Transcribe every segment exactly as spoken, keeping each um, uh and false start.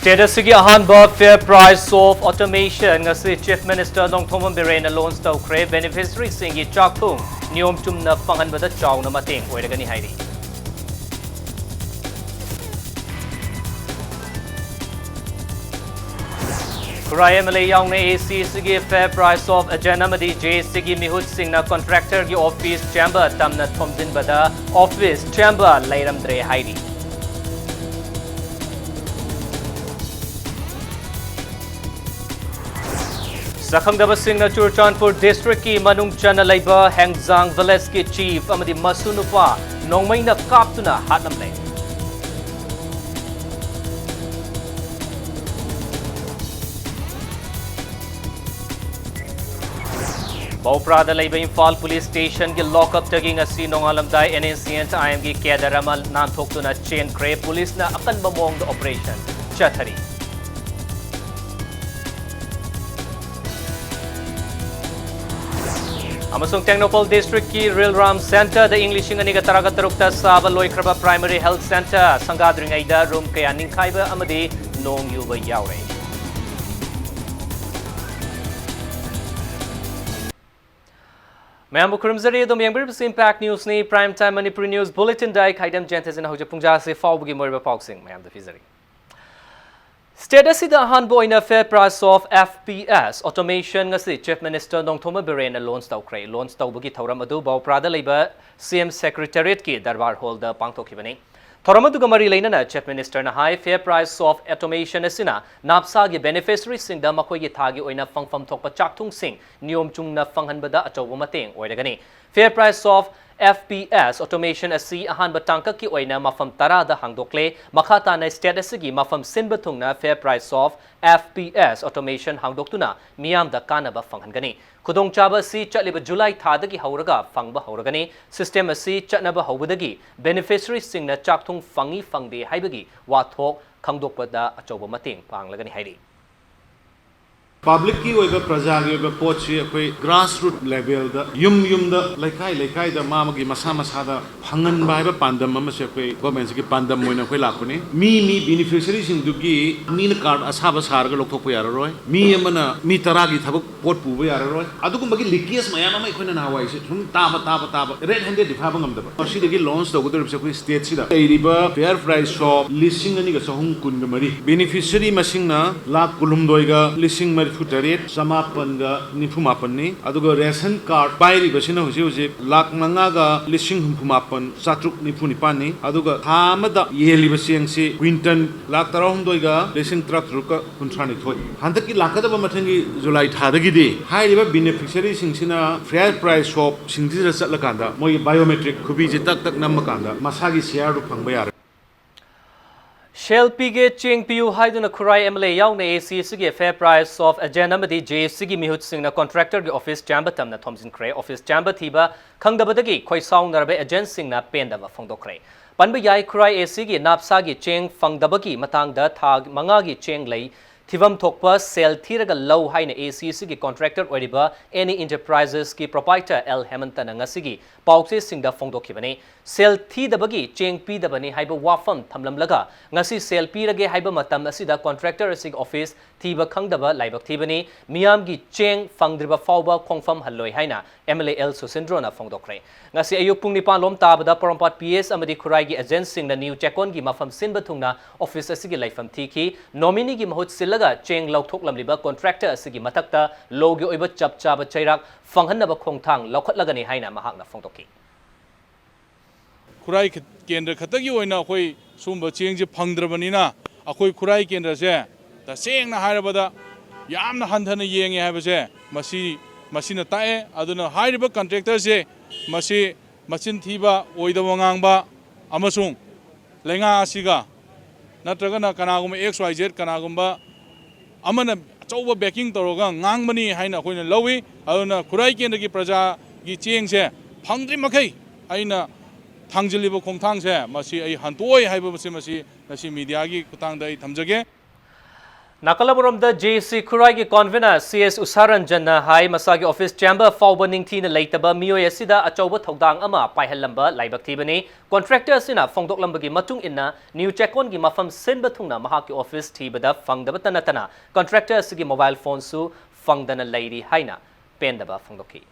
State ꯑꯁꯤꯒꯤ ꯑꯍꯥꯟꯕ Fair Price of Automation ꯉꯁꯤ Chief Minister ꯅꯣꯡꯊꯣꯝꯕꯝ ꯕꯤꯔꯦꯟꯅ launch ꯇꯧꯈ꯭ꯔꯦ꯫ Beneficiaryꯁꯤꯡꯒꯤ ꯆꯥꯛꯊꯨꯡ ꯅꯤꯌꯣꯝ ꯆꯨꯝꯅ ꯐꯪꯍꯟꯕꯗ ꯆꯥꯎꯅ ꯃꯇꯦꯡ ꯑꯣꯏꯔꯒꯅꯤ ꯍꯥꯏꯔꯤ꯫ ꯈꯨꯔꯥꯏ MLA ꯌꯥꯎꯅ ACꯁꯤꯒꯤ Fair Price of Agent ꯑꯃꯗꯤ JACꯒꯤ ꯃꯤꯍꯨꯠꯁꯤꯡꯅ contractorꯒꯤ office chamber ꯇꯝꯅ ꯊꯣꯝꯖꯤꯟꯕꯗ office chamber ꯂꯩꯔꯝꯗ꯭ꯔꯦ ꯍꯥꯏꯔꯤ꯫ ꯁꯛꯈꯪꯗꯕꯁꯤꯡꯅ ꯆꯨꯔꯆꯥꯟꯄꯨꯔ districtꯀꯤ ꯃꯅꯨꯡ ꯆꯟꯅ ꯂꯩꯕ ꯍꯦꯡꯖꯥꯡ villageꯀꯤ chief ꯑꯃꯗꯤ ꯃꯁꯨ ꯅꯨꯄꯥ ꯅꯣꯡꯃꯩꯅ ꯀꯥꯞꯇꯨꯅ ꯍꯥꯠꯂꯝꯂꯦ꯫ ꯕꯧꯄ꯭ꯔꯥꯗ ꯂꯩꯕ ꯏꯝꯐꯥꯜ police stationꯒꯤ lockupꯇꯒꯤ ꯉꯁꯤ ꯅꯣꯡꯉꯥꯜꯂꯝꯗꯥꯏ NSCN-IMꯒꯤ cadre ꯑꯃ ꯅꯥꯟꯊꯣꯛꯇꯨꯅ ꯆꯦꯟꯈ꯭ꯔꯦ꯫ Policeꯅ ꯑꯀꯟꯕ ꯃꯑꯣꯡꯗ operation ꯆꯠꯊꯔꯤ꯫ ꯑꯃꯁꯨꯡ ꯇꯦꯡꯅꯧꯄꯜ districtꯀꯤ ꯔꯤꯜꯔꯥꯝ centreꯗ ꯏꯪ ꯂꯤꯁꯤꯡ ꯑꯅꯤꯒ ꯇꯔꯥꯒ ꯇꯔꯨꯛꯇ ꯁꯥꯕ ꯂꯣꯏꯈ꯭ꯔꯕ primary health centre ꯁꯪꯒꯥꯗ꯭ꯔꯤꯉꯩꯗ room ꯀꯌꯥ ꯅꯤꯡꯈꯥꯏꯕ ꯑꯃꯗꯤ ꯅꯣꯡ ꯌꯨꯕ ꯌꯥꯎꯔꯦ꯫ ꯃꯌꯥꯝꯕꯨ ꯈꯨꯔꯨꯝꯖꯔꯤ꯫ ꯑꯗꯨꯝ ꯌꯦꯡꯕꯤꯔꯤꯕꯁꯤ Impact Newsꯅꯤ꯫ Prime Time Manipuri News Bulletinꯗ ꯑꯩ ꯈꯥꯏꯗꯝ ꯖꯦꯟꯊꯦꯁꯤꯅ ꯍꯧꯖꯤꯛ ꯄꯨꯡꯖꯥꯁꯤ ꯐꯥꯎꯕꯒꯤ ꯃꯔꯨꯑꯣꯏꯕ ꯄꯥꯎꯁꯤꯡ ꯃꯌꯥꯝꯗ ꯄꯤꯖꯔꯤ꯫ State ꯑꯁꯤꯗ ꯑꯍꯥꯟꯕ ꯑꯣꯏꯅ Fair Price of FPS Automation ꯉꯁꯤ Chief Minister ꯅꯣꯡꯊꯣꯝꯕ ꯕꯤꯔꯦꯟꯅ launch ꯇꯧꯈ꯭ꯔꯦ꯫ Launch ꯇꯧꯕꯒꯤ ꯊꯧꯔꯝ ꯑꯗꯨ ꯕꯧꯄ꯭ꯔꯥꯗ ꯂꯩꯕ CM Secretariatꯀꯤ Darbar Hallꯗ ꯄꯥꯡꯊꯣꯛꯈꯤꯕꯅꯤ꯫ ꯊꯧꯔꯝ ꯑꯗꯨꯒ ꯃꯔꯤ ꯂꯩꯅꯅ Chief Ministerꯅ high, Fair Price of Automation ꯑꯁꯤꯅ NAPSAꯒꯤ beneficiaryꯁꯤꯡꯗ ꯃꯈꯣꯏꯒꯤ ꯊꯥꯒꯤ ꯑꯣꯏꯅ ꯐꯪꯐꯝ ꯊꯣꯛꯄ ꯆꯥꯛꯊꯨꯡꯁꯤꯡ ꯅꯤꯌꯣꯝ ꯆꯨꯝꯅ ꯐꯪꯍꯟꯕꯗ ꯑꯆꯧꯕ ꯃꯇꯦꯡ ꯑꯣꯏꯔꯒꯅꯤ꯫ Fair Price of FPS Automation ꯑꯁꯤ ꯑꯍꯥꯟꯕ ꯇꯥꯡꯀꯛꯀꯤ ꯑꯣꯏꯅ ꯃꯐꯝ ꯇꯔꯥꯗ ꯍꯥꯡꯗꯣꯛꯂꯦ꯫ ꯃꯈꯥ ꯇꯥꯅ state ꯑꯁꯤꯒꯤ ꯃꯐꯝ ꯁꯤꯟꯕ ꯊꯨꯡꯅ Fair Price of FPS Automation ꯍꯥꯡꯗꯣꯛꯇꯨꯅ ꯃꯤꯌꯥꯝꯗ ꯀꯥꯟꯅꯕ ꯐꯪꯍꯟꯒꯅꯤ꯫ ꯈꯨꯗꯣꯡꯆꯥꯕ ꯑꯁꯤ ꯆꯠꯂꯤꯕ July ꯊꯥꯗꯒꯤ ꯍꯧꯔꯒ ꯐꯪꯕ ꯍꯧꯔꯒꯅꯤ꯫ System ꯑꯁꯤ ꯆꯠꯅꯕ ꯍꯧꯕꯗꯒꯤ beneficiaryꯁꯤꯡꯅ ꯆꯥꯛꯊꯨꯡ ꯐꯪꯏ ꯐꯪꯗꯦ ꯍꯥꯏꯕꯒꯤ ꯋꯥꯊꯣꯛ ꯈꯪꯗꯣꯛꯄꯗ ꯑꯆꯧꯕ ꯃꯇꯦꯡ ꯄꯥꯡꯂꯒꯅꯤ ꯍꯥꯏꯔꯤ꯫ ꯄꯕ꯭ꯂꯤꯛꯀꯤ ꯑꯣꯏꯕ, ꯄ꯭ꯔꯖꯥꯒꯤ ꯑꯣꯏꯕ ꯄꯣꯠꯁꯤ ꯑꯩꯈꯣꯏ ꯒ꯭ꯔꯥꯁꯔꯨꯠ ꯂꯦꯚꯦꯜꯗ, ꯌꯨꯝ ꯌꯨꯝꯗ, ꯂꯩꯀꯥꯏ ꯂꯩꯀꯥꯏꯗ ꯃꯥ ꯑꯃꯒꯤ ꯃꯁꯥ ꯃꯁꯥꯗ ꯐꯪꯍꯟꯕ ꯍꯥꯏꯕ ꯄꯥꯟꯗꯝ ꯑꯃꯁꯦ ꯑꯩꯈꯣꯏ ꯒꯣꯔꯃꯦꯟꯁꯤꯒꯤ ꯄꯥꯟꯗꯝ ꯑꯣꯏꯅ ꯑꯩꯈꯣꯏ ꯂꯥꯛꯄꯅꯤ꯫ ꯃꯤ ꯃꯤ ꯕꯦꯅꯤꯐꯤꯁꯔꯤꯁꯤꯡꯗꯨꯒꯤ ꯃꯤꯅ ꯀꯥꯔꯗ ꯑꯁꯥꯕ ꯁꯥꯔꯒ ꯂꯧꯊꯣꯛꯄ ꯌꯥꯔꯔꯣꯏ, ꯃꯤ ꯑꯃꯅ ꯃꯤ ꯇꯔꯥꯒꯤ ꯊꯕꯛ ꯄꯣꯠ ꯄꯨꯕ ꯌꯥꯔꯔꯣꯏ꯫ ꯑꯗꯨꯒꯨꯝꯕꯒꯤ ꯂꯤꯀꯦꯖ ꯃꯌꯥꯝ ꯑꯃ ꯑꯩꯈꯣꯏꯅ ꯅꯍꯥꯟꯋꯥꯏꯁꯦ ꯁꯨꯝ ꯇꯥꯕ, ꯇꯥꯕ, ꯇꯥꯕ, ꯔꯦꯗ ꯍꯦꯟꯗꯦꯗꯗꯤ ꯐꯥꯕ ꯉꯝꯗꯕ꯫ ꯃꯁꯤꯗꯒꯤ ꯂꯣꯟꯁ ꯇꯧꯒꯗꯧꯔꯤꯕꯁꯦ ꯑꯩꯈꯣꯏ ꯁ꯭ꯇꯦꯠꯁꯤꯗ ꯂꯩꯔꯤꯕ ꯐꯦꯌꯔ ꯄ꯭ꯔꯥꯏꯁ ꯁꯣꯞ ꯂꯤꯁꯤꯡ ꯑꯅꯤꯒ ꯆꯍꯨꯝ ꯀꯨꯟꯒ ꯃꯔꯤ, ꯕꯦꯅꯤꯐꯤꯁꯔꯤ ꯃꯁꯤꯡꯅ ꯂꯥꯈ ꯀꯨꯟꯍꯨꯝꯗꯣꯏꯒ ꯂꯤꯁꯤꯡ ꯃꯔꯤꯐꯨ ꯇꯔꯦꯠ ꯆꯃꯥꯄꯟꯒ ꯅꯤꯐꯨ ꯃꯥꯄꯟꯅꯤ꯫ ꯑꯗꯨꯒ ꯔꯦꯁꯟ ꯀꯥꯔꯗ ꯄꯥꯏꯔꯤꯕꯁꯤꯅ ꯍꯧꯖꯤꯛ ꯍꯧꯖꯤꯛ ꯂꯥꯈ ꯃꯉꯥꯒ ꯂꯤꯁꯤꯡ ꯍꯨꯝꯐꯨ ꯃꯥꯄꯟ ꯆꯥꯇ꯭ꯔꯨꯛ ꯅꯤꯐꯨ ꯅꯤꯄꯥꯟꯅꯤ꯫ ꯑꯗꯨꯒ ꯊꯥ ꯑꯃꯗ ꯌꯦꯜꯂꯤꯕ ꯆꯦꯡꯁꯤ ꯀ꯭ꯋꯤꯟꯇꯜ ꯂꯥꯈ ꯇꯔꯥꯍꯨꯝꯗꯣꯏꯒ ꯂꯤꯁꯤꯡ ꯇꯔꯥꯇꯔꯨꯛꯀ ꯀꯨꯟꯊ꯭ꯔꯥꯅꯤꯊꯣꯏ꯫ ꯍꯟꯗꯛꯀꯤ ꯂꯥꯛꯀꯗꯕ ꯃꯊꯪꯒꯤ ꯖꯨꯂꯥꯏ ꯊꯥꯗꯒꯤꯗꯤ ꯍꯥꯏꯔꯤꯕ ꯕꯦꯅꯤꯐꯤꯁꯔꯤꯁꯤꯡꯁꯤꯅ ꯐꯦꯌꯔ ꯄ꯭ꯔꯥꯏꯁ ꯁꯣꯞꯁꯤꯡꯁꯤꯗ ꯆꯠꯂꯀꯥꯟꯗ ꯃꯣꯏꯒꯤ ꯕꯥꯏꯑꯣꯃꯦꯇ꯭ꯔꯤꯛ ꯈꯨꯕꯤꯁꯦ ꯇꯛ ꯇꯛ ꯅꯝꯃꯀꯥꯟꯗ ꯃꯁꯥꯒꯤ ꯁꯤꯌꯥꯔꯗꯨ ꯐꯪꯕ ꯌꯥꯔꯦ꯫ ꯁꯦꯜ ꯄꯤꯒꯦ, ꯆꯦꯡ ꯄꯤꯌꯨ ꯍꯥꯏꯗꯨꯅ ꯈꯨꯔꯥꯏ ꯑꯦꯝ ꯑꯦꯜ ꯑꯦ ꯌꯥꯎꯅ ꯑꯦ ꯁꯤ ꯁꯤꯒꯤ ꯐꯦꯌꯔ ꯄ꯭ꯔꯥꯏꯁ ꯁꯣꯞ ꯑꯦꯖꯦꯟ ꯑꯃꯗꯤ ꯖꯦ ꯑꯦ ꯁꯤꯒꯤ ꯃꯤꯍꯨꯠꯁꯤꯡꯅ ꯀꯣꯟꯇ꯭ꯔꯦꯛꯇꯔꯒꯤ ꯑꯣꯐꯤꯁ ꯆꯥꯝꯕ ꯇꯝꯅ ꯊꯣꯝꯖꯤꯟꯈ꯭ꯔꯦ꯫ ꯑꯣꯐꯤꯁ ꯆꯥꯝꯕ ꯊꯤꯕ ꯈꯪꯗꯕꯗꯒꯤ ꯈꯣꯏꯁꯥꯎꯅꯔꯕ ꯑꯦꯖꯦꯟꯁꯤꯡꯅ ꯄꯦꯟꯗꯕ ꯐꯣꯡꯗꯣꯛꯈ꯭ꯔꯦ꯫ ꯄꯟꯕ ꯌꯥꯏ, ꯈꯨꯔꯥꯏ ꯑꯦ ꯁꯤꯒꯤ ꯅꯥꯞꯁꯥꯒꯤ ꯆꯦꯡ ꯐꯪꯗꯕꯒꯤ ꯃꯇꯥꯡꯗ ꯊꯥ ꯃꯉꯥꯒꯤ ꯆꯦꯡ ꯂꯩ, ꯊꯤꯐꯝ ꯊꯣꯛꯄ ꯁꯦꯜ ꯊꯤꯔꯒ ꯂꯧ ꯍꯥꯏꯅ ꯑꯦ ꯁꯤ ꯁꯤꯒꯤ ꯀꯣꯟꯇ꯭ꯔꯦꯛꯇꯔ ꯑꯣꯏꯔꯤꯕ ꯑꯦꯅꯤ ꯏꯟꯇꯔꯄ꯭ꯔꯥꯏꯖꯦꯁꯀꯤ ꯄ꯭ꯔꯣꯄꯥꯏꯇꯔ ꯑꯦꯜ ꯍꯦꯃꯟꯇꯅ ꯉꯁꯤꯒꯤ ꯄꯥꯎꯆꯦꯁꯤꯡꯗ ꯐꯣꯡꯗꯣꯛꯈꯤꯕꯅꯤ꯫ ꯁꯦꯜ ꯊꯤꯗꯕꯒꯤ ꯆꯦꯡ ꯄꯤꯗꯕꯅꯤ ꯍꯥꯏꯕ ꯋꯥꯐꯝ ꯊꯝꯂꯝꯂꯒ ꯉꯁꯤ ꯁꯦꯜ ꯄꯤꯔꯒꯦ ꯍꯥꯏꯕ ꯃꯇꯝ ꯑꯁꯤꯗ ꯀꯣꯟꯇ꯭ꯔꯦꯛꯇꯔ ꯑꯁꯤꯒꯤ ꯑꯣꯐꯤꯁ ꯊꯤꯕ ꯈꯪꯗꯕ ꯂꯥꯏꯕꯛ ꯊꯤꯕꯅꯤ꯫ ꯃꯤꯌꯥꯝꯒꯤ ꯆꯦꯡ ꯐꯪꯗ꯭ꯔꯤꯕ ꯐꯥꯎꯕ ꯈꯣꯡꯐꯝ ꯍꯜꯂꯣꯏ ꯍꯥꯏꯅ ꯑꯦꯝ ꯑꯦꯜ ꯑꯦ ꯑꯦꯜ ꯁꯨꯁꯤꯟꯗ꯭ꯔꯣꯅ ꯐꯣꯡꯗꯣꯛꯈ꯭ꯔꯦ꯫ ꯉꯁꯤ ꯑꯌꯨꯛ ꯄꯨꯡ ꯅꯤꯄꯥꯟ ꯂꯣꯝ ꯇꯥꯕꯗ ꯄꯣꯔꯣꯝꯄꯥꯠ ꯄꯤ ꯑꯦꯁ ꯑꯃꯗꯤ ꯈꯨꯔꯥꯏꯒꯤ ꯑꯦꯖꯦꯟꯁꯤꯡꯅ ꯅ꯭ꯌꯨ ꯆꯦꯛꯀꯣꯟꯒꯤ ꯃꯐꯝ ꯁꯤꯟꯕ ꯊꯨꯡꯅ ꯑꯣꯐꯤꯁ ꯑꯁꯤꯒꯤ ꯂꯩꯐꯝ ꯊꯤꯈꯤ꯫ ꯅꯣꯃꯤꯅꯤꯒꯤ ꯃꯍꯨꯠ ꯁꯤꯜꯂꯒ ꯆꯦꯡ ꯂꯧꯊꯣꯛꯂꯝꯂꯤꯕ ꯀꯣꯟꯇ꯭ꯔꯦꯛꯇꯔ ꯑꯁꯤꯒꯤ ꯃꯊꯛꯇ ꯂꯣꯒꯤ ꯑꯣꯏꯕ ꯆꯞ ꯆꯥꯕ ꯆꯩꯔꯥꯛ ꯐꯪꯍꯟꯅꯕ ꯈꯣꯡꯊꯥꯡ ꯂꯧꯈꯠꯂꯒꯅꯤ ꯍꯥꯏꯅ ꯃꯍꯥꯛꯅ ꯐꯣꯡꯗꯣꯛꯈꯤ꯫ ꯈꯨꯔꯥꯏ ꯈ- ꯀꯦꯟꯗ꯭ꯔ ꯈꯛꯇꯒꯤ ꯑꯣꯏꯅ ꯑꯩꯈꯣꯏ ꯁꯨꯝꯕ ꯆꯦꯡꯁꯦ ꯐꯪꯗ꯭ꯔꯕꯅꯤꯅ, ꯑꯩꯈꯣꯏ ꯈꯨꯔꯥꯏ ꯀꯦꯟꯗ꯭ꯔꯁꯦ ꯇꯁꯦꯡꯅ ꯍꯥꯏꯔꯕꯗ ꯌꯥꯝꯅ ꯍꯟꯊꯅ ꯌꯦꯡꯉꯦ ꯍꯥꯏꯕꯁꯦ ꯃꯁꯤ, ꯃꯁꯤꯅ ꯇꯥꯛꯑꯦ꯫ ꯑꯗꯨꯅ ꯍꯥꯏꯔꯤꯕ ꯀꯟꯇ꯭ꯔꯦꯛꯇꯔꯁꯦ ꯃꯁꯤ ꯃꯆꯤꯟ ꯊꯤꯕ, ꯑꯣꯏꯗꯕ ꯉꯥꯡꯕ ꯑꯃꯁꯨꯡ ꯂꯩꯉꯥꯛ ꯑꯁꯤꯒ ꯅꯠꯇ꯭ꯔꯒꯅ ꯀꯅꯥꯒꯨꯝꯕ ꯑꯦꯛꯁ ꯋꯥꯏ ꯖꯦꯠ ꯀꯅꯥꯒꯨꯝꯕ ꯑꯃꯅ ꯑꯆꯧꯕ ꯕꯦꯀꯤꯡ ꯇꯧꯔꯒ ꯉꯥꯡꯕꯅꯤ ꯍꯥꯏꯅ ꯑꯩꯈꯣꯏꯅ ꯂꯧꯏ꯫ ꯑꯗꯨꯅ ꯈꯨꯔꯥꯏ ꯀꯦꯟꯗ꯭ꯔꯒꯤ ꯄ꯭ꯔꯖꯥꯒꯤ ꯆꯦꯡꯁꯦ ꯐꯪꯗ꯭ꯔꯤ ꯃꯈꯩ ꯑꯩꯅ ꯊꯥꯡꯖꯤꯜꯂꯤꯕ ꯈꯣꯡꯊꯥꯡꯁꯦ ꯃꯁꯤ ꯑꯩ ꯍꯟꯇꯣꯛꯑꯣꯏ ꯍꯥꯏꯕꯁꯦ ꯃꯁꯤ ꯉꯁꯤ ꯃꯤꯗꯤꯌꯥꯒꯤ ꯈꯨꯠꯊꯥꯡꯗ ꯑꯩ ꯊꯝꯖꯒꯦ꯫ ꯅꯥꯀꯜ ꯑꯃꯔꯣꯝꯗ, ꯖꯦ ꯑꯦ ꯁꯤ ꯈꯨꯔꯥꯏꯒꯤ convener ꯁꯤ ꯑꯦꯁ ꯎꯁꯥꯔꯟꯖꯟꯅ ꯍꯥꯏ, ꯃꯁꯥꯒꯤ office ꯆꯦꯝꯕ ꯐꯥꯎꯕ ꯅꯤꯡꯊꯤꯅ ꯂꯩꯇꯕ ꯃꯤꯑꯣꯏ ꯑꯁꯤꯗ ꯑꯆꯧꯕ ꯊꯧꯗꯥꯡ ꯑꯃ ꯄꯥꯏꯍꯜꯂꯝꯕ ꯂꯥꯏꯕꯛ ꯊꯤꯕꯅꯤ꯫ Contractor ꯑꯁꯤꯅ ꯐꯣꯡꯗꯣꯛꯂꯝꯕꯒꯤ ꯃꯇꯨꯡ ꯏꯟꯅ, ꯅ꯭ꯌꯨ ꯆꯦꯛꯀꯣꯟꯒꯤ ꯃꯐꯝ ꯁꯤꯟꯕ ꯊꯨꯡꯅ ꯃꯍꯥꯛꯀꯤ office ꯊꯤꯕꯗ ꯐꯪꯗꯕꯇ ꯅꯠꯇꯅ, contractor ꯑꯁꯤꯒꯤ mobile phoneꯁꯨ ꯐꯪꯗꯅ ꯂꯩꯔꯤ ꯍꯥꯏꯅ ꯄꯦꯟꯗꯕ ꯐꯣꯡꯗꯣꯛꯈꯤ꯫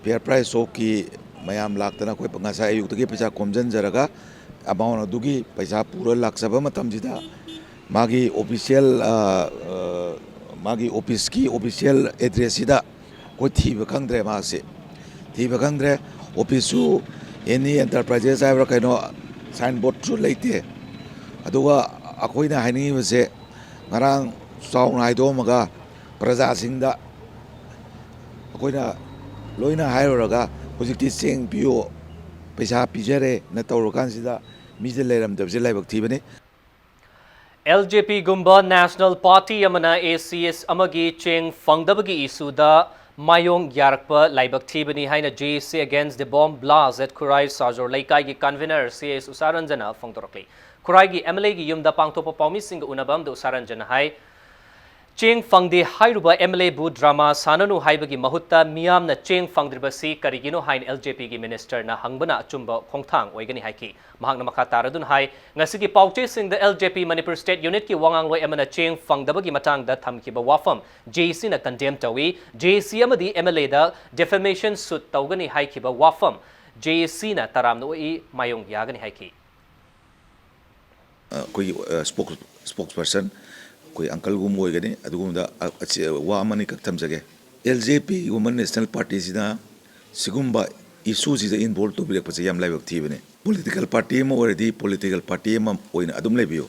Fair Price Shopꯀꯤ ꯃꯌꯥꯝ ꯂꯥꯛꯇꯅ ꯑꯩꯈꯣꯏ ꯉꯁꯥꯏ ꯑꯌꯨꯛꯇꯒꯤ ꯄꯩꯁꯥ ꯈꯣꯝꯖꯤꯟꯖꯔꯒ amount ꯑꯗꯨꯒꯤ ꯄꯩꯁꯥ ꯄꯨꯔ ꯂꯥꯛꯆꯕ ꯃꯇꯝꯁꯤꯗ ꯃꯥꯒꯤ official, ꯑ, ꯑ, ꯃꯥꯒꯤ officeꯀꯤ official addressꯁꯤꯗ ꯑꯩꯈꯣꯏ ꯊꯤꯕ ꯈꯪꯗ꯭ꯔꯦ꯫ ꯃꯍꯥꯛꯁꯦ ꯊꯤꯕ ꯈꯪꯗ꯭ꯔꯦ꯫ Officeꯁꯨ ꯑꯦꯅꯤ Enterprises ꯍꯥꯏꯕ꯭ꯔꯥ ꯀꯩꯅꯣ, signboardꯁꯨ ꯂꯩꯇꯦ꯫ ꯑꯗꯨꯒ ꯑꯩꯈꯣꯏꯅ ꯍꯥꯏꯅꯤꯡꯉꯤꯕꯁꯦ, ꯉꯔꯥꯡ ꯆꯥꯎꯅ ꯍꯥꯏꯗꯣꯛꯑꯝꯃꯒ ꯄ꯭ꯔꯖꯥꯁꯤꯡꯗ ꯑꯩꯈꯣꯏꯅ ꯂꯣꯏꯅ ꯍꯥꯏꯔꯨꯔꯒ ꯍꯧꯖꯤꯛꯇꯤ ꯆꯦꯡ ꯄꯤꯌꯨ, ꯄꯩꯁꯥ ꯄꯤꯖꯔꯦꯅ ꯇꯧꯔꯀꯥꯟꯁꯤꯗ ꯃꯤꯁꯦ ꯂꯩꯔꯝꯗꯕꯁꯦ ꯂꯥꯏꯕꯛ ꯊꯤꯕꯅꯤ꯫ ꯑꯦꯜ ꯖꯦ ꯄꯤꯒꯨꯝꯕ national party ꯑꯃꯅ ꯑꯦ ꯁꯤ ꯑꯦꯁ ꯑꯃꯒꯤ ꯆꯦꯡ ꯐꯪꯗꯕꯒꯤ issueꯗ ꯃꯥꯌꯣꯡ ꯌꯥꯔꯛꯄ ꯂꯥꯏꯕꯛ ꯊꯤꯕꯅꯤ ꯍꯥꯏꯅ J A C Against the Bomb Blast at Khurrai Sajor ꯂꯩꯀꯥꯏꯒꯤ convener C S ꯎꯁꯥꯔꯟꯖꯟꯅ ꯐꯣꯡꯗꯣꯔꯛꯂꯤ꯫ ꯈꯨꯔꯥꯏꯒꯤ M L Aꯒꯤ ꯌꯨꯝꯗ ꯄꯥꯡꯊꯣꯛꯄ ꯄꯥꯎꯃꯤꯁꯤꯡꯒ ꯎꯅꯕ ꯑꯃꯗ ꯎꯁꯥꯔꯟꯖꯟꯅ ꯍꯥꯏ, ꯆꯦꯡ ꯐꯪꯗꯦ ꯍꯥꯏꯔꯨꯕ M L Aꯕꯨ drama ꯁꯥꯟꯅꯅꯨ ꯍꯥꯏꯕꯒꯤ ꯃꯍꯨꯠꯇ ꯃꯤꯌꯥꯝꯅ ꯆꯦꯡ ꯐꯪꯗ꯭ꯔꯤꯕꯁꯤ ꯀꯔꯤꯒꯤꯅꯣ ꯍꯥꯏꯅ L J Pꯒꯤ ministerꯅ ꯍꯪꯕꯅ ꯑꯆꯨꯝꯕ ꯈꯣꯡꯊꯥꯡ ꯑꯣꯏꯒꯅꯤ ꯍꯥꯏꯈꯤ꯫ ꯃꯍꯥꯛꯅ ꯃꯈꯥ ꯇꯥꯔꯗꯨꯅ ꯍꯥꯏ, ꯉꯁꯤꯒꯤ ꯄꯥꯎꯆꯦꯁꯤꯡꯗ L J P Manipur State Unitꯀꯤ ꯋꯥꯉꯥꯡꯂꯣꯏ ꯑꯃꯅ ꯆꯦꯡ ꯐꯪꯗꯕꯒꯤ ꯃꯇꯥꯡꯗ ꯊꯝꯈꯤꯕ ꯋꯥꯐꯝ J A Cꯅ condemn ꯇꯧꯏ꯫ J A C ꯑꯃꯗꯤ M L Aꯗ defamation suit ꯇꯧꯒꯅꯤ ꯍꯥꯏꯈꯤꯕ ꯋꯥꯐꯝ J A Cꯅ ꯇꯔꯥꯝꯅ ꯑꯣꯛꯏ, ꯃꯥꯌꯣꯡ ꯌꯥꯒꯅꯤ ꯍꯥꯏꯈꯤ꯫ ꯑꯩꯈꯣꯏꯒꯤ spokesperson ꯑꯩꯈꯣꯏ uncleꯒꯨꯝꯕ ꯑꯣꯏꯒꯅꯤ꯫ ꯑꯗꯨꯒꯨꯝꯕꯗ ꯋꯥ ꯑꯃꯅꯤꯈꯛ ꯊꯝꯖꯒꯦ꯫ L J Pꯒꯨꯝꯕ national partyꯁꯤꯅ ꯁꯤꯒꯨꯝꯕ issueꯁꯤꯗ involve ꯇꯧꯕꯤꯔꯛꯄꯁꯦ ꯌꯥꯝ ꯂꯥꯏꯕꯛ ꯊꯤꯕꯅꯦ꯫ Political party ꯑꯃ ꯑꯣꯏꯔꯗꯤ political party ꯑꯃ ꯑꯣꯏꯅ ꯑꯗꯨꯝ ꯂꯩꯕꯤꯌꯨ꯫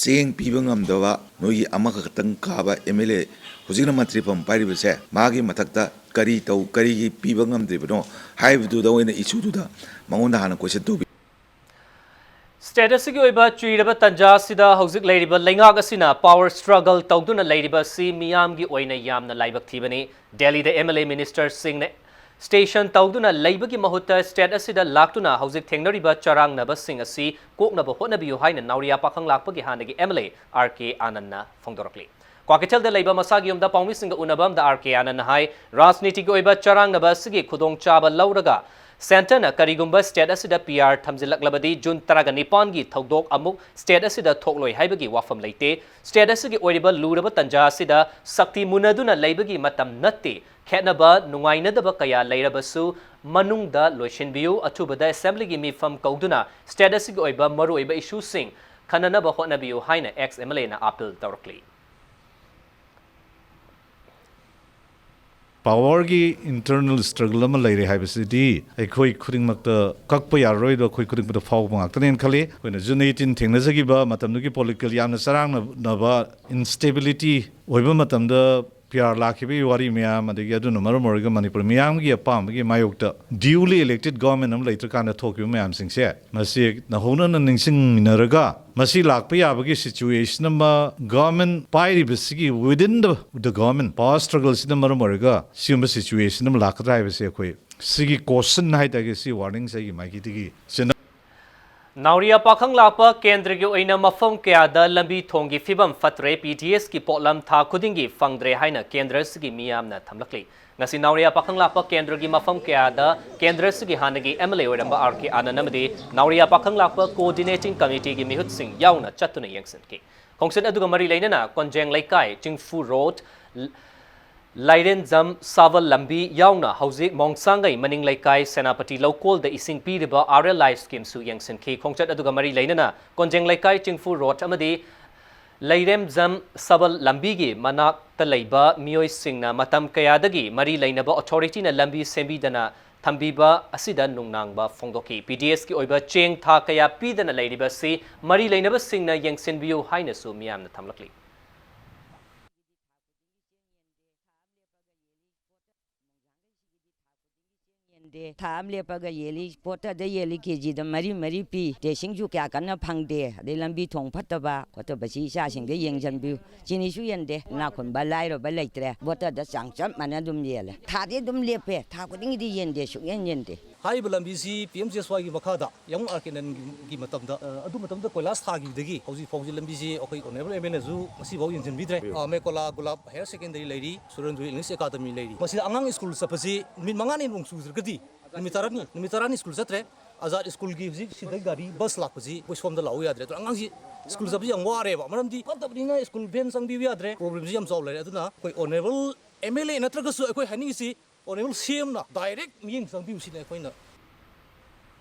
ꯆꯦꯡ ꯄꯤꯕ ꯉꯝꯗꯕ ꯅꯣꯏꯒꯤ ꯑꯃꯈꯛꯇꯪ ꯀꯥꯕ M L A, ꯍꯧꯖꯤꯛꯅ ꯃꯟꯇ꯭ꯔꯤ ꯐꯝ ꯄꯥꯏꯔꯤꯕꯁꯦ, ꯃꯥꯒꯤ ꯃꯊꯛꯇ ꯀꯔꯤ ꯇꯧ, ꯀꯔꯤꯒꯤ ꯄꯤꯕ ꯉꯝꯗ꯭ꯔꯤꯕꯅꯣ ꯍꯥꯏꯕꯗꯨꯗ ꯑꯣꯏꯅ issueꯗꯨꯗ ꯃꯉꯣꯟꯗ ꯍꯥꯟꯅ question ꯇꯧꯕꯤꯌꯨ꯫ State ꯑꯁꯤꯒꯤ ꯑꯣꯏꯕ ꯆꯨꯏꯔꯕ ꯇꯟꯖꯥ ꯑꯁꯤꯗ ꯍꯧꯖꯤꯛ ꯂꯩꯔꯤꯕ ꯂꯩꯉꯥꯛ ꯑꯁꯤꯅ power struggle ꯇꯧꯗꯨꯅ ꯂꯩꯔꯤꯕ ꯑꯁꯤ ꯃꯤꯌꯥꯝꯒꯤ ꯑꯣꯏꯅ ꯌꯥꯝꯅ ꯂꯥꯏꯕꯛ ꯊꯤꯕꯅꯤ꯫ ꯗꯦꯜꯂꯤꯗ M L A ministerꯁꯤꯡꯅ ꯁ꯭ꯇꯦꯁꯟ ꯇꯧꯗꯨꯅ ꯂꯩꯕꯒꯤ ꯃꯍꯨꯠꯇ ꯁ꯭ꯇꯦꯠ ꯑꯁꯤꯗ ꯂꯥꯛꯇꯨꯅ ꯍꯧꯖꯤꯛ ꯊꯦꯡꯅꯔꯤꯕ ꯆꯔꯥꯡꯅꯕꯁꯤꯡ ꯑꯁꯤ ꯀꯣꯛꯅꯕ ꯍꯣꯠꯅꯕꯤꯌꯨ ꯍꯥꯏꯅ ꯅꯥꯎꯔꯤꯌꯥ ꯄꯥꯈꯪ ꯂꯥꯛꯄꯒꯤ ꯍꯥꯟꯅꯒꯤ ꯑꯦꯝ ꯑꯦꯜ ꯑꯦ ꯑꯥꯔ ꯀꯦ ꯑꯥꯅꯟꯅ ꯐꯣꯡꯗꯣꯔꯛꯂꯤ꯫ ꯀ꯭ꯋꯥꯀꯩꯊꯦꯜꯗ ꯂꯩꯕ ꯃꯁꯥꯒꯤ ꯌꯨꯝꯗ ꯄꯥꯎꯃꯤꯁꯤꯡꯒ ꯎꯅꯕ ꯑꯃꯗ ꯑꯥꯔ ꯀꯦ ꯑꯥꯅꯟꯅ ꯍꯥꯏ, ꯔꯥꯖꯅꯤꯇꯤꯒꯤ ꯑꯣꯏꯕ ꯆꯔꯥꯡꯅꯕ ꯑꯁꯤꯒꯤ ꯈꯨꯗꯣꯡꯆꯥꯕ ꯂꯧꯔꯒ ꯁꯦꯟꯇꯔꯅ ꯀꯔꯤꯒꯨꯝꯕ ꯁ꯭ꯇꯦꯠ ꯑꯁꯤꯗ ꯄꯤ ꯑꯥꯔ ꯊꯝꯖꯤꯜꯂꯛꯂꯕꯗꯤ ꯖꯨꯟ ꯇꯔꯥꯒ ꯅꯤꯄꯥꯟꯒꯤ ꯊꯧꯗꯣꯛ ꯑꯃꯨꯛ ꯁ꯭ꯇꯦꯠ ꯑꯁꯤꯗ ꯊꯣꯛꯂꯣꯏ ꯍꯥꯏꯕꯒꯤ ꯋꯥꯐꯝ ꯂꯩꯇꯦ꯫ ꯁ꯭ꯇꯦꯠ ꯑꯁꯤꯒꯤ ꯑꯣꯏꯔꯤꯕ ꯂꯨꯔꯕ ꯇꯟꯖꯥ ꯑꯁꯤꯗ ꯁꯛꯇꯤ ꯃꯨꯟꯅꯗꯨꯅ ꯂꯩꯕꯒꯤ ꯃꯇꯝ ꯅꯠꯇꯦ꯫ ꯈꯦꯠꯅꯕ, ꯅꯨꯡꯉꯥꯏꯅꯗꯕ ꯀꯌꯥ ꯂꯩꯔꯕꯁꯨ ꯃꯅꯨꯡꯗ ꯂꯣꯏꯁꯤꯟꯕꯤꯌꯨ꯫ ꯑꯊꯨꯕꯗ ꯑꯦꯁꯦꯝꯕ꯭ꯂꯤꯒꯤ ꯃꯤꯐꯝ ꯀꯧꯗꯨꯅ ꯁ꯭ꯇꯦꯠ ꯑꯁꯤꯒꯤ ꯑꯣꯏꯕ ꯃꯔꯨꯑꯣꯏꯕ ꯏꯁꯨꯁꯤꯡ ꯈꯟꯅꯅꯕ ꯍꯣꯠꯅꯕꯤꯌꯨ ꯍꯥꯏꯅ ꯑꯦꯛꯁ ꯑꯦꯝ ꯑꯦꯜ ꯑꯦꯅ ꯑꯥꯄꯤꯜ ꯇꯧꯔꯛꯂꯤ꯫ ꯄꯥꯋꯔꯒꯤ ꯏꯟꯇꯔꯅꯦꯜ ꯁ꯭ꯇ꯭ꯔꯒꯜ ꯑꯃ ꯂꯩꯔꯦ ꯍꯥꯏꯕꯁꯤꯗꯤ ꯑꯩꯈꯣꯏ ꯈꯨꯗꯤꯡꯃꯛꯇ ꯀꯛꯄ ꯌꯥꯔꯔꯣꯏꯗꯣ ꯑꯩꯈꯣꯏ ꯈꯨꯗꯤꯡꯃꯛꯇ ꯐꯥꯎꯕ ꯉꯥꯛꯇꯅꯦꯅ ꯈꯜꯂꯤ꯫ ꯑꯩꯈꯣꯏꯅ ꯖꯨꯟ ꯑꯩꯠꯇꯤꯟ ꯊꯦꯡꯅꯖꯈꯤꯕ ꯃꯇꯝꯗꯨꯒꯤ ꯄꯣꯂꯤꯇꯤꯀꯦꯜ ꯌꯥꯝꯅ ꯆꯔꯥꯡꯅꯕ, ꯏꯟꯁꯇꯦꯕꯤꯂꯤꯇꯤ ꯑꯣꯏꯕ ꯃꯇꯝꯗ ꯄꯤ ꯑꯥꯔ ꯂꯥꯛꯈꯤꯕꯒꯤ ꯋꯥꯔꯤ ꯃꯌꯥꯝ, ꯑꯗꯒꯤ ꯑꯗꯨꯅ ꯃꯔꯝ ꯑꯣꯏꯔꯒ ꯃꯅꯤꯄꯨꯔ ꯃꯤꯌꯥꯝꯒꯤ ꯑꯄꯥꯝꯕꯒꯤ ꯃꯥꯌꯣꯛꯇ ꯗ꯭ꯌꯨꯂꯤ ꯏꯂꯦꯛꯇꯦꯠ ꯒꯣꯔꯃꯦꯟ ꯑꯃ ꯂꯩꯇ꯭ꯔꯀꯥꯟꯗ ꯊꯣꯛꯈꯤꯕ ꯃꯌꯥꯝꯁꯤꯡꯁꯦ, ꯃꯁꯤ ꯅꯧꯍꯧꯅꯅ ꯅꯤꯡꯁꯤꯡꯃꯤꯟꯅꯔꯒ ꯃꯁꯤ ꯂꯥꯛꯄ ꯌꯥꯕꯒꯤ ꯁꯤꯆꯨꯋꯦꯁꯟ ꯑꯃ government ꯄꯥꯏꯔꯤꯕꯁꯤꯒꯤ within the, the government power struggle ꯁꯤꯅ ꯃꯔꯝ ꯑꯣꯏꯔꯒ ꯁꯤꯒꯨꯝꯕ ꯁꯤꯆꯨꯋꯦꯁꯟ ꯑꯃ ꯂꯥꯛꯀꯗ꯭ꯔꯥ ꯍꯥꯏꯕꯁꯦ ꯑꯩꯈꯣꯏ ꯁꯤꯒꯤ ꯀꯣꯁꯟ ꯍꯥꯏꯇꯥꯔꯦ, ꯁꯤ ꯋꯥꯔꯅꯤꯡꯁꯦ ꯑꯩꯒꯤ ꯃꯥꯏꯀꯩꯗꯒꯤ ꯁꯤꯟꯅ ꯅꯥꯎꯔꯤꯌꯥ ꯄꯥꯈꯪ ꯂꯥꯛꯄ ꯀꯦꯟꯗ꯭ꯔꯒꯤ ꯑꯣꯏꯅ ꯃꯐꯝ ꯀꯌꯥꯗ ꯂꯝꯕꯤ ꯊꯣꯡꯒꯤ ꯐꯤꯕꯝ ꯐꯠꯇ꯭ꯔꯦ, ꯄꯤ ꯗꯤ ꯑꯦꯁꯀꯤ ꯄꯣꯠꯂꯝ ꯊꯥ ꯈꯨꯗꯤꯡꯒꯤ ꯐꯪꯗ꯭ꯔꯦ ꯍꯥꯏꯅ ꯀꯦꯟꯗ꯭ꯔ ꯑꯁꯤꯒꯤ ꯃꯤꯌꯥꯝꯅ ꯊꯝꯂꯛꯂꯤ꯫ ꯉꯁꯤ ꯅꯥꯎꯔꯤꯌꯥ ꯄꯥꯈꯪ ꯂꯥꯛꯄ ꯀꯦꯟꯗ꯭ꯔꯒꯤ ꯃꯐꯝ ꯀꯌꯥꯗ ꯀꯦꯟꯗ꯭ꯔ ꯑꯁꯤꯒꯤ ꯍꯥꯟꯅꯒꯤ ꯑꯦꯝ ꯑꯦꯜ ꯑꯦ ꯑꯣꯏꯔꯝꯕ ꯑꯥꯔ ꯀꯦ ꯑꯥꯅꯟ ꯑꯃꯗꯤ ꯅꯥꯎꯔꯤꯌꯥ ꯄꯥꯈꯪ ꯂꯥꯛꯄ ꯀꯣꯑꯣꯔꯗꯤꯅꯦꯇꯤꯡ ꯀꯃꯤꯇꯤꯒꯤ ꯃꯤꯍꯨꯠꯁꯤꯡ ꯌꯥꯎꯅ ꯆꯠꯇꯨꯅ ꯌꯦꯡꯁꯤꯟꯈꯤ꯫ ꯈꯣꯡꯆꯠ ꯑꯗꯨꯒ ꯃꯔꯤ ꯂꯩꯅꯅ ꯀꯣꯟꯖꯦꯡ ꯂꯩꯀꯥꯏ, ꯆꯤꯡꯐꯨ ꯔꯣꯗ, ꯂꯥꯏꯔꯦꯝꯖꯝ ꯁꯥꯕꯜ ꯂꯝꯕꯤ ꯌꯥꯎꯅ ꯍꯧꯖꯤꯛ ꯃꯣꯡꯁꯥꯡꯒꯩ ꯃꯅꯤꯡ ꯂꯩꯀꯥꯏ ꯁꯦꯅꯥꯄꯇꯤ ꯂꯧꯀꯣꯜꯗ ꯏꯁꯤꯡ ꯄꯤꯔꯤꯕ ꯑꯥꯔ ꯑꯦꯜ ꯑꯥꯏ ꯁ꯭ꯀꯤꯝꯁꯨ ꯌꯦꯡꯁꯤꯟꯈꯤ꯫ ꯈꯣꯡꯆꯠ ꯑꯗꯨꯒ ꯃꯔꯤ ꯂꯩꯅꯅ ꯀꯣꯟꯖꯦꯡ ꯂꯩꯀꯥꯏ, ꯆꯤꯡꯐꯨ ꯔꯣꯗ ꯑꯃꯗꯤ ꯂꯩꯔꯦꯝꯖꯝ ꯁꯕꯜ ꯂꯝꯕꯤꯒꯤ ꯃꯅꯥꯛꯇ ꯂꯩꯕ ꯃꯤꯑꯣꯏꯁꯤꯡꯅ ꯃꯇꯝ ꯀꯌꯥꯗꯒꯤ ꯃꯔꯤ ꯂꯩꯅꯕ ꯑꯣꯊꯣꯔꯤꯇꯤꯅ ꯂꯝꯕꯤ ꯁꯦꯝꯕꯤꯗꯅ ꯊꯝꯕꯤꯕ ꯑꯁꯤꯗ ꯅꯨꯡꯅꯥꯡꯕ ꯐꯣꯡꯗꯣꯛꯈꯤ꯫ ꯄꯤ ꯗꯤ ꯑꯦꯁꯀꯤ ꯑꯣꯏꯕ ꯆꯦꯡ ꯊꯥ ꯀꯌꯥ ꯄꯤꯗꯅ ꯂꯩꯔꯤꯕ ꯑꯁꯤ ꯃꯔꯤ ꯂꯩꯅꯕꯁꯤꯡꯅ ꯌꯦꯡꯁꯤꯟꯕꯤꯌꯨ ꯍꯥꯏꯅꯁꯨ ꯃꯤꯌꯥꯝꯅ ꯊꯝꯂꯛꯂꯤ꯫ ꯗꯦ, ꯊꯥ ꯑꯃ ꯂꯦꯞꯄꯒ ꯌꯦꯜꯂꯤ, ꯕꯣꯇꯔꯗ ꯌꯦꯜꯂꯤ, ꯀꯦꯖꯤꯗ ꯃꯔꯤ ꯃꯔꯤ ꯄꯤ꯫ ꯗ꯭ꯔꯦꯁꯤꯡꯁꯨ ꯀꯌꯥ ꯀꯟꯅ ꯐꯪꯗꯦ, ꯑꯗꯩ ꯂꯝꯕꯤ ꯊꯣꯡ ꯐꯠꯇꯕ ꯈꯣꯠꯇꯕꯁꯤ ꯏꯆꯥꯁꯤꯡꯗ ꯌꯦꯡꯁꯤꯟꯕꯤꯌꯨ꯫ ꯆꯤꯅꯤꯁꯨ ꯌꯦꯟꯗꯦ, ꯏꯅꯥꯛ ꯈꯨꯟꯕ ꯂꯥꯏꯔꯕ ꯂꯩꯇ꯭ꯔꯦ, ꯕꯣꯇꯔꯗ ꯆꯥꯡ ꯆꯞ ꯃꯥꯟꯅ ꯑꯗꯨꯝ ꯌꯦꯜꯂꯦ꯫ ꯊꯥꯗꯤ ꯑꯗꯨꯝ ꯂꯦꯞꯄꯦ, ꯊꯥ ꯈꯨꯗꯤꯡꯒꯤꯗꯤ ꯌꯦꯟꯗꯦ, ꯁꯨꯛꯌꯦꯟ ꯌꯦꯟꯗꯦ꯫ ꯍꯥꯏꯔꯤꯕ ꯂꯝꯕꯤꯁꯤ ꯄꯤ ꯑꯦꯝ ꯖꯤ ꯑꯦꯁ ꯋꯥꯏꯒꯤ ꯃꯈꯥꯗ ꯌꯥꯡꯉꯨ ꯑꯥꯔ ꯀꯦ ꯅꯟꯒꯤ ꯃꯇꯝꯗ, ꯑ, ꯑꯗꯨ ꯃꯇꯝꯗ ꯀꯣꯏꯂꯥꯁ ꯊꯥꯈꯤꯕꯗꯒꯤ ꯍꯧꯖꯤꯛ ꯐꯥꯎꯁꯤ ꯂꯝꯕꯤꯁꯤ ꯑꯩꯈꯣꯏ ꯑꯣꯅꯔꯦꯕꯜ ꯑꯦꯝ ꯑꯦꯜ ꯑꯦꯁꯨ ꯉꯁꯤꯐꯥꯎ ꯌꯦꯡꯁꯤꯟꯕꯤꯗ꯭ꯔꯦ꯫ ꯑ, ꯃꯦꯀꯣꯂꯥ ꯒꯨꯂꯥꯞ ꯍꯥꯌꯔ ꯁꯦꯀꯦꯟꯗꯔꯤ ꯂꯩꯔꯤ, ꯁꯨꯔꯟꯖꯨ ꯏꯪꯂꯤꯁ ꯑꯦꯀꯥꯗꯃꯤ ꯂꯩꯔꯤ꯫ ꯃꯁꯤꯗ ꯑꯉꯥꯡ ꯁ꯭ꯀꯨꯜ ꯆꯠꯄꯁꯤ ꯅꯨꯃꯤꯠ ꯃꯉꯥꯅꯤ ꯅꯣꯡ ꯆꯨꯗ꯭ꯔꯒꯗꯤ ꯅꯨꯃꯤꯠ ꯇꯔꯥꯅꯤ, ꯅꯨꯃꯤꯠ ꯇꯔꯥꯅꯤ ꯁ꯭ꯀꯨꯜ ꯆꯠꯇ꯭ꯔꯦ꯫ ꯑꯖꯥꯗ ꯁ꯭ꯀꯨꯜꯒꯤ ꯍꯧꯖꯤꯛ ꯁꯤꯗꯩ ꯒꯥꯔꯤ ꯕꯁ ꯂꯥꯛꯄꯁꯤ ꯑꯩꯈꯣꯏ ꯁꯣꯝꯗ ꯂꯥꯛꯎ ꯌꯥꯗ꯭ꯔꯦ꯫ ꯑꯗꯨꯅ ꯑꯉꯥꯡꯁꯤ ꯁ꯭ꯀꯨꯜ ꯆꯠꯄꯁꯤ ꯌꯥꯝ ꯋꯥꯔꯦꯕ, ꯃꯔꯝꯗꯤ ꯐꯠꯇꯕꯅꯤꯅ ꯁ꯭ꯀꯨꯜ ꯚꯦꯟ ꯆꯪꯕꯤꯌꯨ ꯌꯥꯗ꯭ꯔꯦ꯫ ꯄ꯭ꯔꯣꯕ꯭ꯂꯦꯝꯁꯤ ꯌꯥꯝ ꯆꯥꯎ ꯂꯩꯔꯦ꯫ ꯑꯗꯨꯅ ꯑꯩꯈꯣꯏ ꯑꯣꯅꯔꯦꯕꯜ ꯑꯦꯝ ꯑꯦꯜ ꯑꯦ ꯅꯠꯇ꯭ꯔꯒꯁꯨ ꯑꯩꯈꯣꯏ ꯍꯥꯏꯅꯤꯡꯉꯤꯁꯤ ꯑꯣꯅꯔꯦꯕꯜ ꯁꯤ ꯑꯦꯝꯅ ꯗꯥꯏꯔꯦꯛ ꯃꯤꯠꯌꯦꯡ ꯆꯪꯕꯤꯌꯨ ꯁꯤꯅꯤ ꯑꯩꯈꯣꯏꯅ꯫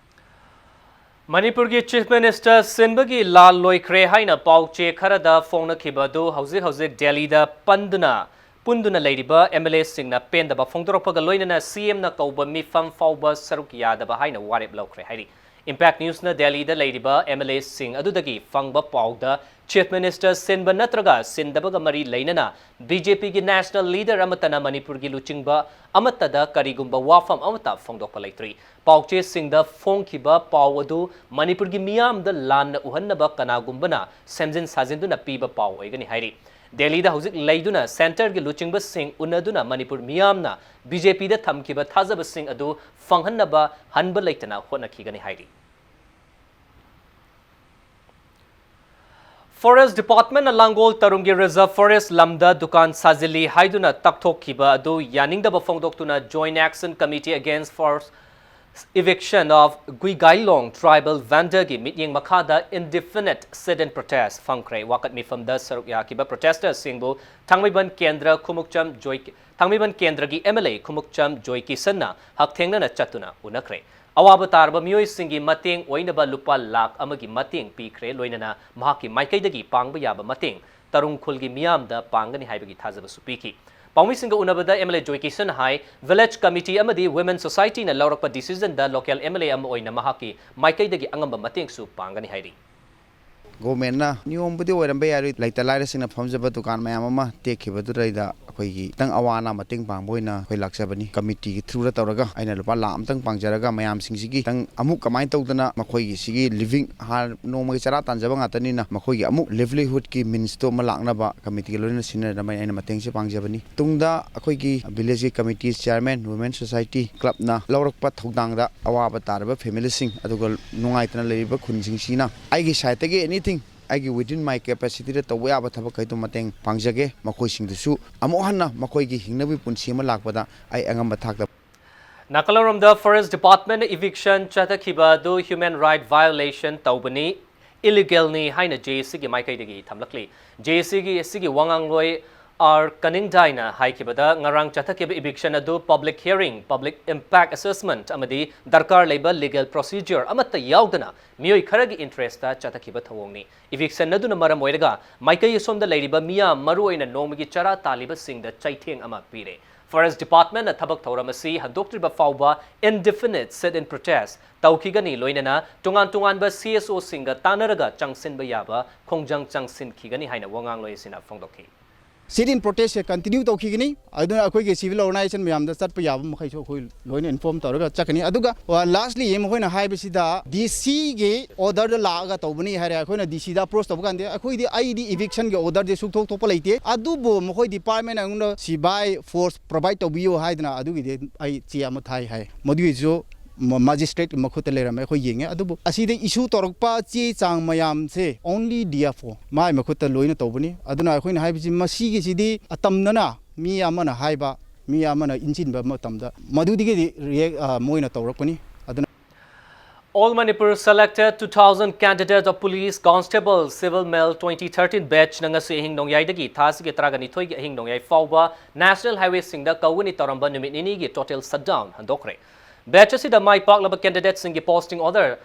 ꯃꯅꯤꯄꯨꯔꯒꯤ ꯆꯤꯐ ꯃꯤꯅꯤꯁꯇꯔ ꯁꯤꯟꯕꯒꯤ ꯂꯥꯜ ꯂꯣꯏꯈ꯭ꯔꯦ ꯍꯥꯏꯅ ꯄꯥꯎ ꯆꯦ ꯈꯔꯗ ꯐꯣꯡꯅꯈꯤꯕ ꯑꯗꯨ ꯍꯧꯖꯤꯛ ꯍꯧꯖꯤꯛ ꯗꯦꯜꯂꯤꯗ ꯄꯟꯗꯨꯅ, ꯄꯨꯟꯗꯨꯅ ꯂꯩꯔꯤꯕ ꯑꯦꯝ ꯑꯦꯜ ꯑꯦꯁꯤꯡꯅ ꯄꯦꯟꯗꯕ ꯐꯣꯡꯗꯣꯔꯛꯄꯒ ꯂꯣꯏꯅꯅ ꯁꯤ ꯑꯦꯝꯅ ꯀꯧꯕ ꯃꯤꯐꯝ ꯐꯥꯎꯕ ꯁꯔꯨꯛ ꯌꯥꯗꯕ ꯍꯥꯏꯅ ꯋꯥꯔꯦꯞ ꯂꯧꯈ꯭ꯔꯦ ꯍꯥꯏꯔꯤ꯫ ꯏꯝꯄꯦꯛ ꯅ꯭ꯌꯨꯁꯅ ꯗꯦꯜꯂꯤꯗ ꯂꯩꯔꯤꯕ ꯑꯦꯝ ꯑꯦꯜ ꯑꯦꯁꯤꯡ ꯑꯗꯨꯗꯒꯤ ꯐꯪꯕ ꯄꯥꯎꯗ ꯆꯤꯐ ꯃꯤꯅꯤꯁꯇꯔ ꯁꯤꯟꯕ ꯅꯠꯇ꯭ꯔꯒ ꯁꯤꯟꯗꯕꯒ ꯃꯔꯤ ꯂꯩꯅꯅ ꯕꯤ ꯖꯦ ꯄꯤꯒꯤ ꯅꯦꯁꯅꯦꯜ ꯂꯤꯗꯔ ꯑꯃꯠꯇꯅ ꯃꯅꯤꯄꯨꯔꯒꯤ ꯂꯨꯆꯤꯡꯕ ꯑꯃꯠꯇꯗ ꯀꯔꯤꯒꯨꯝꯕ ꯋꯥꯐꯝ ꯑꯃꯠꯇ ꯐꯣꯡꯗꯣꯛꯄ ꯂꯩꯇ꯭ꯔꯤ꯫ ꯄꯥꯎꯆꯦꯁꯤꯡꯗ ꯐꯣꯡꯈꯤꯕ ꯄꯥꯎ ꯑꯗꯨ ꯃꯅꯤꯄꯨꯔꯒꯤ ꯃꯤꯌꯥꯝꯗ ꯂꯥꯟꯅ ꯎꯍꯟꯅꯕ ꯀꯅꯥꯒꯨꯝꯕꯅ ꯁꯦꯝꯖꯤꯟ ꯁꯥꯖꯤꯟꯗꯨꯅ ꯄꯤꯕ ꯄꯥꯎ ꯑꯣꯏꯒꯅꯤ ꯍꯥꯏꯔꯤ꯫ ꯗꯦꯜꯂꯤꯗ ꯍꯧꯖꯤꯛ ꯂꯩꯗꯨꯅ ꯁꯦꯟꯇꯔꯒꯤ ꯂꯨꯆꯤꯡꯕꯁꯤꯡ ꯎꯅꯗꯨꯅ ꯃꯅꯤꯄꯨꯔ ꯃꯤꯌꯥꯝꯅ ꯕꯤ ꯖꯦ ꯄꯤꯗ ꯊꯝꯈꯤꯕ ꯊꯥꯖꯕꯁꯤꯡ ꯑꯗꯨ ꯐꯪꯍꯟꯅꯕ ꯍꯟꯕ ꯂꯩꯇꯅ ꯍꯣꯠꯅꯈꯤꯒꯅꯤ ꯍꯥꯏꯔꯤ꯫ ꯐꯣꯔꯦꯁ ꯗꯤꯄꯥꯔꯠꯃꯦꯟꯅ ꯂꯥꯡꯒꯣꯜ ꯇꯔꯨꯡꯒꯤ ꯔꯤꯖꯔꯚ ꯐꯣꯔꯦꯁ ꯂꯝꯗ ꯗꯨꯀꯥꯟ ꯁꯥꯖꯤꯜꯂꯤ ꯍꯥꯏꯗꯨꯅ ꯇꯛꯊꯣꯛꯈꯤꯕ ꯑꯗꯨ ꯌꯥꯅꯤꯡꯗꯕ ꯐꯣꯡꯗꯣꯛꯇꯨꯅ Joint Action Committee Against Forced Eviction of Guigailong Tribal Vendorꯒꯤ ꯃꯤꯠꯌꯦꯡ ꯃꯈꯥꯗ indefinite sit-in protest ꯐꯝꯈ꯭ꯔꯦ꯫ ꯋꯥꯀꯠ ꯃꯤꯐꯝꯗ ꯁꯔꯨꯛ ꯌꯥꯈꯤꯕ ꯄ꯭ꯔꯣꯇꯦꯁꯇꯔꯁꯤꯡꯕꯨ ꯊꯥꯡꯃꯩꯕꯟ ꯀꯦꯟꯗ꯭ꯔ ꯈꯨꯃꯨꯛꯆꯝ ꯖꯣꯏ-, ꯊꯥꯡꯃꯩꯕꯟ ꯀꯦꯟꯗ꯭ꯔꯒꯤ ꯑꯦꯝ ꯑꯦꯜ ꯑꯦ ꯈꯨꯃꯨꯛꯆꯝ ꯖꯣꯏꯀꯤꯁꯟꯅ ꯍꯛꯊꯦꯡꯅꯅ ꯆꯠꯇꯨꯅ ꯎꯅꯈ꯭ꯔꯦ꯫ ꯑꯋꯥꯕ ꯇꯥꯔꯕ ꯃꯤꯑꯣꯏꯁꯤꯡꯒꯤ ꯃꯇꯦꯡ ꯑꯣꯏꯅꯕ ꯂꯨꯄꯥ ꯂꯥꯈ ꯑꯃꯒꯤ ꯃꯇꯦꯡ ꯄꯤꯈ꯭ꯔꯦ, ꯂꯣꯏꯅꯅ ꯃꯍꯥꯛꯀꯤ ꯃꯥꯏꯀꯩꯗꯒꯤ ꯄꯥꯡꯕ ꯌꯥꯕ ꯃꯇꯦꯡ ꯇꯔꯨꯡ ꯈꯨꯜꯒꯤ ꯃꯤꯌꯥꯝꯗ ꯄꯥꯡꯒꯅꯤ ꯍꯥꯏꯕꯒꯤ ꯊꯥꯖꯕꯁꯨ ꯄꯤꯈꯤ꯫ ꯄꯥꯎꯃꯤꯁꯤꯡꯒ ꯎꯅꯕꯗ ꯑꯦꯝ ꯑꯦꯜ ꯑꯦ ꯖꯣꯏꯀꯤꯁꯟꯅ ꯍꯥꯏ, ꯚꯤꯂꯦꯖ ꯀꯃꯤꯇꯤ ꯑꯃꯗꯤ ꯋꯨꯃꯦꯟ ꯁꯣꯁꯥꯏꯇꯤꯅ ꯂꯧꯔꯛꯄ decisionꯗ local ꯑꯦꯝ ꯑꯦꯜ ꯑꯦ ꯑꯃ ꯑꯣꯏꯅ ꯃꯍꯥꯛꯀꯤ ꯃꯥꯏꯀꯩꯗꯒꯤ ꯑꯉꯝꯕ ꯃꯇꯦꯡꯁꯨ ꯄꯥꯡꯒꯅꯤ ꯍꯥꯏꯔꯤ꯫ ꯒꯣꯔꯃꯦꯟꯅ ꯅꯤꯌꯣꯝꯕꯨꯗꯤ ꯑꯣꯏꯔꯝꯕ ꯌꯥꯔꯣꯏ, ꯂꯩꯇ ꯂꯥꯏꯔꯁꯤꯡꯅ ꯐꯝꯖꯕ ꯗꯨꯀꯥꯟ ꯃꯌꯥꯝ ꯑꯃ ꯇꯦꯛꯈꯤꯕꯗꯨꯗꯩꯗ ꯑꯩꯈꯣꯏꯒꯤ ꯈꯤꯇꯪ ꯑꯋꯥ ꯑꯅꯥ ꯃꯇꯦꯡ ꯄꯥꯡꯕ ꯑꯣꯏꯅ ꯑꯩꯈꯣꯏ ꯂꯥꯛꯆꯕꯅꯤ꯫ ꯀꯃꯤꯇꯤꯒꯤ ꯊ꯭ꯔꯨꯗ ꯇꯧꯔꯒ ꯑꯩꯅ ꯂꯨꯄꯥ ꯂꯥꯈ ꯑꯃꯇꯪ ꯄꯥꯡꯖꯔꯒ ꯃꯌꯥꯝꯁꯤꯡꯁꯤꯒꯤ ꯈꯤꯇꯪ ꯑꯃꯨꯛ ꯀꯃꯥꯏꯅ ꯇꯧꯗꯅ ꯃꯈꯣꯏꯒꯤ ꯁꯤꯒꯤ ꯂꯤꯚꯤꯡ ꯍꯥꯟꯅ ꯅꯣꯡꯃꯒꯤ ꯆꯔꯥ ꯇꯥꯟꯖꯕ ꯉꯥꯛꯇꯅꯤꯅ ꯃꯈꯣꯏꯒꯤ ꯑꯃꯨꯛ ꯂꯤꯚꯂꯤꯍꯨꯗꯀꯤ ꯃꯤꯟꯁꯇꯣ ꯑꯃ ꯂꯥꯛꯅꯕ ꯀꯃꯤꯇꯤꯒ ꯂꯣꯏꯅꯅ ꯁꯤꯟꯅꯔꯝꯕꯅ ꯑꯩꯅ ꯃꯇꯦꯡꯁꯦ ꯄꯥꯡꯖꯕꯅꯤ꯫ ꯇꯨꯡꯗ ꯑꯩꯈꯣꯏꯒꯤ ꯚꯤꯂꯦꯖꯀꯤ ꯀꯃꯤꯇꯤ ꯆꯤꯌꯥꯔꯃꯦꯟ, ꯋꯨꯃꯦꯟ ꯁꯣꯁꯥꯏꯇꯤ ꯀ꯭ꯂꯕꯅ ꯂꯧꯔꯛꯄ ꯊꯧꯗꯥꯡꯗ ꯑꯋꯥꯕ ꯇꯥꯔꯕ ꯐꯦꯃꯤꯂꯤꯁꯤꯡ ꯑꯗꯨꯒ ꯅꯨꯡꯉꯥꯏꯇꯅ ꯂꯩꯔꯤꯕ ꯈꯨꯟꯁꯤꯡꯁꯤꯅ ꯑꯩꯒꯤ ꯁꯥꯏꯠꯇꯒꯤ ꯑꯦꯅꯤꯊꯤꯡ ꯑꯩꯒꯤ within my capacityꯗ ꯇꯧꯕ ꯌꯥꯕ ꯊꯕꯛꯈꯩꯗꯣ ꯃꯇꯦꯡ ꯄꯥꯡꯖꯒꯦ꯫ ꯃꯈꯣꯏꯁꯤꯡꯗꯨꯁꯨ ꯑꯃꯨꯛ ꯍꯟꯅ ꯃꯈꯣꯏꯒꯤ ꯍꯤꯡꯅꯕꯒꯤ ꯄꯨꯟꯁꯤ ꯑꯃ ꯂꯥꯛꯄꯗ ꯑꯩ ꯑꯉꯝꯕ ꯊꯥꯛꯇ ꯅꯥꯀꯜꯂꯣꯝꯗ Forest Departmentꯅ eviction ꯆꯠꯊꯈꯤꯕ ꯑꯗꯨ human right violation ꯇꯧꯕꯅꯤ, illegalꯅꯤ ꯍꯥꯏꯅ J A Cꯒꯤ ꯃꯥꯏꯀꯩꯗꯒꯤ ꯊꯝꯂꯛꯂꯤ꯫ J A Cꯒꯤ ꯑꯁꯤꯒꯤ ꯋꯥꯉꯥꯡꯂꯣꯏ ꯑꯥꯔ ꯀꯅꯤꯡꯗꯥꯏꯅ ꯍꯥꯏꯈꯤꯕꯗ, ꯉꯔꯥꯡ ꯆꯠꯊꯈꯤꯕ eviction ꯑꯗꯨ public hearing, public impact assessment ꯑꯃꯗꯤ ꯗꯔꯀꯥꯔ ꯂꯩꯕ legal procedure ꯑꯃꯠꯇ ꯌꯥꯎꯗꯅ ꯃꯤꯑꯣꯏ ꯈꯔꯒꯤ interestꯇ ꯆꯠꯊꯈꯤꯕ ꯊꯧꯑꯣꯡꯅꯤ꯫ Eviction ꯑꯗꯨꯅ ꯃꯔꯝ ꯑꯣꯏꯔꯒ ꯃꯥꯏꯀꯩ ꯑꯁꯣꯝꯗ ꯂꯩꯔꯤꯕ ꯃꯤꯌꯥꯝ, ꯃꯔꯨꯑꯣꯏꯅ ꯅꯣꯡꯃꯒꯤ ꯆꯔꯥ ꯇꯥꯜꯂꯤꯕꯁꯤꯡꯗ ꯆꯩꯊꯦꯡ ꯑꯃ ꯄꯤꯔꯦ꯫ Forest Departmentꯅ ꯊꯕꯛ ꯊꯧꯔꯝ ꯑꯁꯤ ꯍꯟꯗꯣꯛꯇ꯭ꯔꯤꯕ ꯐꯥꯎꯕ indefinite sit-in protest ꯇꯧꯈꯤꯒꯅꯤ, ꯂꯣꯏꯅꯅ ꯇꯣꯉꯥꯟ ꯇꯣꯉꯥꯟꯕ C S Oꯁꯤꯡꯒ ꯇꯥꯟꯅꯔꯒ ꯆꯪꯁꯤꯟꯕ ꯌꯥꯕ ꯈꯣꯡꯖꯪ ꯆꯪꯁꯤꯟꯈꯤꯒꯅꯤ ꯍꯥꯏꯅ ꯋꯥꯉꯥꯡꯂꯣꯏ ꯑꯁꯤꯅ ꯐꯣꯡꯗꯣꯛꯈꯤ꯫ Sit-in protestꯁꯦ continue ꯇꯧꯈꯤꯒꯅꯤ꯫ ꯑꯗꯨꯅ ꯑꯩꯈꯣꯏꯒꯤ civil organization ꯃꯌꯥꯝꯗ ꯆꯠꯄ ꯌꯥꯕ ꯃꯈꯩꯁꯨ ꯑꯩꯈꯣꯏ ꯂꯣꯏꯅ inform ꯇꯧꯔꯒ ꯆꯠꯀꯅꯤ꯫ ꯑꯗꯨꯒ, ꯑ, lastly ꯃꯈꯣꯏꯅ ꯍꯥꯏꯕꯁꯤꯗ D Cꯒꯤ orderꯗ ꯂꯥꯛꯑꯒ ꯇꯧꯕꯅꯤ ꯍꯥꯏꯔꯦ꯫ ꯑꯩꯈꯣꯏꯅ D Cꯗ approach ꯇꯧꯕ ꯀꯥꯟꯗ ꯑꯩꯈꯣꯏꯗꯤ, ꯑꯩꯗꯤ evictionꯒꯤ orderꯗꯤ ꯁꯨꯛꯊꯣꯛ ꯊꯣꯛꯄ ꯂꯩꯇꯦ, ꯑꯗꯨꯕꯨ ꯃꯈꯣꯏ department ꯑꯩꯉꯣꯟꯗ ꯁꯤꯕꯥꯏ force provide ꯇꯧꯕꯤꯌꯨ ꯍꯥꯏꯗꯅ ꯑꯗꯨꯒꯤꯗꯤ ꯑꯩ ꯆꯦ ꯑꯃ ꯊꯥꯏ ꯍꯥꯏ꯫ ꯃꯗꯨꯒꯤꯁꯨ ꯃ-, magistrate ꯃꯈꯨꯠꯇ ꯂꯩꯔꯝꯃꯦ, ꯑꯩꯈꯣꯏ ꯌꯦꯡꯉꯦ꯫ ꯑꯗꯨꯕꯨ ꯑꯁꯤꯗ issue ꯇꯧꯔꯛꯄ ꯆꯦ ꯆꯥꯡ ꯃꯌꯥꯝꯁꯦ only D F O ꯃꯥꯏ ꯃꯈꯨꯠꯇ ꯂꯣꯏꯅ ꯇꯧꯕꯅꯤ꯫ ꯑꯗꯨꯅ ꯑꯩꯈꯣꯏꯅ ꯍꯥꯏꯕꯁꯤ ꯃꯁꯤꯒꯤꯁꯤꯗꯤ ꯑꯇꯝꯅꯅ ꯃꯤ ꯑꯃꯅ ꯍꯥꯏꯕ, ꯃꯤ ꯑꯃꯅ ꯏꯟꯁꯤꯟꯕ ꯃꯇꯝꯗ ꯃꯗꯨꯗꯒꯤꯗꯤ react, ꯑ, ꯃꯣꯏꯅ ꯇꯧꯔꯛꯄꯅꯤ꯫ ꯑꯗꯨꯅ All Manipur selected two thousand candidate of police constable civil male twenty thirteen batchꯅ ꯉꯁꯤ ꯑꯍꯤꯡ ꯅꯣꯡꯌꯥꯏꯗꯒꯤ ꯊꯥ ꯑꯁꯤꯒꯤ ꯇꯔꯥꯒ ꯅꯤꯊꯣꯏꯒꯤ ꯑꯍꯤꯡ ꯅꯣꯡꯌꯥꯏ ꯐꯥꯎꯕ national highwayꯁꯤꯡꯗ ꯀꯧꯒꯅꯤ ꯇꯧꯔꯝꯕ ꯅꯨꯃꯤꯠ ꯅꯤꯅꯤꯒꯤ total shutdown ꯍꯟꯗꯣꯛꯈ꯭ꯔꯦ꯫ Batch ꯑꯁꯤꯗ ꯃꯥꯏ ꯄꯥꯛꯂꯕ candidateꯁꯤꯡꯒꯤ posting order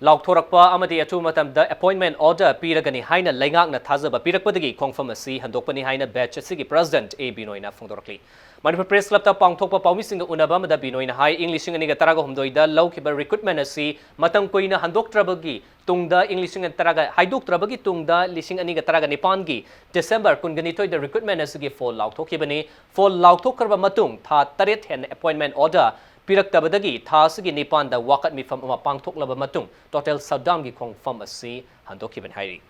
ꯂꯥꯎꯊꯣꯔꯛꯄ ꯑꯃꯗꯤ ꯑꯊꯨꯕ ꯃꯇꯝꯗ appointment order ꯄꯤꯔꯒꯅꯤ ꯍꯥꯏꯅ ꯂꯩꯉꯥꯛꯅ ꯊꯥꯖꯕ ꯄꯤꯔꯛꯄꯗꯒꯤ ꯈꯣꯡꯐꯝ ꯑꯁꯤ ꯍꯟꯗꯣꯛꯄꯅꯤ ꯍꯥꯏꯅ batch ꯑꯁꯤꯒꯤ president A ꯕꯤꯅꯣꯏꯅ ꯐꯣꯡꯗꯣꯔꯛꯂꯤ꯫ Manipur Press Clubꯇ ꯄꯥꯡꯊꯣꯛꯄ ꯄꯥꯎꯃꯤꯁꯤꯡꯒ ꯎꯅꯕ ꯑꯃꯗ ꯕꯤꯅꯣꯏꯅ ꯍꯥꯏ, ꯏꯪ ꯂꯤꯁꯤꯡ ꯑꯅꯤꯒ ꯇꯔꯥꯒ ꯍꯨꯝꯗꯣꯏꯗ ꯂꯧꯈꯤꯕ recruitment ꯑꯁꯤ ꯃꯇꯝ ꯀꯨꯏꯅ ꯍꯟꯗꯣꯛꯇ꯭ꯔꯕꯒꯤ ꯇꯨꯡꯗ ꯏꯪ ꯂꯤꯁꯤꯡ ꯑꯅꯤ ꯇꯔꯥꯒ ꯍꯥꯏꯗꯣꯛꯇ꯭ꯔꯕꯒꯤ ꯇꯨꯡꯗ ꯂꯤꯁꯤꯡ ꯑꯅꯤꯒ ꯇꯔꯥꯒ ꯅꯤꯄꯥꯟꯒꯤ December ꯀꯨꯟꯒ ꯅꯤꯊꯣꯏꯗ recruitment ꯑꯁꯤꯒꯤ fall ꯂꯥꯎꯊꯣꯛꯈꯤꯕꯅꯤ꯫ Fall ꯂꯥꯎꯊꯣꯛꯈ꯭ꯔꯕ ꯃꯇꯨꯡ ꯊꯥ ꯇꯔꯦꯠ ꯍꯦꯟꯅ appointment order ꯄꯤꯔꯛꯇꯕꯗꯒꯤ ꯊꯥ ꯑꯁꯤꯒꯤ ꯅꯤꯄꯥꯟꯗ ꯋꯥꯀꯠ ꯃꯤꯐꯝ ꯑꯃ ꯄꯥꯡꯊꯣꯛꯂꯕ ꯃꯇꯨꯡ total shutdownꯒꯤ ꯈꯣꯡꯐꯝ ꯑꯁꯤ ꯍꯟꯗꯣꯛꯈꯤꯕꯅꯤ ꯍꯥꯏꯔꯤ꯫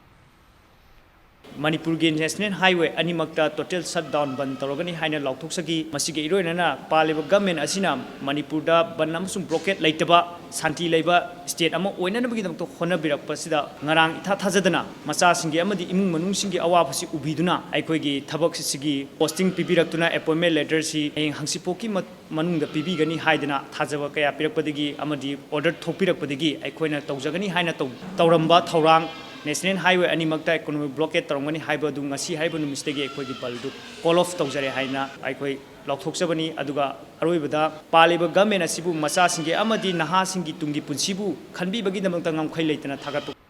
ꯃꯅꯤꯄꯨꯔꯒꯤ National Highway ꯑꯅꯤꯃꯛꯇ total shutdown ꯕꯟ ꯇꯧꯔꯒꯅꯤ ꯍꯥꯏꯅ ꯂꯥꯎꯊꯣꯛꯆꯈꯤ꯫ ꯃꯁꯤꯒ ꯏꯔꯣꯏꯅꯅ ꯄꯥꯜꯂꯤꯕ government ꯑꯁꯤꯅ ꯃꯅꯤꯄꯨꯔꯗ ꯕꯟ ꯑꯃꯁꯨꯡ blockade ꯂꯩꯇꯕ ꯁꯥꯟꯇꯤ ꯂꯩꯕ state ꯑꯃ ꯑꯣꯏꯅꯅꯕꯒꯤꯗꯃꯛꯇ ꯍꯣꯠꯅꯕꯤꯔꯛꯄꯁꯤꯗ ꯉꯔꯥꯡ ꯏꯊꯥ ꯊꯥꯖꯗꯅ ꯃꯆꯥꯁꯤꯡꯒꯤ ꯑꯃꯗꯤ ꯏꯃꯨꯡ ꯃꯅꯨꯡꯁꯤꯡꯒꯤ ꯑꯋꯥꯕꯁꯤ ꯎꯕꯤꯗꯨꯅ ꯑꯩꯈꯣꯏꯒꯤ ꯊꯕꯛꯁꯤꯒꯤ posting ꯄꯤꯕꯤꯔꯛꯇꯨꯅ appointment letterꯁꯤ ꯍꯌꯦꯡ ꯍꯪꯆꯤꯠꯐꯥꯎꯒꯤ ꯃ-, ꯃꯅꯨꯡꯗ ꯄꯤꯕꯤꯒꯅꯤ ꯍꯥꯏꯗꯅ ꯊꯥꯖꯕ ꯀꯌꯥ ꯄꯤꯔꯛꯄꯗꯒꯤ ꯑꯃꯗꯤ order ꯊꯣꯛꯄꯤꯔꯛꯄꯗꯒꯤ ꯑꯩꯈꯣꯏꯅ ꯇꯧꯖꯒꯅꯤ ꯍꯥꯏꯅ ꯇꯧ-, ꯇꯧꯔꯝꯕ ꯊꯧꯔꯥꯡ National Highway ꯑꯅꯤꯃꯛꯇ economic blockade ꯇꯧꯔꯝꯒꯅꯤ ꯍꯥꯏꯕ ꯑꯗꯨ ꯉꯁꯤ ꯍꯥꯏꯔꯤꯕ ꯅꯨꯃꯤꯠꯁꯤꯗꯒꯤ ꯑꯩꯈꯣꯏꯒꯤ ꯕꯟꯗꯨ call off ꯇꯧꯖꯔꯦ ꯍꯥꯏꯅ ꯑꯩꯈꯣꯏ ꯂꯥꯎꯊꯣꯛꯆꯕꯅꯤ꯫ ꯑꯗꯨꯒ ꯑꯔꯣꯏꯕꯗ ꯄꯥꯜꯂꯤꯕ government ꯑꯁꯤꯕꯨ ꯃꯆꯥꯁꯤꯡꯒꯤ ꯑꯃꯗꯤ ꯅꯍꯥꯁꯤꯡꯒꯤ ꯇꯨꯡꯒꯤ ꯄꯨꯟꯁꯤꯕꯨ ꯈꯟꯕꯤꯕꯒꯤꯗꯃꯛꯇ ꯉꯝꯈꯩ ꯂꯩꯇꯅ ꯊꯥꯒꯠꯄ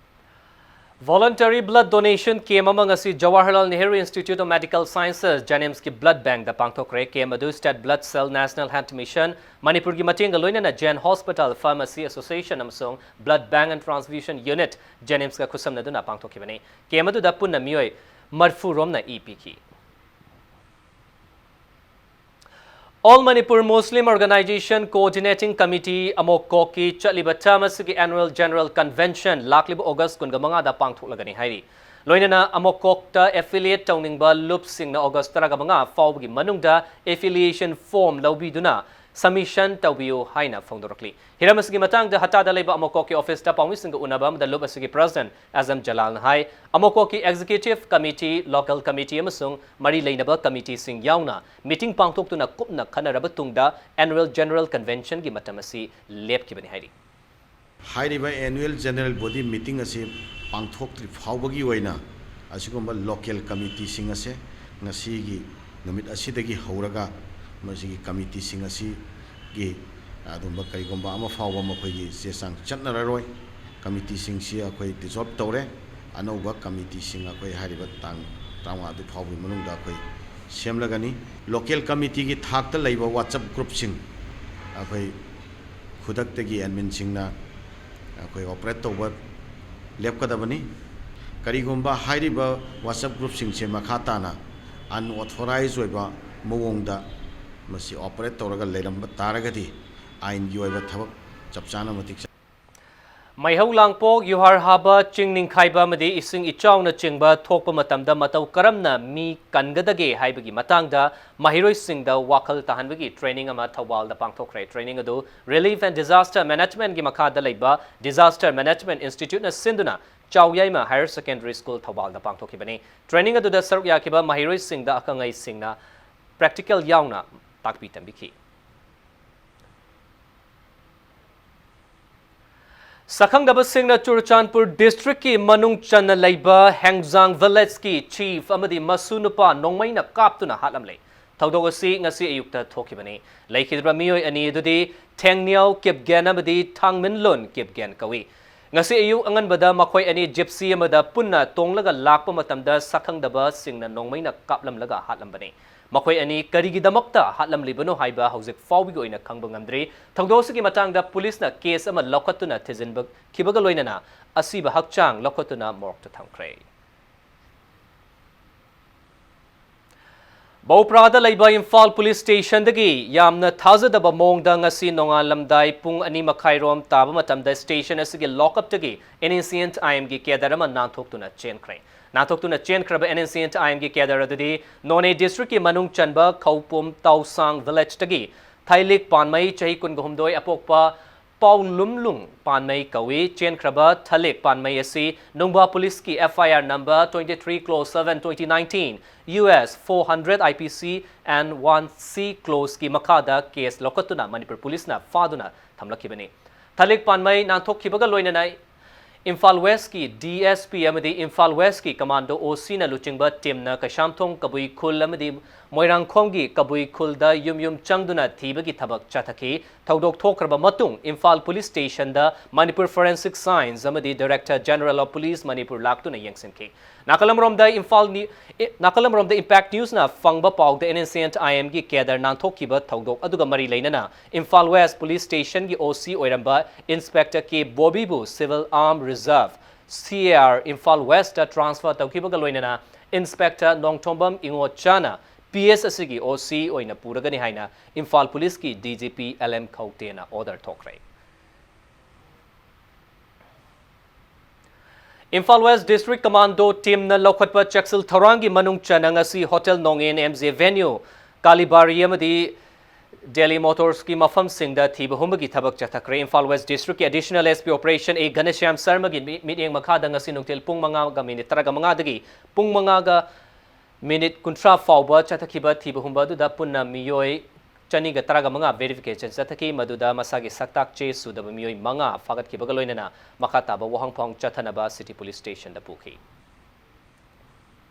Voluntary blood donation camp ꯑꯃ ꯉꯁꯤ Jawaharlal Nehru Institute of Medical Sciences, JNIMSꯀꯤ blood bankꯇ ꯄꯥꯡꯊꯣꯛꯈ꯭ꯔꯦ꯫ Camp ꯑꯗꯨ State Blood Cell, National Health Mission, ꯃꯅꯤꯄꯨꯔꯒꯤ ꯃꯇꯦꯡꯒ ꯂꯣꯏꯅꯅ Jain Hospital, Pharmacy Association ꯑꯃꯁꯨꯡ Blood Bank and Transfusion Unit, JNIMSꯀ ꯈꯨꯠꯁꯝꯅꯗꯨꯅ ꯄꯥꯡꯊꯣꯛꯈꯤꯕꯅꯤ꯫ Camp ꯑꯗꯨꯗ ꯄꯨꯟꯅ ꯃꯤꯑꯣꯏ ꯃꯔꯤꯐꯨ ꯔꯣꯝꯅ ꯏ ꯄꯤꯈꯤ꯫ All Manipur Muslim Organization Coordinating Committee, ꯑꯃꯣꯀꯣꯛꯀꯤ ꯆꯠꯂꯤꯕ term ꯑꯁꯤꯒꯤ Annual General Convention ꯂꯥꯛꯂꯤꯕ August ꯀꯨꯟꯒ ꯃꯉꯥꯗ ꯄꯥꯡꯊꯣꯛꯂꯒꯅꯤ ꯍꯥꯏꯔꯤ꯫ ꯂꯣꯏꯅꯅ ꯑꯃꯣꯀꯣꯛꯇ affiliate ꯇꯧꯅꯤꯡꯕ ꯂꯨꯞꯁꯤꯡꯅ August ꯇꯔꯥꯒ ꯃꯉꯥ ꯐꯥꯎꯕꯒꯤ ꯃꯅꯨꯡꯗ affiliation form ꯂꯧꯕꯤꯗꯨꯅ submission ꯇꯧꯕꯤꯌꯨ ꯍꯥꯏꯅ ꯐꯣꯡꯗꯣꯔꯛꯂꯤ꯫ ꯍꯤꯔꯝ ꯑꯁꯤꯒꯤ ꯃꯇꯥꯡꯗ ꯍꯠꯇꯥꯗ ꯂꯩꯕ ꯑꯃꯣꯀꯣꯛꯀꯤ officeꯇ ꯄꯥꯎꯃꯤꯁꯤꯡꯒ ꯎꯅꯕ ꯑꯃꯗ ꯂꯨꯞ ꯑꯁꯤꯒꯤ president ꯑꯦꯖꯝ ꯖꯂꯥꯜꯅ ꯍꯥꯏ, ꯑꯃꯣꯀꯣꯛꯀꯤ executive committee, local committee ꯑꯃꯁꯨꯡ ꯃꯔꯤ ꯂꯩꯅꯕ committeeꯁꯤꯡ ꯌꯥꯎꯅ meeting ꯄꯥꯡꯊꯣꯛꯇꯨꯅ ꯀꯨꯞꯅ ꯈꯟꯅꯔꯕ ꯇꯨꯡꯗ Annual General Conventionꯒꯤ ꯃꯇꯝ ꯑꯁꯤ ꯂꯦꯞꯈꯤꯕꯅꯤ ꯍꯥꯏꯔꯤ꯫ ꯍꯥꯏꯔꯤꯕ Annual General Body Meeting ꯑꯁꯤ ꯄꯥꯡꯊꯣꯛꯇ꯭ꯔꯤ ꯐꯥꯎꯕꯒꯤ ꯑꯣꯏꯅ ꯑꯁꯤꯒꯨꯝꯕ local committeeꯁꯤꯡ ꯑꯁꯦ ꯉꯁꯤꯒꯤ ꯅꯨꯃꯤꯠ ꯑꯁꯤꯗꯒꯤ ꯍꯧꯔꯒ ꯃꯁꯤꯒꯤ committeeꯁꯤꯡ ꯑꯁꯤꯒꯤ ꯑꯗꯨꯝꯕ ꯀꯔꯤꯒꯨꯝꯕ ꯑꯃ ꯐꯥꯎꯕ ꯃꯈꯣꯏꯒꯤ ꯆꯦ ꯆꯥꯡ ꯆꯠꯅꯔꯔꯣꯏ꯫ Committeeꯁꯤꯡꯁꯤ ꯑꯩꯈꯣꯏ dissolve ꯇꯧꯔꯦ꯫ ꯑꯅꯧꯕ committeeꯁꯤꯡ ꯑꯩꯈꯣꯏ ꯍꯥꯏꯔꯤꯕ ꯇꯥꯡ ꯇꯔꯥꯃꯉꯥ ꯑꯗꯨ ꯐꯥꯎꯕꯒꯤ ꯃꯅꯨꯡꯗ ꯑꯩꯈꯣꯏ ꯁꯦꯝꯂꯒꯅꯤ꯫ Local committeeꯒꯤ ꯊꯥꯛꯇ ꯂꯩꯕ WhatsApp groupꯁꯤꯡ ꯑꯩꯈꯣꯏ ꯈꯨꯗꯛꯇꯒꯤ adminꯁꯤꯡꯅ ꯑꯩꯈꯣꯏ operate ꯇꯧꯕ ꯂꯦꯞꯀꯗꯕꯅꯤ꯫ ꯀꯔꯤꯒꯨꯝꯕ ꯍꯥꯏꯔꯤꯕ WhatsApp groupꯁꯤꯡꯁꯦ ꯃꯈꯥ ꯇꯥꯅ unauthorized ꯑꯣꯏꯕ ꯃꯑꯣꯡꯗ ꯃꯁꯤ operate ꯇꯧꯔꯒ ꯂꯩꯔꯝꯕ ꯇꯥꯔꯒꯗꯤ ꯑꯥꯏꯟꯒꯤ ꯑꯣꯏꯕ ꯊꯕꯛ ꯆꯞ ꯆꯥꯅ ꯃꯇꯤꯛ ꯆꯥ- ꯃꯩꯍꯧ ꯂꯥꯡꯄꯣꯛ, ꯌꯨꯍꯥꯔ ꯍꯥꯕ, ꯆꯤꯡ ꯅꯤꯡꯈꯥꯏꯕ ꯑꯃꯗꯤ ꯏꯁꯤꯡ ꯏꯆꯥꯎꯅꯆꯤꯡꯕ ꯊꯣꯛꯄ ꯃꯇꯝꯗ ꯃꯇꯧ ꯀꯔꯝꯅ ꯃꯤ ꯀꯟꯒꯗꯒꯦ ꯍꯥꯏꯕꯒꯤ ꯃꯇꯥꯡꯗ ꯃꯍꯩꯔꯣꯏꯁꯤꯡꯗ ꯋꯥꯈꯜ ꯇꯥꯍꯟꯕꯒꯤ training ꯑꯃ ꯊꯧꯕꯥꯜꯗ ꯄꯥꯡꯊꯣꯛꯈ꯭ꯔꯦ꯫ Training ꯑꯗꯨ Relief and Disaster Managementꯒꯤ ꯃꯈꯥꯗ ꯂꯩꯕ Disaster Management Instituteꯅ ꯁꯤꯟꯗꯨꯅ ꯆꯥꯎꯌꯥꯏꯃ Higher Secondary School ꯊꯧꯕꯥꯜꯗ ꯄꯥꯡꯊꯣꯛꯈꯤꯕꯅꯤ꯫ Training ꯑꯗꯨꯗ ꯁꯔꯨꯛ ꯌꯥꯈꯤꯕ ꯃꯍꯩꯔꯣꯏꯁꯤꯡꯗ ꯑꯈꯪ ꯑꯍꯩꯁꯤꯡꯅ practical ꯌꯥꯎꯅ ꯇꯥꯛꯄꯤ ꯇꯝꯕꯤꯈꯤ꯫ ꯁꯛꯈꯪꯗꯕꯁꯤꯡꯅ ꯆꯨꯔꯆꯥꯟꯄꯨꯔ districtꯀꯤ ꯃꯅꯨꯡ ꯆꯟꯅ ꯂꯩꯕ ꯍꯦꯡꯖꯥꯡ villageꯀꯤ chief ꯑꯃꯗꯤ ꯃꯁꯨ ꯅꯨꯄꯥ ꯅꯣꯡꯃꯩꯅ ꯀꯥꯞꯇꯨꯅ ꯍꯥꯠꯂꯝꯂꯦ꯫ ꯊꯧꯗꯣꯛ ꯑꯁꯤ ꯉꯁꯤ ꯑꯌꯨꯛꯇ ꯊꯣꯛꯈꯤꯕꯅꯤ꯫ ꯂꯩꯈꯤꯗ꯭ꯔꯤꯕ ꯃꯤꯑꯣꯏ ꯑꯅꯤ ꯑꯗꯨꯗꯤ ꯊꯦꯡꯅꯤꯌꯥꯎ ꯀꯤꯞꯒꯦꯟ ꯑꯃꯗꯤ ꯊꯥꯡꯃꯤꯟꯂꯨꯟ ꯀꯤꯞꯒꯦꯟ ꯀꯧꯏ꯫ ꯉꯁꯤ ꯑꯌꯨꯛ ꯑꯉꯟꯕꯗ ꯃꯈꯣꯏ ꯑꯅꯤ gypsy ꯑꯃꯗ ꯄꯨꯟꯅ ꯇꯣꯡꯂꯒ ꯂꯥꯛꯄ ꯃꯇꯝꯗ ꯁꯛꯈꯪꯗꯕꯁꯤꯡꯅ ꯅꯣꯡꯃꯩꯅ ꯀꯥꯞꯂꯝꯂꯒ ꯍꯥꯠꯂꯝꯕꯅꯤ꯫ ꯃꯈꯣꯏ ꯑꯅꯤ ꯀꯔꯤꯒꯤꯗꯃꯛꯇ ꯍꯥꯠꯂꯝꯂꯤꯕꯅꯣ ꯍꯥꯏꯕ ꯍꯧꯖꯤꯛ ꯐꯥꯎꯕꯒꯤ ꯑꯣꯏꯅ ꯈꯪꯕ ꯉꯝꯗ꯭ꯔꯤ꯫ ꯊꯧꯗꯣꯛ ꯑꯁꯤꯒꯤ ꯃꯇꯥꯡꯗ ꯄꯨꯂꯤꯁꯅ case ꯑꯃ ꯂꯧꯈꯠꯇꯨꯅ ꯊꯤꯖꯤꯟꯈꯤꯕꯒ ꯂꯣꯏꯅꯅ ꯑꯁꯤꯕ ꯍꯛꯆꯥꯡ ꯂꯧꯈꯠꯇꯨꯅ ꯃꯣꯔꯒꯇ ꯊꯝꯈ꯭ꯔꯦ꯫ ꯕꯧꯄ꯭ꯔꯥꯗ ꯂꯩꯕ ꯏꯝꯐꯥꯜ ꯄꯨꯂꯤꯁ ꯁ꯭ꯇꯦꯁꯟꯗꯒꯤ ꯌꯥꯝꯅ ꯊꯥꯖꯗꯕ ꯃꯑꯣꯡꯗ ꯉꯁꯤ ꯅꯣꯡꯉꯥꯜꯂꯝꯗꯥꯏ ꯄꯨꯡ ꯑꯅꯤ ꯃꯈꯥꯏꯔꯣꯝ ꯇꯥꯕ ꯃꯇꯝꯗ ꯁ꯭ꯇꯦꯁꯟ ꯑꯁꯤꯒꯤ ꯂꯣꯛꯑꯞꯇꯒꯤ NSCN-IMꯒꯤ cadre ꯑꯃ ꯅꯥꯟꯊꯣꯛꯇꯨꯅ ꯆꯦꯟꯈ꯭ꯔꯦ꯫ ꯅꯥꯟꯊꯣꯛꯇꯨꯅ ꯆꯦꯟꯈ꯭ꯔꯕ NSCN-IMꯒꯤ cadre ꯑꯗꯨꯗꯤ ꯅꯣꯅꯦ districtꯀꯤ ꯃꯅꯨꯡ ꯆꯟꯕ ꯈꯧꯄꯨꯝ ꯇꯥꯎꯁꯥꯡ villageꯇꯒꯤ ꯊꯥꯏꯂꯤꯛ ꯄꯥꯟꯃꯩ, ꯆꯍꯤ ꯀꯨꯟꯒ ꯍꯨꯝꯗꯣꯏ, ꯑꯄꯣꯛꯄ ꯄꯥꯎꯂꯨꯝꯂꯨꯡ ꯄꯥꯟꯃꯩ ꯀꯧꯏ꯫ ꯆꯦꯟꯈ꯭ꯔꯕ ꯊꯥꯏꯂꯤꯛ ꯄꯥꯟꯃꯩ ꯑꯁꯤ ꯅꯨꯡꯕꯥ ꯄꯨꯂꯤꯁꯀꯤ FIR number twenty three clause seven twenty nineteen, US four hundred IPC and one C clauseꯀꯤ ꯃꯈꯥꯗ case ꯂꯧꯈꯠꯇꯨꯅ ꯃꯅꯤꯄꯨꯔ ꯄꯨꯂꯤꯁꯅ ꯐꯥꯗꯨꯅ ꯊꯝꯂꯛꯈꯤꯕꯅꯤ꯫ ꯊꯥꯏꯂꯤꯛ ꯄꯥꯟꯃꯩ ꯅꯥꯟꯊꯣꯛꯈꯤꯕꯒ ꯂꯣꯏꯅꯅ ꯏꯝꯐꯥꯜ Westꯀꯤ DSP ꯑꯃꯗꯤ ꯏꯝꯐꯥꯜ Westꯀꯤ Commando OCꯅ ꯂꯨꯆꯤꯡꯕ teamꯅ ꯀꯩꯁꯥꯝꯊꯣꯡ ꯀꯕꯨꯏ ꯈꯨꯜ ꯑꯃꯗꯤ ꯃꯣꯏꯔꯥꯡꯈꯣꯝꯒꯤ ꯀꯕꯨꯏ ꯈꯨꯜꯗ ꯌꯨꯝ ꯌꯨꯝ ꯆꯪꯗꯨꯅ ꯊꯤꯕꯒꯤ ꯊꯕꯛ ꯆꯠꯊꯈꯤ꯫ ꯊꯧꯗꯣꯛ ꯊꯣꯛꯈ꯭ꯔꯕ ꯃꯇꯨꯡ ꯏꯝꯐꯥꯜ ꯄꯨꯂꯤꯁ ꯁ꯭ꯇꯦꯁꯟꯗ ꯃꯅꯤꯄꯨꯔ Forensic Science ꯑꯃꯗꯤ Director General of Police Manipur ꯂꯥꯛꯇꯨꯅ ꯌꯦꯡꯁꯤꯟꯈꯤ꯫ ꯅꯥꯀꯜ ꯑꯃꯔꯣꯝꯗ ꯏꯝꯐꯥꯜ ꯅꯤ-, ꯑꯦ, ꯅꯥꯀꯜ ꯑꯃꯔꯣꯝꯗ Impact Newsꯅ ꯐꯪꯕ ꯄꯥꯎꯗ NSCN-IMꯒꯤ cadre ꯅꯥꯟꯊꯣꯛꯈꯤꯕ ꯊꯧꯗꯣꯛ ꯑꯗꯨꯒ ꯃꯔꯤ ꯂꯩꯅꯅ ꯏꯝꯐꯥꯜ West ꯄꯨꯂꯤꯁ ꯁ꯭ꯇꯦꯁꯟꯒꯤ OC ꯑꯣꯏꯔꯝꯕ Inspector K ꯕꯣꯕꯤꯕꯨ Civil Armed Reserve C A R Imphal west transfer ꯇꯧꯈꯤꯕꯒ ꯂꯣꯏꯅꯅ Inspector ꯅꯣꯡꯊꯣꯝꯕꯝ ꯏꯉꯣꯆꯥꯅ P S ꯑꯁꯤꯒꯤ O C ꯑꯣꯏꯅ ꯄꯨꯔꯒꯅꯤ ꯍꯥꯏꯅ ꯏꯝꯐꯥꯜ ꯄꯨꯂꯤꯁꯀꯤ D G P L M ꯈꯧꯇꯦꯅ order ꯊꯣꯛꯈ꯭ꯔꯦ꯫ ꯏꯝꯐꯥꯜ ꯋꯦꯁ District Commando teamꯅ ꯂꯧꯈꯠꯄ ꯆꯦꯛꯁꯤꯜ ꯊꯧꯔꯥꯡꯒꯤ ꯃꯅꯨꯡ ꯆꯟꯅ ꯉꯁꯤ Hotel ꯅꯣꯡꯉꯦꯟ, M J Venue, ꯀꯥꯂꯤꯕꯥꯔꯤ ꯑꯃꯗꯤ Delhi Motorsꯀꯤ ꯃꯐꯝꯁꯤꯡꯗ ꯊꯤꯕ ꯍꯨꯝꯕꯒꯤ ꯊꯕꯛ ꯆꯠꯊꯈ꯭ꯔꯦ꯫ ꯏꯝꯐꯥꯜ ꯋꯦꯁ Districtꯀꯤ Additional S P Operation A Ghanashyam ꯁꯔꯃꯒꯤ ꯃꯤ-, ꯃꯤꯠꯌꯦꯡ ꯃꯈꯥꯗ ꯉꯁꯤ ꯅꯨꯡꯊꯤꯜ ꯄꯨꯡ ꯃꯉꯥꯒ ꯃꯤꯅꯤꯠ ꯇꯔꯥꯒ ꯃꯉꯥꯗꯒꯤ ꯄꯨꯡ ꯃꯉꯥꯒ ꯃꯤꯅꯤꯠ ꯀꯨꯟꯊ꯭ꯔꯥ ꯐꯥꯎꯕ ꯆꯠꯊꯈꯤꯕ ꯊꯤꯕ ꯍꯨꯝꯕ ꯑꯗꯨꯗ ꯄꯨꯟꯅ ꯃꯤꯑꯣꯏ ꯆꯅꯤꯒ ꯇꯔꯥꯒ ꯃꯉꯥ verification ꯆꯠꯊꯈꯤ, ꯃꯗꯨꯗ ꯃꯁꯥꯒꯤ ꯁꯛꯇꯥꯛ ꯆꯦ ꯁꯨꯗꯕ ꯃꯤꯑꯣꯏ ꯃꯉꯥ ꯐꯥꯒꯠꯈꯤꯕꯒ ꯂꯣꯏꯅꯅ ꯃꯈꯥ ꯇꯥꯕ ꯋꯥꯍꯪ ꯄꯥꯎꯍꯪ ꯆꯠꯊꯅꯕ City Police Stationꯗ ꯄꯨꯈꯤ꯫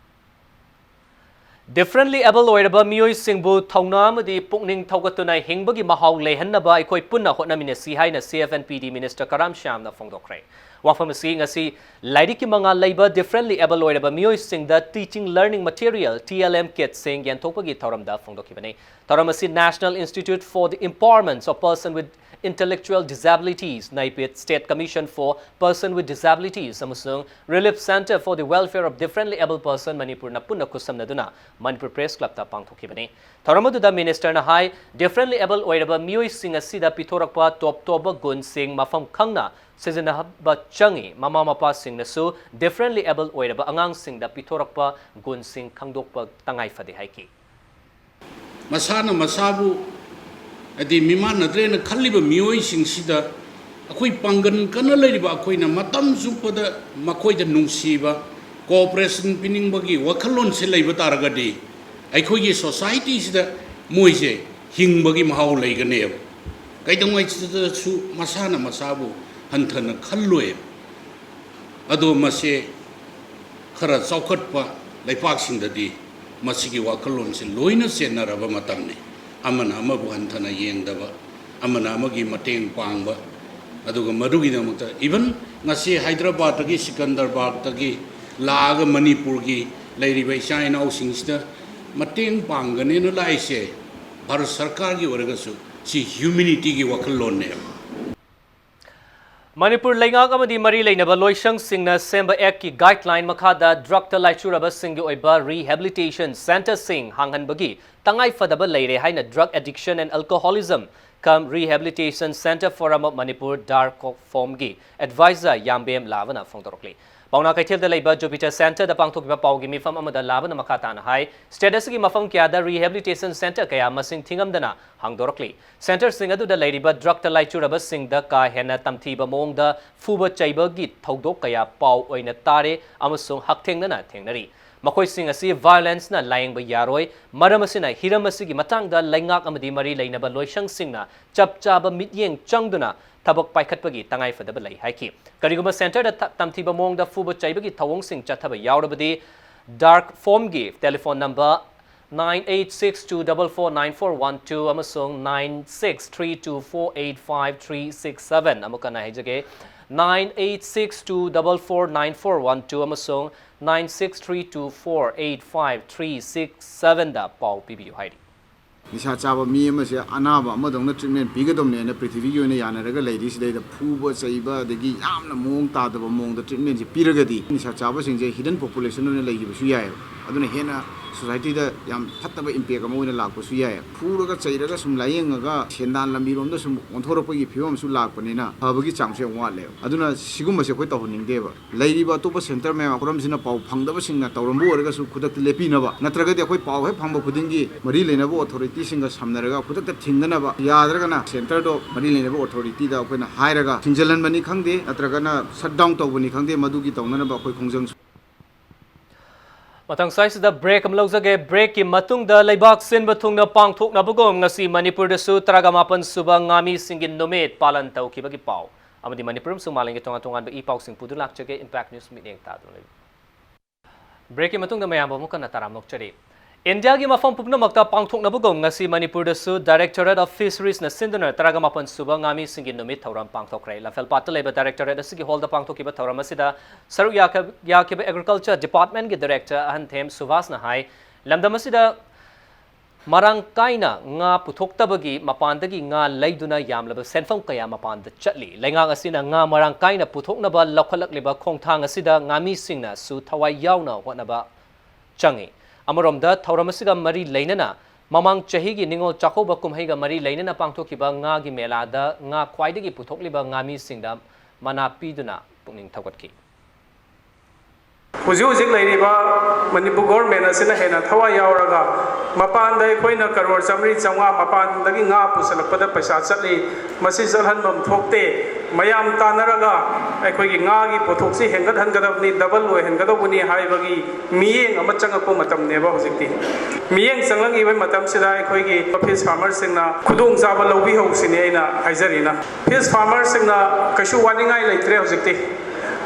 Differently able ꯑꯣꯏꯔꯕ ꯃꯤꯑꯣꯏꯁꯤꯡꯕꯨ ꯊꯧꯅꯥ ꯑꯃꯗꯤ ꯄꯨꯛꯅꯤꯡ ꯊꯧꯒꯠꯇꯨꯅ ꯍꯤꯡꯕꯒꯤ ꯃꯍꯥꯎ ꯂꯩꯍꯟꯅꯕ ꯑꯩꯈꯣꯏ ꯄꯨꯟꯅ ꯍꯣꯠꯅꯃꯤꯟꯅꯁꯤ ꯍꯥꯏꯅ C F N P D Minister ꯀꯔꯥꯝ ꯁ꯭ꯌꯥꯝꯅ ꯐꯣꯡꯗꯣꯛꯈ꯭ꯔꯦ꯫ ꯋꯥꯐꯝ ꯑꯁꯤ ꯉꯁꯤ ꯂꯥꯏꯔꯤꯛꯀꯤ ꯃꯉꯥꯜ ꯂꯩꯕ differently able ꯑꯣꯏꯔꯕ ꯃꯤꯑꯣꯏꯁꯤꯡꯗ Teaching Learning Material, T L M kitꯁꯤꯡ ꯌꯦꯟꯊꯣꯛꯄꯒꯤ ꯊꯧꯔꯝꯗ ꯐꯣꯡꯗꯣꯛꯈꯤꯕꯅꯤ꯫ ꯊꯧꯔꯝ ꯑꯁꯤ National Institute for the Empowerment of Person with Intellectual Disabilities, NIPID, State Commission for Person with Disabilities ꯑꯃꯁꯨꯡ Relief Centre for the Welfare of Differently Abled Person ꯃꯅꯤꯄꯨꯔꯅ ꯄꯨꯟꯅ ꯈꯨꯠꯁꯝꯅꯗꯨꯅ Manipur Press Clubꯇ ꯄꯥꯡꯊꯣꯛꯈꯤꯕꯅꯤ꯫ ꯊꯧꯔꯝ ꯑꯗꯨꯗ ministerꯅ ꯍꯥꯏ, differently able ꯑꯣꯏꯔꯕ ꯃꯤꯑꯣꯏꯁꯤꯡ ꯑꯁꯤꯗ ꯄꯤꯊꯣꯔꯛꯄ ꯇꯣꯞ ꯇꯣꯞꯄ ꯒꯨꯟꯁꯤꯡ ꯃꯐꯝ ꯈꯪꯅ ꯁꯤꯖꯤꯟꯅꯕ ꯆꯪꯏ꯫ ꯃꯃꯥ ꯃꯄꯥꯁꯤꯡꯅꯁꯨ differently able ꯑꯣꯏꯔꯕ ꯑꯉꯥꯡꯁꯤꯡꯗ ꯄꯤꯊꯣꯔꯛꯄ ꯒꯨꯟꯁꯤꯡ ꯈꯪꯗꯣꯛꯄ ꯇꯉꯥꯏ ꯐꯗꯦ ꯍꯥꯏꯈꯤ꯫ ꯃꯁꯥꯅ ꯃꯁꯥꯕꯨ ꯍꯥꯏꯗꯤ ꯃꯤꯃꯥꯟꯅꯗ꯭ꯔꯦꯅ ꯈꯜꯂꯤꯕ ꯃꯤꯑꯣꯏꯁꯤꯡꯁꯤꯗ ꯑꯩꯈꯣꯏ ꯄꯥꯡꯒꯜ ꯀꯟꯅ ꯂꯩꯔꯤꯕ ꯑꯩꯈꯣꯏꯅ ꯃꯇꯝ ꯆꯨꯞꯄꯗ ꯃꯈꯣꯏꯗ ꯅꯨꯡꯁꯤꯕ, cooperation ꯄꯤꯅꯤꯡꯕꯒꯤ ꯋꯥꯈꯜꯂꯣꯟꯁꯦ ꯂꯩꯕ ꯇꯥꯔꯒꯗꯤ ꯑꯩꯈꯣꯏꯒꯤ societyꯁꯤꯗ ꯃꯣꯏꯁꯦ ꯍꯤꯡꯕꯒꯤ ꯃꯍꯥꯎ ꯂꯩꯒꯅꯦꯕ꯫ ꯀꯩꯗꯧꯉꯩꯗꯁꯨ ꯃꯁꯥꯅ ꯃꯁꯥꯕꯨ ꯍꯟꯊꯅ ꯈꯜꯂꯣꯏꯕ꯫ ꯑꯗꯣ ꯃꯁꯦ ꯈꯔ ꯆꯥꯎꯈꯠꯄ ꯂꯩꯄꯥꯛꯁꯤꯡꯗꯗꯤ ꯃꯁꯤꯒꯤ ꯋꯥꯈꯜꯂꯣꯟꯁꯦ ꯂꯣꯏꯅ ꯆꯦꯟꯅꯔꯕ ꯃꯇꯝꯅꯤ꯫ ꯑꯃꯅ ꯑꯃꯕꯨ ꯍꯟꯊꯅ ꯌꯦꯡꯗꯕ, ꯑꯃꯅ ꯑꯃꯒꯤ ꯃꯇꯦꯡ ꯄꯥꯡꯕ, ꯑꯗꯨꯒ ꯃꯗꯨꯒꯤꯗꯃꯛꯇ even ꯉꯁꯤ ꯍꯥꯏꯗ꯭ꯔꯕꯥꯗꯇꯒꯤ, ꯁꯤꯀꯟꯗꯔꯕꯥꯗꯇꯒꯤ ꯂꯥꯛꯑꯒ ꯃꯅꯤꯄꯨꯔꯒꯤ ꯂꯩꯔꯤꯕ ꯏꯆꯥ ꯏꯅꯥꯎꯁꯤꯡꯁꯤꯗ ꯃꯇꯦꯡ ꯄꯥꯡꯒꯅꯦꯅ ꯂꯥꯛꯏꯁꯦ ꯚꯥꯔꯠ ꯁꯔꯀꯥꯔꯒꯤ ꯑꯣꯏꯔꯒꯁꯨ ꯁꯤ humanityꯒꯤ ꯋꯥꯈꯜꯂꯣꯟꯅꯦꯕ꯫ ꯃꯅꯤꯄꯨꯔ ꯂꯩꯉꯥꯛ ꯑꯃꯗꯤ ꯃꯔꯤ ꯂꯩꯅꯕ ꯂꯣꯏꯁꯪꯁꯤꯡꯅ ꯁꯦꯝꯕ ꯑꯦꯛꯀꯤ ꯒꯥꯏꯗꯂꯥꯏꯟ ꯃꯈꯥꯗ ꯗ꯭ꯔꯒꯇ ꯂꯥꯏꯆꯨꯔꯕꯁꯤꯡꯒꯤ ꯑꯣꯏꯕ ꯔꯤꯍꯦꯕꯤꯂꯤꯇꯦꯁꯟ ꯁꯦꯟꯇꯔꯁꯤꯡ ꯍꯥꯡꯍꯟꯕꯒꯤ ꯇꯉꯥꯏ ꯐꯗꯕ ꯂꯩꯔꯦ ꯍꯥꯏꯅ Drug Addiction and Alcoholism cum Rehabilitation Centre Forum of Manipur, ꯗꯥꯔꯛ ꯐꯣꯝꯒꯤ ꯑꯦꯗꯚꯥꯏꯖꯔ ꯌꯥꯝꯕꯦꯝ ꯂꯥꯕꯅ ꯐꯣꯡꯗꯣꯔꯛꯂꯤ꯫ ꯄꯥꯎꯅꯥ ꯀꯩꯊꯦꯜꯗ ꯂꯩꯕ ꯖꯨꯄꯤꯇꯔ ꯁꯦꯟꯇꯔꯗ ꯄꯥꯡꯊꯣꯛꯈꯤꯕ ꯄꯥꯎꯒꯤ ꯃꯤꯐꯝ ꯑꯃꯗ ꯂꯥꯕꯅ ꯃꯈꯥ ꯇꯥꯅ ꯍꯥꯏ, ꯁ꯭ꯇꯦꯠ ꯑꯁꯤꯒꯤ ꯃꯐꯝ ꯀꯌꯥꯗ ꯔꯤꯍꯦꯕꯤꯂꯤꯇꯦꯁꯟ ꯁꯦꯟꯇꯔ ꯀꯌꯥ ꯃꯁꯤꯡ ꯊꯤꯉꯝꯗꯅ ꯍꯥꯡꯗꯣꯔꯛꯂꯤ꯫ ꯁꯦꯟꯇꯔꯁꯤꯡ ꯑꯗꯨꯗ ꯂꯩꯔꯤꯕ ꯗ꯭ꯔꯒꯇ ꯂꯥꯏꯆꯨꯔꯕꯁꯤꯡꯗ ꯀꯥ ꯍꯦꯟꯅ ꯇꯝꯊꯤꯕ ꯃꯑꯣꯡꯗ ꯐꯨꯕ ꯆꯩꯕꯒꯤ ꯊꯧꯗꯣꯛ ꯀꯌꯥ ꯄꯥꯎ ꯑꯣꯏꯅ ꯇꯥꯔꯦ ꯑꯃꯁꯨꯡ ꯍꯛꯊꯦꯡꯅꯅ ꯊꯦꯡꯅꯔꯤ꯫ ꯃꯈꯣꯏꯁꯤꯡ ꯑꯁꯤ ꯚꯥꯏꯑꯣꯂꯦꯟꯁꯅ ꯂꯥꯌꯦꯡꯕ ꯌꯥꯔꯣꯏ꯫ ꯃꯔꯝ ꯑꯁꯤꯅ ꯍꯤꯔꯝ ꯑꯁꯤꯒꯤ ꯃꯇꯥꯡꯗ ꯂꯩꯉꯥꯛ ꯑꯃꯗꯤ ꯃꯔꯤ ꯂꯩꯅꯕ ꯂꯣꯏꯁꯪꯁꯤꯡꯅ ꯆꯞ ꯆꯥꯕ ꯃꯤꯠꯌꯦꯡ ꯆꯪꯗꯨꯅ ꯊꯕꯛ ꯄꯥꯏꯈꯠꯄꯒꯤ ꯇꯉꯥꯏ ꯐꯗꯕ ꯂꯩ ꯍꯥꯏꯈꯤ꯫ ꯀꯔꯤꯒꯨꯝꯕ ꯁꯦꯟꯇꯔꯗ ꯊ-, ꯇꯝꯊꯤꯕ ꯃꯑꯣꯡꯗ ꯐꯨꯕ ꯆꯩꯕꯒꯤ ꯊꯧꯑꯣꯡꯁꯤꯡ ꯆꯠꯊꯕ ꯌꯥꯎꯔꯕꯗꯤ, ꯗꯥꯔꯛ ꯐꯣꯝꯒꯤ telephone number nine eight six two double four nine four one two ꯑꯃꯁꯨꯡ nine six three two four eight five three six seven, ꯑꯃꯨꯛꯀ ꯍꯟꯅ ꯍꯥꯏꯖꯒꯦ, nine eight six two double four nine four one two ꯑꯃꯁꯨꯡ nine six three two four eight five three six seven ꯗ ꯄꯥꯎ ꯄꯤꯕꯤꯌꯨ ꯍꯥꯏꯔꯤ꯫ ꯅꯤꯁꯥ ꯆꯥꯕ ꯃꯤ ꯑꯃꯁꯦ ꯑꯅꯥꯕ ꯑꯃꯗꯧꯅ ꯇ꯭ꯔꯤꯠꯃꯦꯟ ꯄꯤꯒꯗꯕꯅꯦꯅ ꯄ꯭ꯔꯤꯊꯤꯕꯤꯒꯤ ꯑꯣꯏꯅ ꯌꯥꯅꯔꯒ ꯂꯩꯔꯤꯁꯤꯗꯩꯗ ꯐꯨꯕ ꯆꯩꯕ ꯑꯗꯒꯤ ꯌꯥꯝꯅ ꯃꯑꯣꯡ ꯇꯥꯗꯕ ꯃꯑꯣꯡꯗ ꯇ꯭ꯔꯤꯠꯃꯦꯟꯁꯦ ꯄꯤꯔꯒꯗꯤ ꯅꯤꯁꯥ ꯆꯥꯕꯁꯤꯡꯁꯦ ꯍꯤꯗꯟ ꯄꯣꯄꯨꯂꯦꯁꯟ ꯑꯣꯏꯅ ꯂꯩꯈꯤꯕꯁꯨ ꯌꯥꯏꯑꯕ꯫ ꯑꯗꯨꯅ ꯍꯦꯟꯅ ꯁꯣꯁꯥꯏꯇꯤꯗ ꯌꯥꯝ ꯐꯠꯇꯕ ꯏꯝꯄꯦꯛ ꯑꯃ ꯑꯣꯏꯅ ꯂꯥꯛꯄꯁꯨ ꯌꯥꯏꯑꯕ꯫ ꯐꯨꯔꯒ ꯆꯩꯔꯒ ꯁꯨꯝ ꯂꯥꯏꯌꯦꯡꯉꯒ ꯁꯦꯟꯗꯥꯟ ꯂꯝꯕꯤꯔꯣꯝꯗ ꯁꯨꯝ ꯑꯣꯟꯊꯣꯔꯛꯄꯒꯤ ꯐꯤꯕꯝ ꯑꯃꯁꯨ ꯂꯥꯛꯄꯅꯤꯅ ꯐꯕꯒꯤ ꯆꯥꯡꯁꯨ ꯌꯥꯝ ꯋꯥꯠꯂꯦꯕ꯫ ꯑꯗꯨꯅ ꯁꯤꯒꯨꯝꯕꯁꯦ ꯑꯩꯈꯣꯏ ꯇꯧꯍꯟꯅꯤꯡꯗꯦꯕ꯫ ꯂꯩꯔꯤꯕ ꯑꯇꯣꯞꯄ ꯁꯦꯟꯇꯔ ꯃꯌꯥꯝ ꯈꯨꯔꯝꯁꯤꯅ ꯄꯥꯎ ꯐꯪꯗꯕꯁꯤꯡꯅ ꯇꯧꯔꯝꯕ ꯑꯣꯏꯔꯒꯁꯨ ꯈꯨꯗꯛꯇ ꯂꯦꯞꯄꯤꯅꯕ, ꯅꯠꯇ꯭ꯔꯒꯗꯤ ꯑꯩꯈꯣꯏ ꯄꯥꯎ ꯍꯦꯛ ꯐꯪꯕ ꯈꯨꯗꯤꯡꯒꯤ ꯃꯔꯤ ꯂꯩꯅꯕ ꯑꯣꯊꯣꯔꯤꯇꯤꯁꯤꯡꯒ ꯁꯝꯅꯔꯒ ꯈꯨꯗꯛꯇ ꯊꯤꯡꯅꯅꯕ, ꯌꯥꯗ꯭ꯔꯒꯅ ꯁꯦꯟꯇꯔꯗꯣ ꯃꯔꯤ ꯂꯩꯅꯕ ꯑꯣꯊꯣꯔꯤꯇꯤꯗ ꯑꯩꯈꯣꯏꯅ ꯍꯥꯏꯔꯒ ꯊꯤꯡꯖꯤꯜꯍꯟꯕꯅꯤ ꯈꯪꯗꯦ, ꯅꯠꯇ꯭ꯔꯒꯅ ꯁꯠ ꯗꯥꯎꯟ ꯇꯧꯕꯅꯤ ꯈꯪꯗꯦ, ꯃꯗꯨꯒꯤ ꯇꯧꯅꯅꯕ ꯑꯩꯈꯣꯏ ꯈꯣꯡꯖꯪ ꯃꯊꯪ ꯁ꯭ꯋꯥꯏꯁꯤꯗ ꯕ꯭ꯔꯦꯛ ꯑꯃ ꯂꯧꯖꯒꯦ꯫ ꯕ꯭ꯔꯦꯛꯀꯤ ꯃꯇꯨꯡꯗ ꯂꯩꯕꯥꯛ ꯁꯤꯟꯕ ꯊꯨꯡꯅ ꯄꯥꯡꯊꯣꯛꯅꯕꯒꯨꯝ ꯉꯁꯤ ꯃꯅꯤꯄꯨꯔꯗꯁꯨ ꯇꯔꯥꯒ ꯃꯥꯄꯟ ꯁꯨꯕ ꯉꯥꯃꯤꯁꯤꯡꯒꯤ ꯅꯨꯃꯤꯠ ꯄꯥꯂꯟ ꯇꯧꯈꯤꯕꯒꯤ ꯄꯥꯎ ꯑꯃꯗꯤ ꯃꯅꯤꯄꯨꯔ ꯑꯃꯁꯨꯡ ꯃꯥꯂꯦꯝꯒꯤ ꯇꯣꯉꯥꯟ ꯇꯣꯉꯥꯟꯕ ꯏ ꯄꯥꯎꯁꯤꯡ ꯄꯨꯗꯨꯅ ꯂꯥꯛꯆꯒꯦ꯫ ꯏꯝꯄꯦꯛ ꯅ꯭ꯌꯨꯁ ꯃꯤꯠꯌꯦꯡ ꯇꯥꯗꯨꯅ ꯂꯩꯕꯤꯌꯨ꯫ ꯕ꯭ꯔꯦꯛꯀꯤ ꯃꯇꯨꯡꯗ ꯃꯌꯥꯝꯕꯨ ꯑꯃꯨꯛ ꯍꯟꯅ ꯇꯔꯥꯝꯅ ꯑꯣꯛꯆꯔꯤ꯫ ꯏꯟꯗꯤꯌꯥꯒꯤ ꯃꯐꯝ ꯄꯨꯝꯅꯃꯛꯇ ꯄꯥꯡꯊꯣꯛꯅꯕꯒꯨꯝ ꯉꯁꯤ ꯃꯅꯤꯄꯨꯔꯗꯁꯨ Directorate of Fisheries ꯅ ꯁꯤꯟꯗꯨꯅ ꯇꯔꯥꯒ ꯃꯥꯄꯟ ꯁꯨꯕ ꯉꯥꯃꯤꯁꯤꯡꯒꯤ ꯅꯨꯃꯤꯠ ꯊꯧꯔꯝ ꯄꯥꯡꯊꯣꯛꯈ꯭ꯔꯦ꯫ ꯂꯝꯐꯦꯜꯄꯥꯠꯇ ꯂꯩꯕ Directorate ꯑꯁꯤꯒꯤ ꯍꯣꯜꯗ ꯄꯥꯡꯊꯣꯛꯈꯤꯕ ꯊꯧꯔꯝ ꯑꯁꯤꯗ ꯁꯔꯨꯛ ꯌꯥꯈ-, ꯌꯥꯈꯤꯕ Agriculture Department ꯀꯤ Director ꯑꯍꯟꯊꯦꯝ ꯁꯨꯚꯥꯁꯅ ꯍꯥꯏ, ꯂꯝꯗꯝ ꯑꯁꯤꯗ ꯃꯔꯥꯡ ꯀꯥꯏꯅ ꯉꯥ ꯄꯨꯊꯣꯛꯇꯕꯒꯤ ꯃꯄꯥꯟꯗꯒꯤ ꯉꯥ ꯂꯩꯗꯨꯅ ꯌꯥꯝꯂꯕ ꯁꯦꯟꯐꯝ ꯀꯌꯥ ꯃꯄꯥꯟꯗ ꯆꯠꯂꯤ꯫ ꯂꯩꯉꯥꯛ ꯑꯁꯤꯅ ꯉꯥ ꯃꯔꯥꯡ ꯀꯥꯏꯅ ꯄꯨꯊꯣꯛꯅꯕ ꯂꯧꯈꯠꯂꯛꯂꯤꯕ ꯈꯣꯡꯊꯥꯡ ꯑꯁꯤꯗ ꯉꯥꯃꯤꯁꯤꯡꯅꯁꯨ ꯊꯋꯥꯏ ꯌꯥꯎꯅ ꯍꯣꯠꯅꯕ ꯆꯪꯉꯤ꯫ ꯑꯃꯔꯣꯝꯗ, ꯊꯧꯔꯝ ꯑꯁꯤꯒ ꯃꯔꯤ ꯂꯩꯅꯅ ꯃꯃꯥꯡ ꯆꯍꯤꯒꯤ ꯅꯤꯉꯣꯜ ꯆꯥꯛꯀꯧꯕ ꯀꯨꯝꯍꯩꯒ ꯃꯔꯤ ꯂꯩꯅꯅ ꯄꯥꯡꯊꯣꯛꯈꯤꯕ ꯉꯥꯒꯤ ꯃꯦꯂꯥꯗ ꯉꯥ ꯈ꯭ꯋꯥꯏꯗꯒꯤ ꯄꯨꯊꯣꯛꯂꯤꯕ ꯉꯥꯃꯤꯁꯤꯡꯗ ꯃꯅꯥ ꯄꯤꯗꯨꯅ ꯄꯨꯛꯅꯤꯡ ꯊꯧꯒꯠꯈꯤ꯫ ꯍꯧꯖꯤꯛ ꯍꯧꯖꯤꯛ ꯂꯩꯔꯤꯕ ꯃꯅꯤꯄꯨꯔ ꯒꯣꯔꯃꯦꯟ ꯑꯁꯤꯅ ꯍꯦꯟꯅ ꯊꯋꯥꯏ ꯌꯥꯎꯔꯒ ꯃꯄꯥꯟꯗ ꯑꯩꯈꯣꯏꯅ ꯀꯔꯣꯔ ꯆꯥꯃꯔꯤ ꯆꯥꯝꯃꯉꯥ ꯃꯄꯥꯟꯗꯒꯤ ꯉꯥ ꯄꯨꯁꯤꯜꯂꯛꯄꯗ ꯄꯩꯁꯥ ꯆꯠꯂꯤ꯫ ꯃꯁꯤ ꯆꯠꯍꯟꯐꯝ ꯊꯣꯛꯇꯦ꯫ ꯃꯌꯥꯝ ꯇꯥꯟꯅꯔꯒ ꯑꯩꯈꯣꯏꯒꯤ ꯉꯥꯒꯤ ꯄꯣꯠꯊꯣꯛꯁꯤ ꯍꯦꯟꯒꯠꯍꯟꯒꯗꯕꯅꯤ, ꯗꯕꯜ ꯑꯣꯏꯍꯟꯒꯗꯧꯕꯅꯤ ꯍꯥꯏꯕꯒꯤ ꯃꯤꯠꯌꯦꯡ ꯑꯃ ꯆꯪꯉꯛꯄ ꯃꯇꯝꯅꯦꯕ ꯍꯧꯖꯤꯛꯇꯤ꯫ ꯃꯤꯠꯌꯦꯡ ꯆꯪꯂꯛꯂꯤꯕ ꯃꯇꯝꯁꯤꯗ ꯑꯩꯈꯣꯏꯒꯤ ꯐꯤꯁ ꯐꯥꯔꯃꯔꯁꯤꯡꯅ ꯈꯨꯗꯣꯡꯆꯥꯕ ꯂꯧꯕꯤꯍꯧꯁꯤꯅꯤ ꯑꯩꯅ ꯍꯥꯏꯖꯔꯤꯅ꯫ ꯐꯤꯁ ꯐꯥꯔꯃꯔꯁꯤꯡꯅ ꯀꯩꯁꯨ ꯋꯥꯅꯤꯡꯉꯥꯏ ꯂꯩꯇ꯭ꯔꯦ ꯍꯧꯖꯤꯛꯇꯤ꯫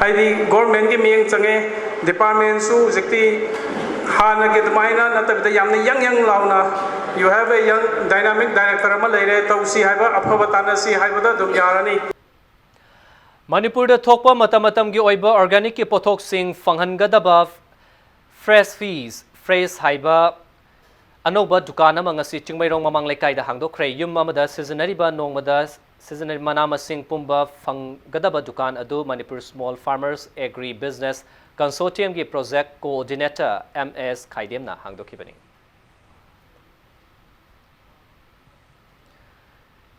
ꯍꯥꯏꯗꯤ ꯒꯣꯔꯃꯦꯟꯒꯤ ꯃꯤꯠꯌꯦꯡ ꯆꯪꯉꯦ, ꯗꯤꯄꯥꯔꯠꯃꯦꯟꯁꯨ ꯍꯧꯖꯤꯛꯇꯤ ꯍꯥꯟꯅꯒꯤ ꯑꯗꯨꯃꯥꯏꯅ ꯅꯠꯇꯕꯤꯗ ꯌꯥꯝꯅ ꯌꯪ ꯌꯪ ꯂꯥꯎꯅ, "You have a young dynamic director ꯑꯃ ꯂꯩꯔꯦ, ꯇꯧꯁꯤ ꯍꯥꯏꯕ, ꯑꯐꯕ ꯇꯥꯟꯅꯁꯤ ꯍꯥꯏꯕꯗ ꯑꯗꯨꯝ ꯌꯥꯔꯅꯤ"꯫ ꯃꯅꯤꯄꯨꯔꯗ ꯊꯣꯛꯄ ꯃꯇꯝ ꯃꯇꯝꯒꯤ ꯑꯣꯏꯕ ꯑꯣꯔꯒꯥꯅꯤꯛꯀꯤ ꯄꯣꯠꯊꯣꯛꯁꯤꯡ ꯐꯪꯍꯟꯒꯗꯕ ꯐ꯭ꯔꯦꯁ ꯐꯤꯁ, ꯐ꯭ꯔꯦꯁ ꯍꯥꯏꯕ ꯑꯅꯧꯕ ꯗꯨꯀꯥꯟ ꯑꯃ ꯉꯁꯤ ꯆꯤꯡꯃꯩꯔꯣꯡ ꯃꯃꯥꯡ ꯂꯩꯀꯥꯏꯗ ꯍꯥꯡꯗꯣꯛꯈ꯭ꯔꯦ꯫ ꯌꯨꯝ ꯑꯃꯗ ꯁꯤꯖꯤꯟꯅꯔꯤꯕ ꯅꯣꯡꯃꯗ ꯁꯤꯖꯤꯟꯅꯔꯤꯕ ꯃꯅꯥ ꯃꯁꯤꯡ ꯄꯨꯝꯕ ꯐꯪꯒꯗꯕ ꯗꯨꯀꯥꯟ ꯑꯗꯨ Manipur small farmers agri business ꯀꯟꯁꯣꯔꯇꯤꯌꯝꯒꯤ ꯄ꯭ꯔꯣꯖꯦꯛ ꯀꯣꯑꯣꯔꯗꯤꯅꯦꯇꯔ ꯑꯦꯝ ꯑꯦꯁ ꯈꯥꯏꯗꯦꯝꯅ ꯍꯥꯡꯗꯣꯛꯈꯤꯕꯅꯤ꯫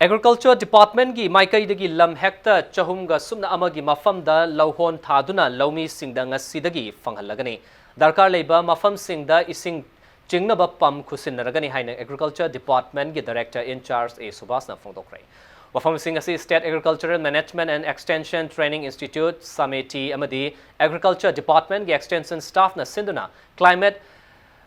ꯑꯦꯒ꯭ꯔꯤꯀꯜꯆꯔ ꯗꯤꯄꯥꯔꯠꯃꯦꯟꯒꯤ ꯃꯥꯏꯀꯩꯗꯒꯤ ꯂꯝ ꯍꯦꯛꯇꯔ ꯆꯍꯨꯝꯒ ꯁꯨꯞꯅ ꯑꯃꯒꯤ ꯃꯐꯝꯗ ꯂꯧꯍꯣꯟ ꯊꯥꯗꯨꯅ ꯂꯧꯃꯤꯁꯤꯡꯗ ꯉꯁꯤꯗꯒꯤ ꯐꯪꯍꯜꯂꯒꯅꯤ꯫ ꯗꯔꯀꯥꯔ ꯂꯩꯕ ꯃꯐꯝꯁꯤꯡꯗ ꯏꯁꯤꯡ ꯆꯤꯡꯅꯕ ꯄꯝ ꯈꯨꯠꯁꯤꯟꯅꯔꯒꯅꯤ ꯍꯥꯏꯅ ꯑꯦꯒ꯭ꯔꯤꯀꯜꯆꯔ ꯗꯤꯄꯥꯔꯠꯃꯦꯟꯒꯤ ꯗꯥꯏꯔꯦꯛꯇꯔ ꯏꯟ ꯆꯥꯔꯖ ꯑꯦ ꯁꯨꯕꯥꯁꯅ ꯐꯣꯡꯗꯣꯛꯈ꯭ꯔꯦ꯫ ꯋꯥꯐꯝꯁꯤꯡ ꯑꯁꯤ State Agricultural Management and Extension Training Institute, ꯁꯃꯦꯇꯤ, ꯑꯃꯗꯤ ꯑꯦꯒ꯭ꯔꯤꯀꯜꯆꯔ ꯗꯤꯄꯥꯔꯠꯃꯦꯟꯒꯤ ꯑꯦꯛꯁꯇꯦꯟꯁꯟ ꯁ꯭ꯇꯥꯐꯅ ꯁꯤꯟꯗꯨꯅ Climate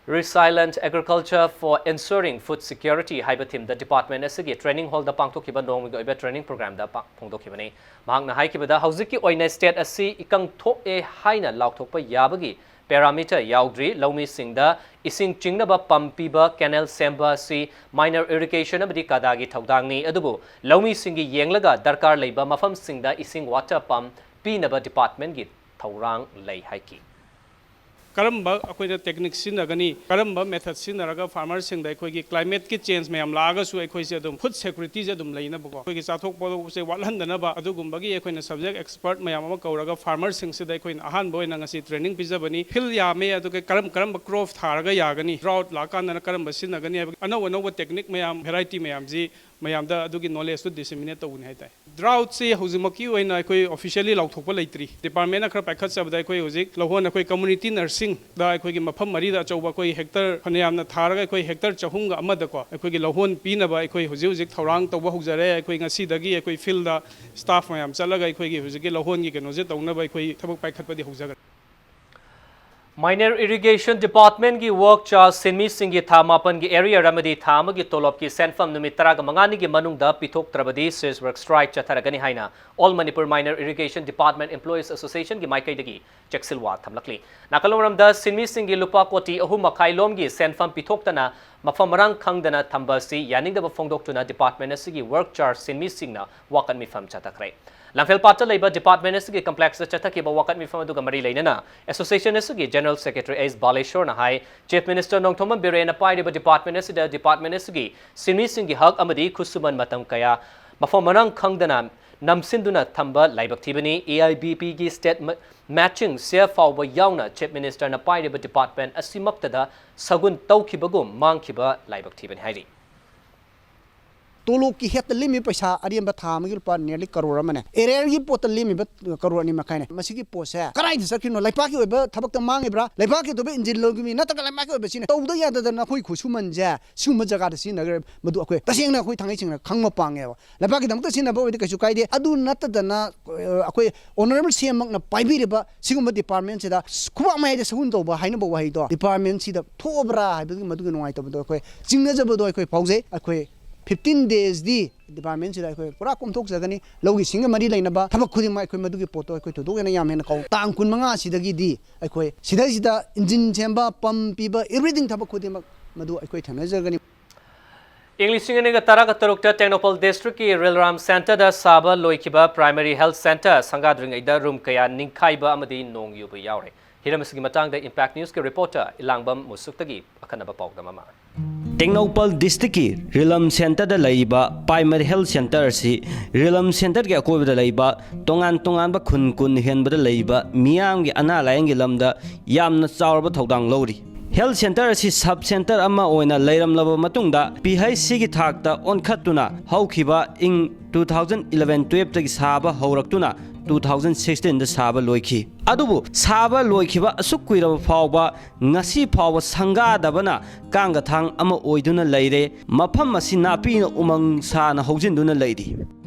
Resilient Agriculture for Ensuring Food Security ꯍꯥꯏꯕ ꯊꯤꯝꯗ ꯗꯤꯄꯥꯔꯠꯃꯦꯟ ꯑꯁꯤꯒꯤ ꯇ꯭ꯔꯦꯅꯤꯡ ꯍꯣꯜꯗ ꯄꯥꯡꯊꯣꯛꯈꯤꯕ ꯅꯣꯡꯃꯒꯤ ꯑꯣꯏꯕ ꯇ꯭ꯔꯦꯅꯤꯡ ꯄ꯭ꯔꯣꯒ꯭ꯔꯥꯝꯗ ꯄꯥ-, ꯐꯣꯡꯗꯣꯛꯈꯤꯕꯅꯤ꯫ ꯃꯍꯥꯛꯅ ꯍꯥꯏꯈꯤꯕꯗ, ꯍꯧꯖꯤꯛꯀꯤ ꯑꯣꯏꯅ ꯁ꯭ꯇꯦꯠ ꯑꯁꯤ ꯏꯀꯪ ꯊꯣꯛꯑꯦ ꯍꯥꯏꯅ ꯂꯥꯎꯊꯣꯛꯄ ꯌꯥꯕꯒꯤ ꯄꯦꯔꯥꯃꯤꯇꯔ ꯌꯥꯎꯗ꯭ꯔꯤ꯫ ꯂꯧꯃꯤꯁꯤꯡꯗ ꯏꯁꯤꯡ ꯆꯤꯡꯅꯕ ꯄꯝ ꯄꯤꯕ, ꯀꯦꯅꯦꯜ ꯁꯦꯝꯕ ꯑꯁꯤ ꯃꯥꯏꯅꯔ ꯏꯔꯤꯒꯦꯁꯟ ꯑꯃꯗꯤ ꯀꯗꯥꯒꯤ ꯊꯧꯗꯥꯡꯅꯤ, ꯑꯗꯨꯕꯨ ꯂꯧꯃꯤꯁꯤꯡꯒꯤ ꯌꯦꯡꯂꯒ ꯗꯔꯀꯥꯔ ꯂꯩꯕ ꯃꯐꯝꯁꯤꯡꯗ ꯏꯁꯤꯡ ꯋꯥꯇꯔ ꯄꯝ ꯄꯤꯅꯕ ꯗꯤꯄꯥꯔꯠꯃꯦꯟꯒꯤ ꯊꯧꯔꯥꯡ ꯂꯩ ꯍꯥꯏꯈꯤ꯫ ꯀꯔꯝꯕ ꯑꯩꯈꯣꯏꯅ technique ꯁꯤꯖꯤꯟꯅꯒꯅꯤ, ꯀꯔꯝꯕ method ꯁꯤꯖꯤꯟꯅꯔꯒ farmer ꯁꯤꯡꯗ ꯑꯩꯈꯣꯏꯒꯤ climate ꯀꯤ change ꯃꯌꯥꯝ ꯂꯥꯛꯑꯒꯁꯨ ꯑꯩꯈꯣꯏꯁꯦ ꯑꯗꯨꯝ food security ꯁꯦ ꯑꯗꯨꯝ ꯂꯩꯅꯕꯀꯣ, ꯑꯩꯈꯣꯏꯒꯤ ꯆꯥꯊꯣꯛ ꯄꯣꯊꯣꯛꯁꯦ ꯋꯥꯠꯍꯟꯗꯅꯕ, ꯑꯗꯨꯒꯨꯝꯕꯒꯤ ꯑꯩꯈꯣꯏꯅ subject expert ꯃꯌꯥꯝ ꯑꯃ ꯀꯧꯔꯒ farmer ꯁꯤꯡꯁꯤꯗ ꯑꯩꯈꯣꯏꯅ ꯑꯍꯥꯟꯕ ꯑꯣꯏꯅ ꯉꯁꯤ training ꯄꯤꯖꯕꯅꯤ꯫ Field ꯌꯥꯝꯃꯦ, ꯑꯗꯨꯒ ꯀꯔꯝ ꯀꯔꯝꯕ crop ꯊꯥꯔꯒ ꯌꯥꯒꯅꯤ, drought ꯂꯥꯛꯀꯥꯟꯗꯅ ꯀꯔꯝꯕ ꯁꯤꯖꯤꯟꯅꯒꯅꯤ ꯍꯥꯏꯕꯒꯤ ꯑꯅꯧ ꯑꯅꯧꯕ technique ꯃꯌꯥꯝ, variety ꯃꯌꯥꯝꯁꯤ ꯃꯌꯥꯝꯗ ꯑꯗꯨꯒꯤ knowledge ꯇꯨ disseminate ꯇꯧꯒꯅꯤ ꯍꯥꯏꯇꯥꯔꯦ꯫ Drought ꯁꯤ ꯍꯧꯖꯤꯛꯃꯛꯀꯤ ꯑꯣꯏꯅ ꯑꯩꯈꯣꯏ officially ꯂꯥꯎꯊꯣꯛꯄ ꯂꯩꯇ꯭ꯔꯤ꯫ Department ꯅ ꯈꯔ ꯄꯥꯏꯈꯠꯆꯕꯗ ꯑꯩꯈꯣꯏ ꯍꯧꯖꯤꯛ ꯂꯧꯍꯣꯟ, ꯑꯩꯈꯣꯏ community nursing ꯗ ꯑꯩꯈꯣꯏꯒꯤ ꯃꯐꯝ ꯃꯔꯤꯗ ꯑꯆꯧꯕ ꯑꯩꯈꯣꯏ hectare ꯐꯅꯌꯥꯝꯅ ꯊꯥꯔꯒ ꯑꯩꯈꯣꯏ hectare ꯆꯍꯨꯝꯒ ꯑꯃꯗꯀꯣ ꯑꯩꯈꯣꯏꯒꯤ ꯂꯧꯍꯣꯟ ꯄꯤꯅꯕ ꯑꯩꯈꯣꯏ ꯍꯧꯖꯤꯛ ꯍꯧꯖꯤꯛ ꯊꯧꯔꯥꯡ ꯇꯧꯕ ꯍꯧꯖꯔꯦ꯫ ꯑꯩꯈꯣꯏ ꯉꯁꯤꯗꯒꯤ ꯑꯩꯈꯣꯏ field ꯗ staff ꯃꯌꯥꯝ ꯆꯠꯂꯒ ꯑꯩꯈꯣꯏꯒꯤ ꯍꯧꯖꯤꯛꯀꯤ ꯂꯧꯍꯣꯟꯒꯤ ꯀꯩꯅꯣꯁꯦ ꯇꯧꯅꯕ ꯑꯩꯈꯣꯏ ꯊꯕꯛ ꯄꯥꯏꯈꯠꯄꯗꯤ ꯍꯧꯖꯈ꯭ꯔꯦ꯫ Minor Irrigation Department ꯒꯤ work charge ꯁꯤꯟꯃꯤꯁꯤꯡꯒꯤ ꯊꯥ ꯃꯥꯄꯟꯒꯤ arrear ꯑꯃꯗꯤ ꯊꯥ ꯑꯃꯒꯤ ꯇꯣꯂꯣꯞꯀꯤ ꯁꯦꯟꯐꯝ ꯅꯨꯃꯤꯠ ꯇꯔꯥꯃꯉꯥꯅꯤꯒꯤ ꯃꯅꯨꯡꯗ ꯄꯤꯊꯣꯛꯇ꯭ꯔꯕꯗꯤ ꯁꯤꯜꯆꯔ strike ꯆꯠꯊꯔꯒꯅꯤ ꯍꯥꯏꯅ All Manipur Minor Irrigation Department Employees Association ꯒꯤ ꯃꯥꯏꯀꯩꯗꯒꯤ ꯆꯦꯛꯁꯤꯜꯋꯥ ꯊꯝꯂꯛꯂꯤ꯫ ꯅꯥꯀꯜ ꯑꯃꯔꯣꯝꯗ, ꯁꯤꯟꯃꯤꯁꯤꯡꯒꯤ ꯂꯨꯄꯥ ꯀꯣꯇꯤ ꯑꯍꯨꯝ ꯃꯈꯥꯏ ꯂꯣꯝꯒꯤ ꯁꯦꯟꯐꯝ ꯄꯤꯊꯣꯛꯇꯅ ꯃꯐꯝ ꯃꯔꯥꯡ ꯈꯪꯗꯅ ꯊꯝꯕ ꯑꯁꯤ ꯌꯥꯅꯤꯡꯗꯕ ꯐꯣꯡꯗꯣꯛꯇꯨꯅ department ꯑꯁꯤꯒꯤ work charge ꯁꯤꯟꯃꯤꯁꯤꯡꯅ ꯋꯥꯀꯠ ꯃꯤꯐꯝ ꯆꯠꯊꯈ꯭ꯔꯦ꯫ ꯂꯥꯡꯐꯦꯜꯄꯥꯠꯇ ꯂꯩꯕ department ꯑꯁꯤꯒꯤ complex ꯇ ꯆꯠꯊꯈꯤꯕ ꯋꯥꯀꯠ ꯃꯤꯐꯝ ꯑꯗꯨꯒ ꯃꯔꯤ ꯂꯩꯅꯅ association ꯑꯁꯤꯒꯤ general secretary ꯑꯦꯁ ꯕꯥꯂꯦꯁꯣꯔꯅ ꯍꯥꯏ, Chief Minister ꯅꯣꯡꯊꯣꯝꯕꯝ ꯕꯤꯔꯦꯟꯅ ꯄꯥꯏꯔꯤꯕ department ꯑꯁꯤꯗ department ꯑꯁꯤꯒꯤ ꯁꯤꯟꯃꯤꯁꯤꯡꯒꯤ ꯍꯛ ꯑꯃꯗꯤ ꯈꯨꯠꯁꯨꯃꯟ ꯃꯇꯝ ꯀꯌꯥ ꯃꯐꯝ ꯃꯔꯥꯡ ꯈꯪꯗꯅ ꯅꯝꯁꯤꯟꯗꯨꯅ ꯊꯝꯕ ꯂꯥꯏꯕꯛ ꯊꯤꯕꯅꯤ꯫ ꯑꯦ ꯑꯥꯏ ꯕꯤ ꯄꯤ ꯒꯤ state ma-, matching ꯁꯦꯜ ꯐꯥꯎꯕ ꯌꯥꯎꯅ Chief Minister ꯅ ꯄꯥꯏꯔꯤꯕ department ꯑꯁꯤꯃꯛꯇꯗ ꯁꯒꯨꯟ ꯇꯧꯈꯤꯕꯒꯨꯝ ꯃꯥꯡꯈꯤꯕ ꯂꯥꯏꯕꯛ ꯊꯤꯕꯅꯤ ꯍꯥꯏꯔꯤ꯫ ꯇꯣꯂꯣꯞꯀꯤ ꯍꯦꯠꯇ ꯂꯦꯝꯃꯤꯕ ꯄꯩꯁꯥ ꯑꯔꯦꯝꯕ ꯊꯥ ꯑꯃꯒꯤ ꯂꯨꯄꯥ nearly ꯀꯔꯣꯔ ꯑꯃꯅꯦ꯫ Arrear ꯒꯤ ꯄꯣꯠꯇ ꯂꯦꯝꯃꯤꯕ ꯀꯔꯣꯔ ꯑꯅꯤ ꯃꯈꯥꯏꯅꯦ꯫ ꯃꯁꯤꯒꯤ ꯄꯣꯠꯁꯦ ꯀꯗꯥꯏꯗ ꯆꯠꯈ꯭ꯔꯤꯅꯣ? ꯂꯩꯄꯥꯛꯀꯤ ꯑꯣꯏꯕ ꯊꯕꯛꯇ ꯃꯥꯡꯉꯤꯕ꯭ꯔꯥ? ꯂꯩꯄꯥꯛꯀꯤ ꯑꯣꯏꯕ engine ꯂꯧꯈꯤꯕ ꯃꯤ ꯅꯠꯇ꯭ꯔꯒ ꯂꯩꯄꯥꯛꯀꯤ ꯑꯣꯏꯕ ꯁꯤꯅ ꯇꯧꯗ ꯌꯥꯗꯗꯅ ꯑꯩꯈꯣꯏ ꯈꯨꯠꯁꯨꯃꯟꯁꯦ ꯁꯤꯒꯨꯝꯕ ꯖꯒꯥꯗ ꯁꯤꯖꯤꯟꯅꯈ꯭ꯔꯦ꯫ ꯃꯗꯨ ꯑꯩꯈꯣꯏ ꯇꯁꯦꯡꯅ ꯑꯩꯈꯣꯏ ꯊꯥꯡꯒꯩ ꯁꯦꯡꯅ ꯈꯪꯕ ꯄꯥꯡꯉꯦꯕ꯫ ꯂꯩꯄꯥꯛꯀꯤꯗꯃꯛꯇ ꯁꯤꯖꯤꯟꯅꯕ ꯑꯣꯏꯔꯗꯤ ꯀꯩꯁꯨ ꯀꯥꯏꯗꯦ꯫ ꯑꯗꯨ ꯅꯠꯇꯗꯅ, ꯑ, ꯑꯩꯈꯣꯏ honourable ꯁꯤ ꯑꯦꯝ ꯃꯛꯅ ꯄꯥꯏꯕꯤꯔꯤꯕ ꯁꯤꯒꯨꯝꯕ department ꯁꯤꯗ ꯈꯨꯕꯥꯛ ꯃꯌꯥꯏꯗ ꯁꯒꯨꯟ ꯇꯧꯕ ꯍꯥꯏꯅꯕ ꯋꯥꯍꯩꯗꯣ department ꯁꯤꯗ ꯊꯣꯛꯑꯕ꯭ꯔꯥ ꯍꯥꯏꯕꯒꯤ ꯃꯗꯨꯒꯤ ꯅꯨꯡꯉꯥꯏꯇꯕꯗꯣ ꯑꯩꯈꯣꯏ ꯆꯤꯡꯅꯖꯕꯗꯣ ꯑꯩꯈꯣꯏ ꯐꯥꯎꯖꯩ꯫ ꯑꯩꯈꯣꯏ fifteen days ꯗꯤ department ꯁꯤꯗ ꯑꯩꯈꯣꯏ ꯄꯨꯔꯥ ꯀꯣꯝꯊꯣꯛꯆꯒꯅꯤ꯫ ꯂꯧꯒꯤ ꯁꯤꯡꯒ ꯃꯔꯤ ꯂꯩꯅꯕ ꯊꯕꯛ ꯈꯨꯗꯤꯡꯃꯛ ꯑꯩꯈꯣꯏ ꯃꯗꯨꯒꯤ ꯄꯣꯠꯇꯣ ꯑꯩꯈꯣꯏ ꯊꯣꯏꯗꯣꯛ ꯍꯦꯟꯅ ꯌꯥꯝ ꯍꯦꯟꯅ ꯀꯧ-, ꯇꯥꯡ ꯀꯨꯟꯃꯉꯥ ꯁꯤꯗꯒꯤꯗꯤ ꯑꯩꯈꯣꯏ ꯁꯤꯗꯩꯁꯤꯗ engine ꯁꯦꯝꯕ, pump ꯄꯤꯕ, everything ꯊꯕꯛ ꯈꯨꯗꯤꯡꯃꯛ ꯃꯗꯨ ꯑꯩꯈꯣꯏ ꯊꯦꯡꯅꯖꯒꯅꯤ꯫ ꯏꯪ ꯂꯤꯁꯤꯡ ꯑꯅꯤꯒ ꯇꯔꯥꯒ ꯇꯔꯨꯛꯇ ꯇꯦꯡꯅꯧꯄꯜ ꯗꯤꯁꯇ꯭ꯔꯤꯛꯀꯤ ꯔꯤꯂꯥꯝ ꯁꯦꯟꯇꯔꯗ ꯁꯥꯕ ꯂꯣꯏꯈꯤꯕ ꯄ꯭ꯔꯥꯏꯃꯔꯤ ꯍꯦꯜꯊ ꯁꯦꯟꯇꯔ ꯁꯪꯒꯥꯗ꯭ꯔꯤꯉꯩꯗ ꯔꯨꯝ ꯀꯌꯥ ꯅꯤꯡꯈꯥꯏꯕ ꯑꯃꯗꯤ ꯅꯣꯡ ꯌꯨꯕ ꯌꯥꯎꯔꯦ꯫ ꯍꯤꯔꯝ ꯑꯁꯤꯒꯤ ꯃꯇꯥꯡꯗ ꯏꯝꯄꯦꯛ ꯅ꯭ꯌꯨꯁꯀꯤ ꯔꯤꯄꯣꯔꯇꯔ ꯏꯂꯥꯡꯕꯝ ꯃꯨꯁꯨꯛꯇꯒꯤ ꯑꯈꯟꯅꯕ ꯄꯥꯎꯗꯝ ꯑꯃ꯫ ꯇꯦꯡꯅꯧꯄꯜ ꯗꯤꯁꯇ꯭ꯔꯤꯛꯀꯤ ꯔꯤꯂꯝ ꯁꯦꯟꯇꯔꯗ ꯂꯩꯔꯤꯕ ꯄ꯭ꯔꯥꯏꯃꯔꯤ ꯍꯦꯜꯊ ꯁꯦꯟꯇꯔ ꯑꯁꯤ ꯔꯤꯂꯝ ꯁꯦꯟꯇꯔꯒꯤ ꯑꯀꯣꯏꯕꯗ ꯂꯩꯕ ꯇꯣꯉꯥꯟ ꯇꯣꯉꯥꯟꯕ ꯈꯨꯟ ꯀꯨꯟ ꯍꯦꯟꯕꯗ ꯂꯩꯕ ꯃꯤꯌꯥꯝꯒꯤ ꯑꯅꯥ ꯂꯥꯌꯦꯡꯒꯤ ꯂꯝꯗ ꯌꯥꯝꯅ ꯆꯥꯎꯔꯕ ꯊꯧꯗꯥꯡ ꯂꯧꯔꯤ꯫ ꯍꯦꯜꯊ ꯁꯦꯟꯇꯔ ꯑꯁꯤ ꯁꯕ ꯁꯦꯟꯇꯔ ꯑꯃ ꯑꯣꯏꯅ ꯂꯩꯔꯝꯂꯕ ꯃꯇꯨꯡꯗ, ꯄꯤ ꯑꯩꯆ ꯁꯤꯒꯤ ꯊꯥꯛꯇ ꯑꯣꯟꯈꯠꯇꯨꯅ ꯍꯧꯈꯤꯕ ꯏꯪ ꯇꯨ ꯊꯥꯎꯖꯟ ꯏꯂꯚꯦꯟ ꯇꯨꯌꯦꯜꯞꯇꯒꯤ ꯁꯥꯕ ꯍꯧꯔꯛꯇꯨꯅ ꯇꯨ ꯊꯥꯎꯖꯟ ꯁꯤꯛꯁꯇꯤꯟꯗ ꯁꯥꯕ ꯂꯣꯏꯈꯤ꯫ ꯑꯗꯨꯕꯨ ꯁꯥꯕ ꯂꯣꯏꯈꯤꯕ ꯑꯁꯨꯛ ꯀꯨꯏꯔꯕ ꯐꯥꯎꯕ, ꯉꯁꯤ ꯐꯥꯎꯕ ꯁꯪꯒꯥꯗꯕꯅ ꯀꯥꯡꯒꯊꯥꯡ ꯑꯃ ꯑꯣꯏꯗꯨꯅ ꯂꯩꯔꯦ꯫ ꯃꯐꯝ ꯑꯁꯤ ꯅꯥꯄꯤꯅ ꯎꯃꯪ ꯁꯥꯅ ꯍꯧꯖꯤꯟꯗꯨꯅ ꯂꯩꯔꯤ꯫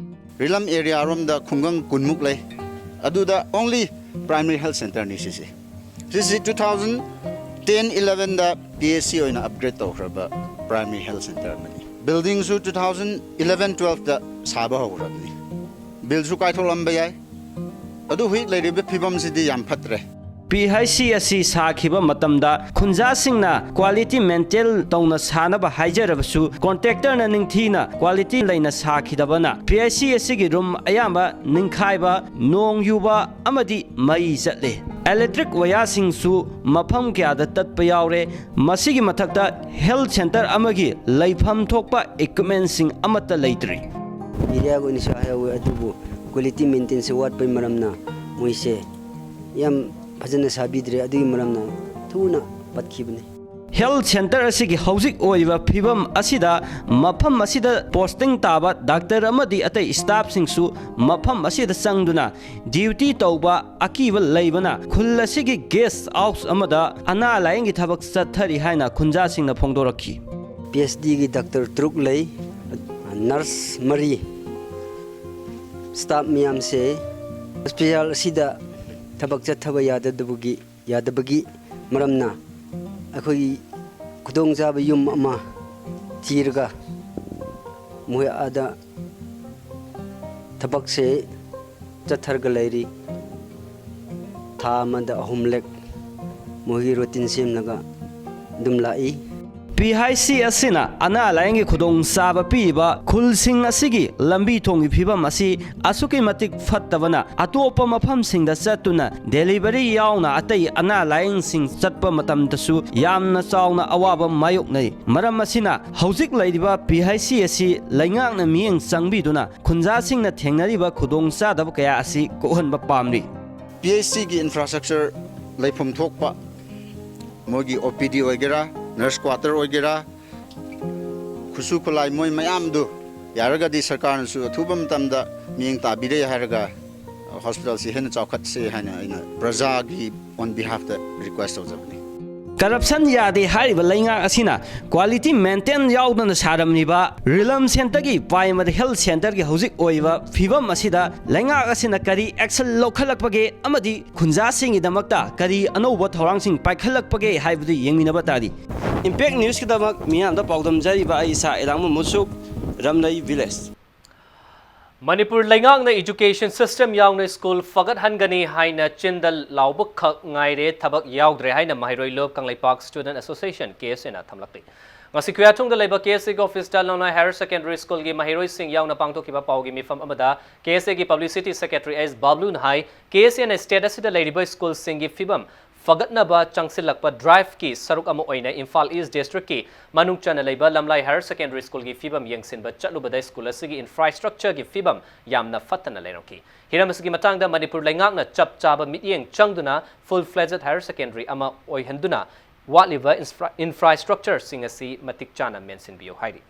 ꯔꯤꯂꯝ ꯑꯦꯔꯤꯌꯥꯔꯣꯝꯗ ꯈꯨꯡꯒꯪ ꯀꯨꯟꯃꯨꯛ ꯂꯩ꯫ ꯑꯗꯨꯗ only primary health centreꯅꯤ ꯁꯤꯁꯦ꯫ ꯁꯤꯁꯤ ꯇꯨ ꯊꯥꯎꯖꯟ ꯇꯦꯟ ꯏꯂꯚꯦꯟꯗ ꯄꯤ ꯑꯩꯆ ꯁꯤ ꯑꯣꯏꯅ ꯑꯞꯒ꯭ꯔꯦꯗ ꯇꯧꯈ꯭ꯔꯕ ꯄ꯭ꯔꯥꯏꯃꯔꯤ ꯍꯦꯜꯊ ꯁꯦꯟꯇꯔ ꯑꯃꯅꯤ꯫ ꯕꯤꯜꯗꯤꯡꯁꯨ ꯇꯨ ꯊꯥꯎꯖꯟ ꯏꯂꯚꯦꯟ ꯇꯨꯋꯦꯜꯐꯇ ꯁꯥꯕ ꯍꯧꯈ꯭ꯔꯕꯅꯤ꯫ ꯕꯤꯜꯁꯨ ꯀꯥꯏꯊꯣꯛꯂꯝꯕ ꯌꯥꯏ꯫ ꯑꯗꯨ ꯍꯧꯖꯤꯛ ꯂꯩꯔꯤꯕ ꯐꯤꯕꯝꯁꯤꯗꯤ ꯌꯥꯝ ꯐꯠꯇ꯭ꯔꯦ꯫ ꯄꯤ ꯑꯩꯆ ꯁꯤ ꯑꯁꯤ ꯁꯥꯈꯤꯕ ꯃꯇꯝꯗ ꯈꯨꯟꯖꯥꯁꯤꯡꯅ ꯀ꯭ꯋꯥꯂꯤꯇꯤ ꯃꯦꯟꯇꯦꯟ ꯇꯧꯅ ꯁꯥꯅꯕ ꯍꯥꯏꯖꯔꯕꯁꯨ, ꯀꯣꯟꯇ꯭ꯔꯦꯛꯇꯔꯅ ꯅꯤꯡꯊꯤꯅ ꯀ꯭ꯋꯥꯂꯤꯇꯤ ꯂꯩꯅ ꯁꯥꯈꯤꯗꯕꯅ ꯄꯤ ꯑꯩꯆ ꯁꯤ ꯑꯁꯤꯒꯤ ꯔꯨꯝ ꯑꯌꯥꯝꯕ ꯅꯤꯡꯈꯥꯏꯕ, ꯅꯣꯡ ꯌꯨꯕ ꯑꯃꯗꯤ ꯃꯩ ꯆꯠꯂꯦ꯫ ꯏꯂꯦꯛꯇ꯭ꯔꯤꯛ ꯋꯥꯌꯥꯔꯁꯤꯡꯁꯨ ꯃꯐꯝ ꯀꯌꯥꯗ ꯇꯠꯄ ꯌꯥꯎꯔꯦ꯫ ꯃꯁꯤꯒꯤ ꯃꯊꯛꯇ ꯍꯦꯜꯊ ꯁꯦꯟꯇꯔ ꯑꯃꯒꯤ ꯂꯩꯐꯝ ꯊꯣꯛꯄ ꯏꯀ꯭ꯋꯤꯞꯃꯦꯟꯁꯤꯡ ꯑꯃꯠꯇ ꯂꯩꯇ꯭ꯔꯤ꯫ ꯑꯦꯔꯤꯌꯥꯒ ꯑꯣꯏꯅꯁꯨ ꯍꯥꯏꯍꯧꯋꯦ, ꯑꯗꯨꯕꯨ ꯀ꯭ꯋꯥꯂꯤꯇꯤ ꯃꯦꯟꯇꯦꯟꯁꯦ ꯋꯥꯠꯄꯒꯤ ꯃꯔꯝꯅ ꯃꯣꯏꯁꯦ ꯌꯥꯝ ꯐꯖꯅ ꯁꯥꯕꯤꯗ꯭ꯔꯦ꯫ ꯑꯗꯨꯒꯤ ꯃꯔꯝꯅ ꯊꯨꯅ ꯄꯠꯈꯤꯕꯅꯤ꯫ ꯍꯦꯜꯊ ꯁꯦꯟꯇꯔ ꯑꯁꯤꯒꯤ ꯍꯧꯖꯤꯛ ꯑꯣꯏꯔꯤꯕ ꯐꯤꯕꯝ ꯑꯁꯤꯗ ꯃꯐꯝ ꯑꯁꯤꯗ ꯄꯣꯁꯇꯤꯡ ꯇꯥꯕ ꯗꯥꯛꯇꯔ ꯑꯃꯗꯤ ꯑꯇꯩ ꯁ꯭ꯇꯥꯐꯁꯤꯡꯁꯨ ꯃꯐꯝ ꯑꯁꯤꯗ ꯆꯪꯗꯨꯅ ꯗ꯭ꯌꯨꯇꯤ ꯇꯧꯕ ꯑꯀꯤꯕ ꯂꯩꯕꯅ ꯈꯨꯜ ꯑꯁꯤꯒꯤ ꯒꯦꯁ ꯍꯥꯎꯁ ꯑꯃꯗ ꯑꯅꯥ ꯂꯥꯌꯦꯡꯒꯤ ꯊꯕꯛ ꯆꯠꯊꯔꯤ ꯍꯥꯏꯅ ꯈꯨꯟꯖꯥꯁꯤꯡꯅ ꯐꯣꯡꯗꯣꯔꯛꯈꯤ꯫ ꯄꯤ ꯑꯩꯆ ꯗꯤꯒꯤ ꯗꯥꯛꯇꯔ ꯇꯔꯨꯛ ꯂꯩ, ꯅꯔꯁ ꯃꯔꯤ, ꯁ꯭ꯇꯥꯐ ꯃꯌꯥꯝꯁꯦ ꯍꯣꯁꯄꯤꯇꯥꯜ ꯑꯁꯤꯗ ꯊꯕꯛ ꯆꯠꯊꯕ ꯌꯥꯗꯕꯒꯤ ꯌꯥꯗꯕꯒꯤ ꯃꯔꯝꯅ ꯑꯩꯈꯣꯏꯒꯤ ꯈꯨꯗꯣꯡꯆꯥꯕ ꯌꯨꯝ ꯑꯃ ꯊꯤꯔꯒ ꯃꯈꯣꯏ ꯑꯥꯗ ꯊꯕꯛꯁꯦ ꯆꯠꯊꯔꯒ ꯂꯩꯔꯤ꯫ ꯊꯥ ꯑꯃꯗ ꯑꯍꯨꯝꯂꯛ ꯃꯈꯣꯏꯒꯤ ꯔꯨꯇꯤꯟ ꯁꯦꯝꯂꯒ ꯑꯗꯨꯝ ꯂꯥꯛꯏ꯫ ꯄꯤ ꯑꯩꯆ ꯁꯤ ꯑꯁꯤꯅ ꯑꯅꯥ ꯂꯥꯌꯦꯡꯒꯤ ꯈꯨꯗꯣꯡꯆꯥꯕ ꯄꯤꯔꯤꯕ ꯈꯨꯜꯁꯤꯡ ꯑꯁꯤꯒꯤ ꯂꯝꯕꯤ ꯊꯣꯡꯒꯤ ꯐꯤꯕꯝ ꯑꯁꯤ ꯑꯁꯨꯛꯀꯤ ꯃꯇꯤꯛ ꯐꯠꯇꯕꯅ, ꯑꯇꯣꯞꯄ ꯃꯐꯝꯁꯤꯡꯗ ꯆꯠꯇꯨꯅ ꯗꯦꯂꯤꯚꯔꯤ ꯌꯥꯎꯅ ꯑꯇꯩ ꯑꯅꯥ ꯂꯥꯌꯦꯡꯁꯤꯡ ꯆꯠꯄ ꯃꯇꯝꯗꯁꯨ ꯌꯥꯝꯅ ꯆꯥꯎꯅ ꯑꯋꯥꯕ ꯃꯥꯌꯣꯛꯅꯩ꯫ ꯃꯔꯝ ꯑꯁꯤꯅ, ꯍꯧꯖꯤꯛ ꯂꯩꯔꯤꯕ ꯄꯤ ꯑꯩꯆ ꯁꯤ ꯑꯁꯤ ꯂꯩꯉꯥꯛꯅ ꯃꯤꯠꯌꯦꯡ ꯆꯪꯕꯤꯗꯨꯅ ꯈꯨꯟꯖꯥꯁꯤꯡꯅ ꯊꯦꯡꯅꯔꯤꯕ ꯈꯨꯗꯣꯡꯆꯥꯗꯕ ꯀꯌꯥ ꯑꯁꯤ ꯀꯣꯛꯍꯟꯕ ꯄꯥꯝꯂꯤ꯫ ꯄꯤ ꯑꯩꯆ ꯁꯤꯒꯤ ꯏꯟꯐ꯭ꯔꯥꯁ꯭ꯇ꯭ꯔꯛꯆꯔ ꯂꯩꯐꯝ ꯊꯣꯛꯄ, ꯃꯣꯏꯒꯤ ꯑꯣ ꯄꯤ ꯗꯤ ꯑꯣꯏꯒꯦꯔꯥ, ꯅꯔꯁ ꯀ꯭ꯋꯥꯇꯔ ꯑꯣꯏꯒꯦꯔꯥ, ꯈꯨꯠꯁꯨ ꯈꯨꯠꯂꯥꯏ ꯃꯣꯏ ꯃꯌꯥꯝꯗꯨ ꯌꯥꯔꯒꯗꯤ ꯁꯔꯀꯥꯔꯅꯁꯨ ꯑꯊꯨꯕ ꯃꯇꯝꯗ ꯃꯤꯠꯌꯦꯡ ꯇꯥꯕꯤꯔꯦ ꯍꯥꯏꯔꯒ ꯍꯣꯁꯄꯤꯇꯥꯜꯁꯤ ꯍꯦꯟꯅ ꯆꯥꯎꯈꯠꯁꯦ ꯍꯥꯏꯅ ꯑꯩꯅ ꯄ꯭ꯔꯖꯥꯒꯤ ꯑꯣꯟ ꯕꯤꯍꯥꯐꯇ ꯔꯤꯀ꯭ꯋꯦꯁ ꯇꯧꯖꯕꯅꯤ꯫ ꯀꯔꯞꯁꯟ ꯌꯥꯗꯦ ꯍꯥꯏꯔꯤꯕ ꯂꯩꯉꯥꯛ ꯑꯁꯤꯅ ꯀ꯭ꯋꯥꯂꯤꯇꯤ ꯃꯦꯟꯇꯦꯟ ꯌꯥꯎꯗꯅ ꯁꯥꯔꯝꯂꯤꯕ ꯔꯤꯂꯝ ꯁꯦꯟꯇꯔꯒꯤ ꯄ꯭ꯔꯥꯏꯃꯔꯤ ꯍꯦꯜꯊ ꯁꯦꯟꯇꯔꯒꯤ ꯍꯧꯖꯤꯛ ꯑꯣꯏꯔꯤꯕ ꯐꯤꯕꯝ ꯑꯁꯤꯗ ꯂꯩꯉꯥꯛ ꯑꯁꯤꯅ ꯀꯔꯤ ꯑꯦꯛꯁꯟ ꯂꯧꯈꯠꯂꯛꯄꯒꯦ ꯑꯃꯗꯤ ꯈꯨꯟꯖꯥꯁꯤꯡꯒꯤꯗꯃꯛꯇ ꯀꯔꯤ ꯑꯅꯧꯕ ꯊꯧꯔꯥꯡꯁꯤꯡ ꯄꯥꯏꯈꯠꯂꯛꯄꯒꯦ ꯍꯥꯏꯕꯗꯨ ꯌꯦꯡꯃꯤꯟꯅꯕ ꯇꯥꯔꯤ꯫ ꯏꯝꯄꯦꯛ ꯅ꯭ꯌꯨꯁꯀꯤꯗꯃꯛ ꯃꯤꯌꯥꯝꯗ ꯄꯥꯎꯗꯝꯖꯔꯤꯕ ꯑꯩ ꯏꯁꯥ ꯏꯔꯥꯡꯕꯝ ꯃꯨꯁꯨꯛ, ꯔꯝꯂꯩ ꯚꯤꯂꯦꯖ꯫ ꯃꯅꯤꯄꯨꯔ ꯂꯩꯉꯥꯛꯅ education system ꯌꯥꯎꯅ school ꯐꯒꯠꯍꯟꯒꯅꯤ ꯍꯥꯏꯅ ꯆꯤꯟꯗ ꯂꯥꯎꯕꯈꯛ ꯉꯥꯏꯔꯦ, ꯊꯕꯛ ꯌꯥꯎꯗ꯭ꯔꯦ ꯍꯥꯏꯅ ꯃꯍꯩꯔꯣꯏ ꯂꯨꯞ Kangleipak Student Association, K S A ꯅ ꯊꯝꯂꯛꯂꯤ꯫ ꯉꯁꯤ ꯈꯨꯌꯥꯊꯣꯡꯗ ꯂꯩꯕ K S A ꯒꯤ office ꯇ ꯂꯝꯂꯥꯏ Higher Secondary School ꯒꯤ ꯃꯍꯩꯔꯣꯏꯁꯤꯡ ꯌꯥꯎꯅ ꯄꯥꯡꯊꯣꯛꯈꯤꯕ ꯄꯥꯎꯒꯤ ꯃꯤꯐꯝ ꯑꯃꯗ K S A ꯒꯤ Publicity Secretary S ꯕꯥꯕꯂꯨꯅ high, K S A ꯅ state ꯑꯁꯤꯗ ꯂꯩꯔꯤꯕ school ꯁꯤꯡꯒꯤ ꯐꯤꯕꯝ ꯐꯒꯠꯅꯕ ꯆꯪꯁꯤꯜꯂꯛꯄ drive ꯀꯤ ꯁꯔꯨꯛ ꯑꯃ ꯑꯣꯏꯅ ꯏꯝꯐꯥꯜ East District ꯀꯤ ꯃꯅꯨꯡ ꯆꯟꯅ ꯂꯩꯕ ꯂꯝꯂꯥꯏ Higher Secondary School ꯒꯤ ꯐꯤꯕꯝ ꯌꯦꯡꯁꯤꯟꯕ ꯆꯠꯂꯨꯕꯗ school ꯑꯁꯤꯒꯤ infrastructure ꯒꯤ ꯐꯤꯕꯝ ꯌꯥꯝꯅ ꯐꯠꯇꯅ ꯂꯩꯔꯝꯈꯤ꯫ ꯍꯤꯔꯝ ꯑꯁꯤꯒꯤ ꯃꯇꯥꯡꯗ ꯃꯅꯤꯄꯨꯔ ꯂꯩꯉꯥꯛꯅ ꯆꯞ ꯆꯥꯕ ꯃꯤꯠꯌꯦꯡ ꯆꯪꯗꯨꯅ full fledged higher secondary ꯑꯃ ꯑꯣꯏꯍꯟꯗꯨꯅ ꯋꯥꯠꯂꯤꯕ infra-, infrastructure ꯁꯤꯡ ꯑꯁꯤ ꯃꯇꯤꯛ ꯆꯥꯅ ꯃꯦꯟꯁꯤꯟꯕꯤꯌꯨ ꯍꯥꯏꯔꯤ꯫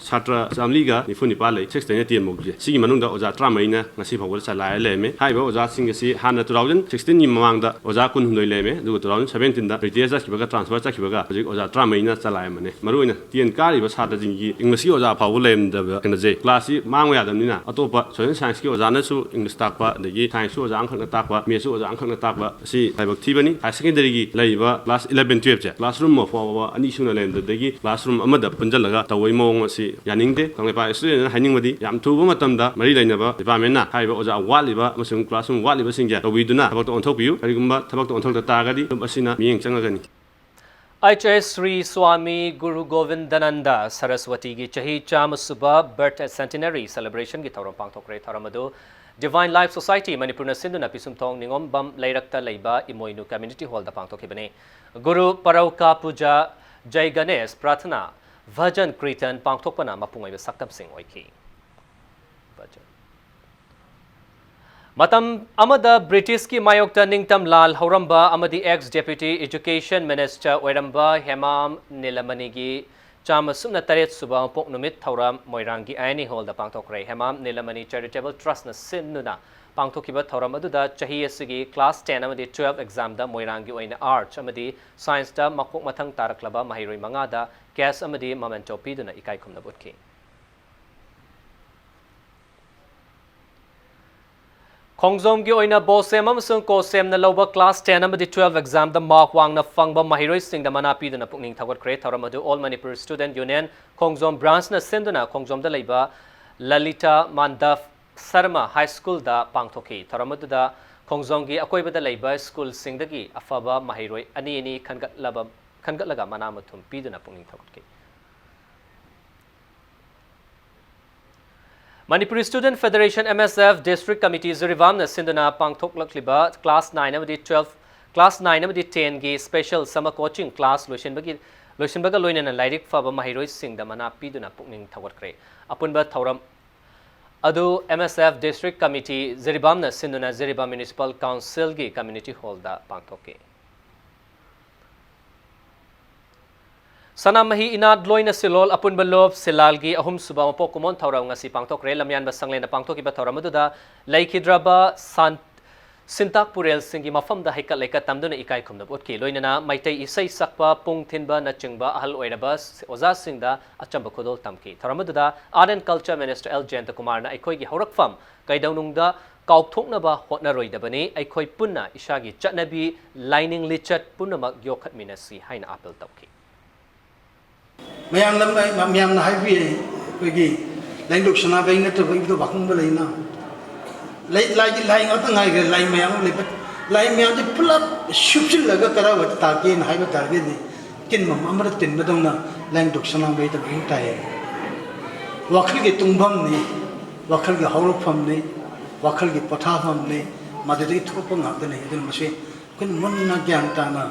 ꯁꯥꯇ꯭ꯔ ꯆꯥꯃꯔꯤꯒ ꯅꯤꯐꯨ ꯅꯤꯄꯥꯜ ꯂꯩ, six ꯇꯩꯅ ten ꯐꯥꯎꯒꯤꯁꯦ꯫ ꯁꯤꯒꯤ ꯃꯅꯨꯡꯗ ꯑꯣꯖꯥ ꯇꯔꯥꯃꯔꯤꯅ ꯉꯁꯤ ꯐꯥꯎꯕꯗ ꯆꯂꯥꯏꯔ ꯂꯩꯔꯝꯃꯦ꯫ ꯍꯥꯏꯔꯤꯕ ꯑꯣꯖꯥꯁꯤꯡ ꯑꯁꯤ ꯍꯥꯟꯅ two thousand sixteen ꯒꯤ ꯃꯃꯥꯡꯗ ꯑꯣꯖꯥ ꯀꯨꯟꯍꯨꯝꯗꯣꯏ ꯂꯩꯔꯝꯃꯦ, ꯑꯗꯨꯒ two thousand seventeen ꯗ retire ꯆꯠꯈꯤꯕꯒ, transfer ꯆꯠꯈꯤꯕꯒ ꯍꯧꯖꯤꯛ ꯑꯣꯖꯥ ꯇꯔꯥꯃꯔꯤꯅ ꯆꯂꯥꯏꯔꯝꯕꯅꯦ꯫ ꯃꯔꯨꯑꯣꯏꯅ ten ꯀꯥꯔꯤꯕ ꯁꯥꯇ꯭ꯔꯁꯤꯡꯒꯤ English ꯀꯤ ꯑꯣꯖꯥ ꯐꯥꯎꯕ ꯂꯩꯔꯝꯗꯕ ꯊꯦꯡꯅꯖꯩ꯫ Class ꯁꯤ ꯃꯥꯡꯕ ꯌꯥꯗꯕꯅꯤꯅ ꯑꯇꯣꯞꯄ social science ꯀꯤ ꯑꯣꯖꯥꯅꯁꯨ English ꯇꯥꯛꯄ, ꯑꯗꯒꯤ science ꯀꯤ ꯑꯣꯖꯥ ꯑꯃꯈꯛꯅ ꯇꯥꯛꯄ, maths ꯁꯨ ꯑꯣꯖꯥ ꯑꯃꯈꯛꯅ ꯇꯥꯛꯄ, ꯑꯁꯤ ꯂꯥꯏꯕꯛ ꯊꯤꯕꯅꯤ꯫ Higher secondary ꯒꯤ ꯂꯩꯔꯤꯕ class eleven, twelve ꯁꯦ classroom ꯑꯃ ꯐꯥꯎꯕ ꯑꯅꯤ ꯁꯨꯅ ꯂꯩꯔꯝꯗꯕꯗꯒꯤ classroom ꯑꯃꯗ ꯄꯨꯟꯁꯤꯜꯂꯒ ꯇꯧꯕꯒꯤ ꯃꯑꯣꯡ ꯑꯁꯤ ꯌꯥꯅꯤꯡꯗꯦ꯫ ꯀꯪꯂꯩꯄꯥꯛ Student ꯅ ꯍꯥꯏꯅꯤꯡꯕꯗꯤ ꯌꯥꯝ ꯊꯨꯕ ꯃꯇꯝꯗ ꯃꯔꯤ ꯂꯩꯅꯕ department ꯅ ꯍꯥꯏꯔꯤꯕ ꯑꯣꯖꯥ ꯋꯥꯠꯂꯤꯕ ꯑꯃꯁꯨꯡ classroom ꯋꯥꯠꯂꯤꯕꯁꯤꯡꯁꯦ ꯇꯧꯕꯤꯗꯨꯅ ꯊꯕꯛꯇ ꯑꯣꯟꯊꯣꯛꯄꯤꯌꯨ꯫ ꯀꯔꯤꯒꯨꯝꯕ ꯊꯕꯛꯇ ꯑꯣꯟꯊꯣꯛꯇ ꯇꯥꯔꯒꯗꯤ ꯂꯨꯞ ꯑꯁꯤꯅ ꯃꯤꯠꯌꯦꯡ ꯆꯪꯉꯒꯅꯤ꯫ ꯑꯩꯆ ꯑꯦꯁ ꯁ꯭ꯔꯤ ꯁ꯭ꯋꯥꯃꯤ ꯒꯨꯔꯨ ꯒꯣꯕꯤꯟꯗꯅꯟꯗ ꯁꯔꯁꯋꯇꯤꯒꯤ ꯆꯍꯤ ꯆꯥꯝꯃ ꯁꯨꯕ birth centenary celebrationꯒꯤ ꯊꯧꯔꯝ ꯄꯥꯡꯊꯣꯛꯈ꯭ꯔꯦ꯫ ꯊꯧꯔꯝ ꯑꯗꯨ Divine Life Society ꯃꯅꯤꯄꯨꯔꯅ ꯁꯤꯟꯗꯨꯅ ꯄꯤꯁꯨꯝꯊꯣꯡ ꯅꯤꯉꯣꯝꯕꯝ ꯂꯩꯔꯛꯇ ꯂꯩꯕ ꯏꯃꯣꯏꯅꯨ community hallꯗ ꯄꯥꯡꯊꯣꯛꯈꯤꯕꯅꯤ꯫ ꯒꯨꯔꯨ ꯄꯔꯧꯀꯥ ꯄꯨꯖꯥ, ꯖꯩ ꯒꯅꯦꯁ ꯄ꯭ꯔꯥꯊꯅꯥ, ꯚꯖꯟ ꯀ꯭ꯔꯤꯇꯟ ꯄꯥꯡꯊꯣꯛꯄꯅ ꯃꯄꯨꯡ ꯑꯣꯏꯕ ꯁꯛꯇꯝꯁꯤꯡ ꯑꯣꯏꯈꯤ꯫ ꯃꯇꯝ ꯑꯃꯗ ꯕ꯭ꯔꯤꯇꯤꯁꯀꯤ ꯃꯥꯌꯣꯛꯇ ꯅꯤꯡꯇꯝ ꯂꯥꯜ ꯍꯧꯔꯝꯕ ꯑꯃꯗꯤ ex Deputy Education Minister ꯑꯣꯏꯔꯝꯕ ꯍꯦꯃꯥꯝ ꯅꯤꯂꯃꯅꯤꯒꯤ ꯆꯥꯝꯃ ꯁꯨꯞꯅ ꯇꯔꯦꯠ ꯁꯨꯕ ꯃꯄꯣꯛ ꯅꯨꯃꯤꯠ ꯊꯧꯔꯝ ꯃꯣꯏꯔꯥꯡꯒꯤ ꯑꯥꯏ ꯑꯦꯟ ꯏ ꯍꯣꯜꯗ ꯄꯥꯡꯊꯣꯛꯈ꯭ꯔꯦ꯫ ꯍꯦꯃꯥꯝ ꯅꯤꯂꯃꯅꯤ Charitable Trustꯅ ꯁꯤꯟꯗꯨꯅ ꯄꯥꯡꯊꯣꯛꯈꯤꯕ ꯊꯧꯔꯝ ꯑꯗꯨꯗ ꯆꯍꯤ ꯑꯁꯤꯒꯤ class ten ꯑꯃꯗꯤ twelve examꯗ ꯃꯣꯏꯔꯥꯡꯒꯤ ꯑꯣꯏꯅ Arts ꯑꯃꯗꯤ Scienceꯇ ꯃꯀꯣꯛ ꯃꯊꯪ ꯇꯥꯔꯛꯂꯕ ꯃꯍꯩꯔꯣꯏ ꯃꯉꯥꯗ cash ꯑꯃꯗꯤ memento ꯄꯤꯗꯨꯅ ꯏꯀꯥꯏ ꯈꯨꯝꯅꯕ ꯎꯠꯈꯤ꯫ ꯈꯣꯡꯖꯣꯝꯒꯤ ꯑꯣꯏꯅ BOSEM ꯑꯃꯁꯨꯡ COHSEMꯅ ꯂꯧꯕ class ten ꯑꯃꯗꯤ twelve examꯗ mark ꯋꯥꯡꯅ ꯐꯪꯕ ꯃꯍꯩꯔꯣꯏꯁꯤꯡꯗ ꯃꯅꯥ ꯄꯤꯗꯨꯅ ꯄꯨꯛꯅꯤꯡ ꯊꯧꯒꯠꯈ꯭ꯔꯦ꯫ ꯊꯧꯔꯝ ꯑꯗꯨ All Manipur Student Union ꯈꯣꯡꯖꯣꯝ branchꯅ ꯁꯤꯟꯗꯨꯅ ꯈꯣꯡꯖꯣꯝꯗ ꯂꯩꯕ ꯂꯂꯤꯇꯥ ꯃꯥꯟꯗꯚ ꯁꯔꯃ High Schoolꯗ ꯄꯥꯡꯊꯣꯛꯈꯤ꯫ ꯊꯧꯔꯝ ꯑꯗꯨꯗ ꯈꯣꯡꯖꯣꯝꯒꯤ ꯑꯀꯣꯏꯕꯗ ꯂꯩꯕ schoolꯁꯤꯡꯗꯒꯤ ꯑꯐꯕ ꯃꯍꯩꯔꯣꯏ ꯑꯅꯤ ꯑꯅꯤ ꯈꯟꯒꯠꯂꯕ, ꯈꯟꯒꯠꯂꯒ ꯃꯅꯥ ꯃꯊꯨꯝ ꯄꯤꯗꯨꯅ ꯄꯨꯛꯅꯤꯡ ꯊꯧꯒꯠꯈꯤ꯫ Manipuri Student Federation, M S F, District Committee ꯖꯤꯔꯤꯕꯥꯝꯅ ꯁꯤꯟꯗꯨꯅ ꯄꯥꯡꯊꯣꯛꯂꯛꯂꯤꯕ class nine ꯑꯃꯗꯤ twelve, class nine ꯑꯃꯗꯤ tenꯒꯤ special summer coaching class ꯂꯣꯏꯁꯤꯟꯕꯒꯤ, ꯂꯣꯏꯁꯤꯟꯕꯒ ꯂꯣꯏꯅꯅ ꯂꯥꯏꯔꯤꯛ ꯐꯕ ꯃꯍꯩꯔꯣꯏꯁꯤꯡꯗ ꯃꯅꯥ ꯄꯤꯗꯨꯅ ꯄꯨꯛꯅꯤꯡ ꯊꯧꯒꯠꯈ꯭ꯔꯦ꯫ ꯑꯄꯨꯟꯕ ꯊꯧꯔꯝ ꯑꯗꯨ M S F District Committee ꯖꯤꯔꯤꯕꯥꯝꯅ ꯁꯤꯟꯗꯨꯅ ꯖꯤꯔꯤꯕꯥꯝ Municipal Councilꯒꯤ Community Hallꯗ ꯄꯥꯡꯊꯣꯛꯈꯤ꯫ ꯁꯅꯥꯃꯍꯤ ꯏꯅꯥꯠ ꯂꯣꯏꯅ ꯁꯤꯂꯣꯜ ꯑꯄꯨꯟꯕ ꯂꯨꯞ ꯁꯤꯂꯥꯜꯒꯤ ꯑꯍꯨꯝꯁꯨꯕ ꯃꯄꯣꯛ ꯀꯨꯝꯑꯣꯟ ꯊꯧꯔꯝ ꯉꯁꯤ ꯄꯥꯡꯊꯣꯛꯈ꯭ꯔꯦ꯫ ꯂꯝꯌꯥꯟꯕ ꯁꯪꯂꯦꯟꯗ ꯄꯥꯡꯊꯣꯛꯈꯤꯕ ꯊꯧꯔꯝ ꯑꯗꯨꯗ ꯂꯩꯈꯤꯗ꯭ꯔꯕ ꯁꯥꯟ-, ꯁꯤꯟꯇꯥꯛ ꯄꯨꯔꯦꯜꯁꯤꯡꯒꯤ ꯃꯐꯝꯗ ꯍꯩꯀꯠ ꯂꯩꯀꯠ ꯇꯝꯗꯨꯅ ꯏꯀꯥꯏ ꯈꯨꯝꯅꯕ ꯎꯠꯈꯤ꯫ ꯂꯣꯏꯅꯅ ꯃꯩꯇꯩ ꯏꯁꯩ ꯁꯛꯄ, ꯄꯨꯡ ꯊꯤꯟꯕꯅꯆꯤꯡꯕ ꯑꯍꯜ ꯑꯣꯏꯔꯕ ꯑꯣꯖꯥꯁꯤꯡꯗ ꯑꯆꯝꯕ ꯈꯨꯗꯣꯜ ꯇꯝꯈꯤ꯫ ꯊꯧꯔꯝ ꯑꯗꯨꯗ Art and Culture Minister L ꯖꯌꯟꯇꯀꯨꯃꯥꯔꯅ ꯑꯩꯈꯣꯏꯒꯤ ꯍꯧꯔꯛꯐꯝ ꯀꯩꯗꯧꯅꯨꯡꯗ ꯀꯥꯎꯊꯣꯛꯅꯕ ꯍꯣꯠꯅꯔꯣꯏꯗꯕꯅꯤ, ꯑꯩꯈꯣꯏ ꯄꯨꯟꯅ ꯏꯁꯥꯒꯤ ꯆꯠꯅꯕꯤ, ꯂꯥꯏꯅꯤꯡ ꯂꯤꯆꯠ ꯄꯨꯝꯅꯃꯛ ꯌꯣꯛꯈꯠꯃꯤꯟꯅꯁꯤ ꯍꯥꯏꯅ ꯑꯥꯄꯤꯜ ꯇꯧꯈꯤ꯫ ꯃꯌꯥꯝꯅ, ꯃꯌꯥꯝꯅ ꯍꯥꯏꯕꯤ, ꯑꯩꯈꯣꯏꯒꯤ ꯂꯥꯏꯅꯤꯡꯊꯧ ꯁꯅꯥꯃꯍꯤ ꯅꯠꯇ꯭ꯔꯕ ꯏꯕꯨꯙꯧ ꯄꯥꯈꯪꯕ ꯂꯩꯅ, ꯂꯩ, ꯂꯥꯏꯒꯤ ꯂꯥꯏ ꯉꯥꯛꯇ ꯉꯥꯏꯈ꯭ꯔꯦ, ꯂꯥꯏ ꯃꯌꯥꯝ ꯑꯃ ꯂꯩꯕ, ꯂꯥꯏ ꯃꯌꯥꯝꯁꯦ ꯄꯨꯂꯞ ꯁꯨꯞꯆꯤꯜꯂꯒ ꯀꯗꯥꯏꯋꯥꯏꯗ ꯇꯥꯒꯦꯅ ꯍꯥꯏꯕ ꯇꯥꯔꯒꯗꯤ, ꯇꯤꯟꯕꯝ ꯑꯃꯗ ꯇꯤꯟꯕꯗꯧꯅ ꯂꯥꯏꯅꯤꯡꯊꯧ ꯁꯅꯥꯃꯍꯤꯗ ꯃꯍꯤꯡ ꯇꯥꯏ꯫ ꯋꯥꯈꯜꯒꯤ ꯇꯨꯡꯐꯝꯅꯤ, ꯋꯥꯈꯜꯒꯤ ꯍꯧꯔꯛꯐꯝꯅꯤ, ꯋꯥꯈꯜꯒꯤ ꯄꯣꯊꯥꯐꯝꯅꯤ꯫ ꯃꯗꯨꯗꯒꯤ ꯊꯣꯛꯄ ꯉꯥꯛꯇꯅꯤ꯫ ꯑꯗꯨꯅ ꯃꯁꯤ ꯑꯩꯈꯣꯏꯅ ꯃꯨꯟꯅ ꯒ꯭ꯌꯥꯟ ꯇꯥꯅ,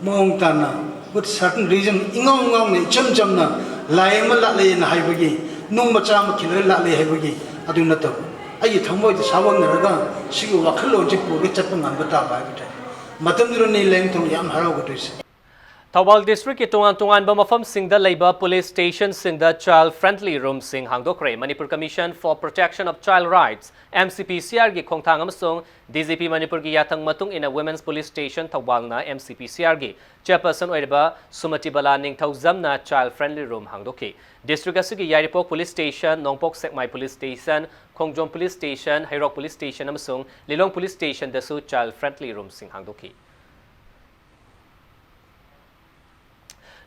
ꯃꯑꯣꯡ ꯇꯥꯅ, with certain reason, ꯏꯉꯥꯎ ꯉꯥꯎꯅ, ꯏꯆꯝ ꯆꯝꯅ ꯂꯥꯏ ꯑꯃ ꯂꯥꯠꯂꯦꯅ ꯍꯥꯏꯕꯒꯤ, ꯅꯨꯡ ꯃꯆꯥ ꯑꯃ ꯈꯤꯜꯂꯒ ꯂꯥꯠꯂꯦ ꯍꯥꯏꯕꯒꯤ ꯑꯗꯨ ꯅꯠꯇꯕ, ꯑꯩꯒꯤ ꯊꯃꯣꯏꯗ ꯁꯥꯋꯡꯅꯔꯒ ꯁꯤꯒꯤ ꯋꯥꯈꯜꯂꯣꯟꯁꯤ ꯄꯨꯔꯒ ꯆꯠꯄ ꯉꯝꯕ ꯇꯥꯕ ꯍꯥꯏꯕ ꯇꯥꯏ꯫ ꯃꯇꯝꯗꯨꯗꯅꯤ ꯂꯥꯏꯅꯤꯡꯊꯧꯅ ꯌꯥꯝ ꯍꯔꯥꯎꯒꯗꯣꯏꯁꯦ꯫ ꯊꯧꯕꯥꯜ districtꯀꯤ ꯇꯣꯉꯥꯟ ꯇꯣꯉꯥꯟꯕ ꯃꯐꯝꯁꯤꯡꯗ ꯂꯩꯕ police stationꯁꯤꯡꯗ child friendly roomꯁꯤꯡ ꯍꯥꯡꯗꯣꯛꯈ꯭ꯔꯦ꯫ Manipur Commission for Protection of Child Rights, MCPCRꯒꯤ ꯈꯣꯡꯊꯥꯡ ꯑꯃꯁꯨꯡ DGP ꯃꯅꯤꯄꯨꯔꯒꯤ ꯌꯥꯊꯪ ꯃꯇꯨꯡ ꯏꯟꯅ Women's Police Station ꯊꯧꯕꯥꯜꯅ MCPCRꯒꯤ chairperson ꯑꯣꯏꯔꯤꯕ ꯁꯨꯃꯇꯤꯕꯂꯥ ꯅꯤꯡꯊꯧꯖꯝꯅ child friendly room ꯍꯥꯡꯗꯣꯛꯈꯤ꯫ District ꯑꯁꯤꯒꯤ ꯌꯥꯏꯔꯤꯄꯣꯛ police station, ꯅꯣꯡꯄꯣꯛ ꯁꯦꯛꯃꯥꯏ police station, ꯈꯣꯡꯖꯣꯝ police station, ꯍꯩꯔꯣꯛ police station ꯑꯃꯁꯨꯡ ꯂꯤꯂꯣꯡ police stationꯗꯁꯨ child friendly roomꯁꯤꯡ ꯍꯥꯡꯗꯣꯛꯈꯤ꯫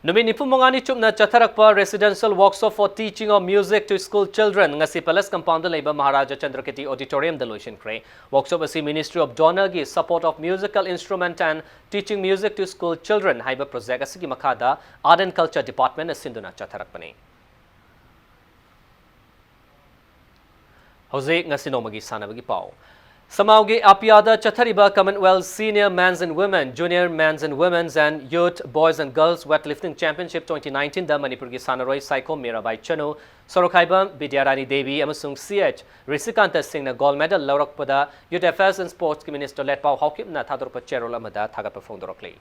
ꯅꯨꯃꯤꯠ ꯅꯤꯐꯨ ꯃꯉꯥꯅꯤ ꯆꯨꯞꯅ ꯆꯠꯊꯔꯛꯄ Residential Workshop for Teaching of Music to School Children ꯉꯁꯤ Palace Compoundꯗ ꯂꯩꯕ ꯃꯍꯥꯔꯥꯖꯥ ꯆꯟꯗ꯭ꯔꯀꯤꯔꯇꯤ Auditoriumꯗ ꯂꯣꯏꯁꯤꯟꯈ꯭ꯔꯦ꯫ Workshop ꯑꯁꯤ Ministry of DoNERꯒꯤ Support of Musical Instrument and Teaching Music to School Children ꯍꯥꯏꯕ project ꯑꯁꯤꯒꯤ ꯃꯈꯥꯗ Art and Culture Departmentꯅ ꯁꯤꯟꯗꯨꯅ ꯆꯠꯊꯔꯛꯄꯅꯤ꯫ ꯍꯧꯖꯤꯛ ꯉꯁꯤ ꯅꯣꯡꯃꯒꯤ ꯁꯥꯟꯅꯕꯒꯤ ꯄꯥꯎ꯫ ꯁꯃꯥꯎꯒꯤ ꯑꯄꯤꯌꯥꯗ ꯆꯠꯊꯔꯤꯕ Commonwealth Senior Men's and Women, Junior Men's and Women's and Youth Boys and Girls Weightlifting Championship twenty nineteenꯗ ꯃꯅꯤꯄꯨꯔꯒꯤ ꯁꯥꯟꯅꯔꯣꯏ ꯁꯥꯏꯈꯣꯝ ꯃꯤꯔꯥꯕꯥꯏ ꯆꯅꯨ, ꯁꯣꯔꯣꯛꯈꯥꯏꯕꯝ ꯕꯤꯗ꯭ꯌꯥꯔꯥꯅꯤ ꯗꯦꯕꯤ ꯑꯃꯁꯨꯡ CH ꯔꯤꯁꯤꯀꯥꯟꯇ ꯁꯤꯡꯅ gold medal ꯂꯧꯔꯛꯄꯗ Youth Affairs and Sportsꯀꯤ Minister ꯂꯦꯠꯄꯥꯎ ꯍꯥꯎꯀꯤꯞꯅ ꯊꯥꯗꯣꯔꯛꯄ ꯆꯦꯔꯣꯜ ꯑꯃꯗ ꯊꯥꯒꯠꯄ ꯐꯣꯡꯗꯣꯔꯛꯂꯤ꯫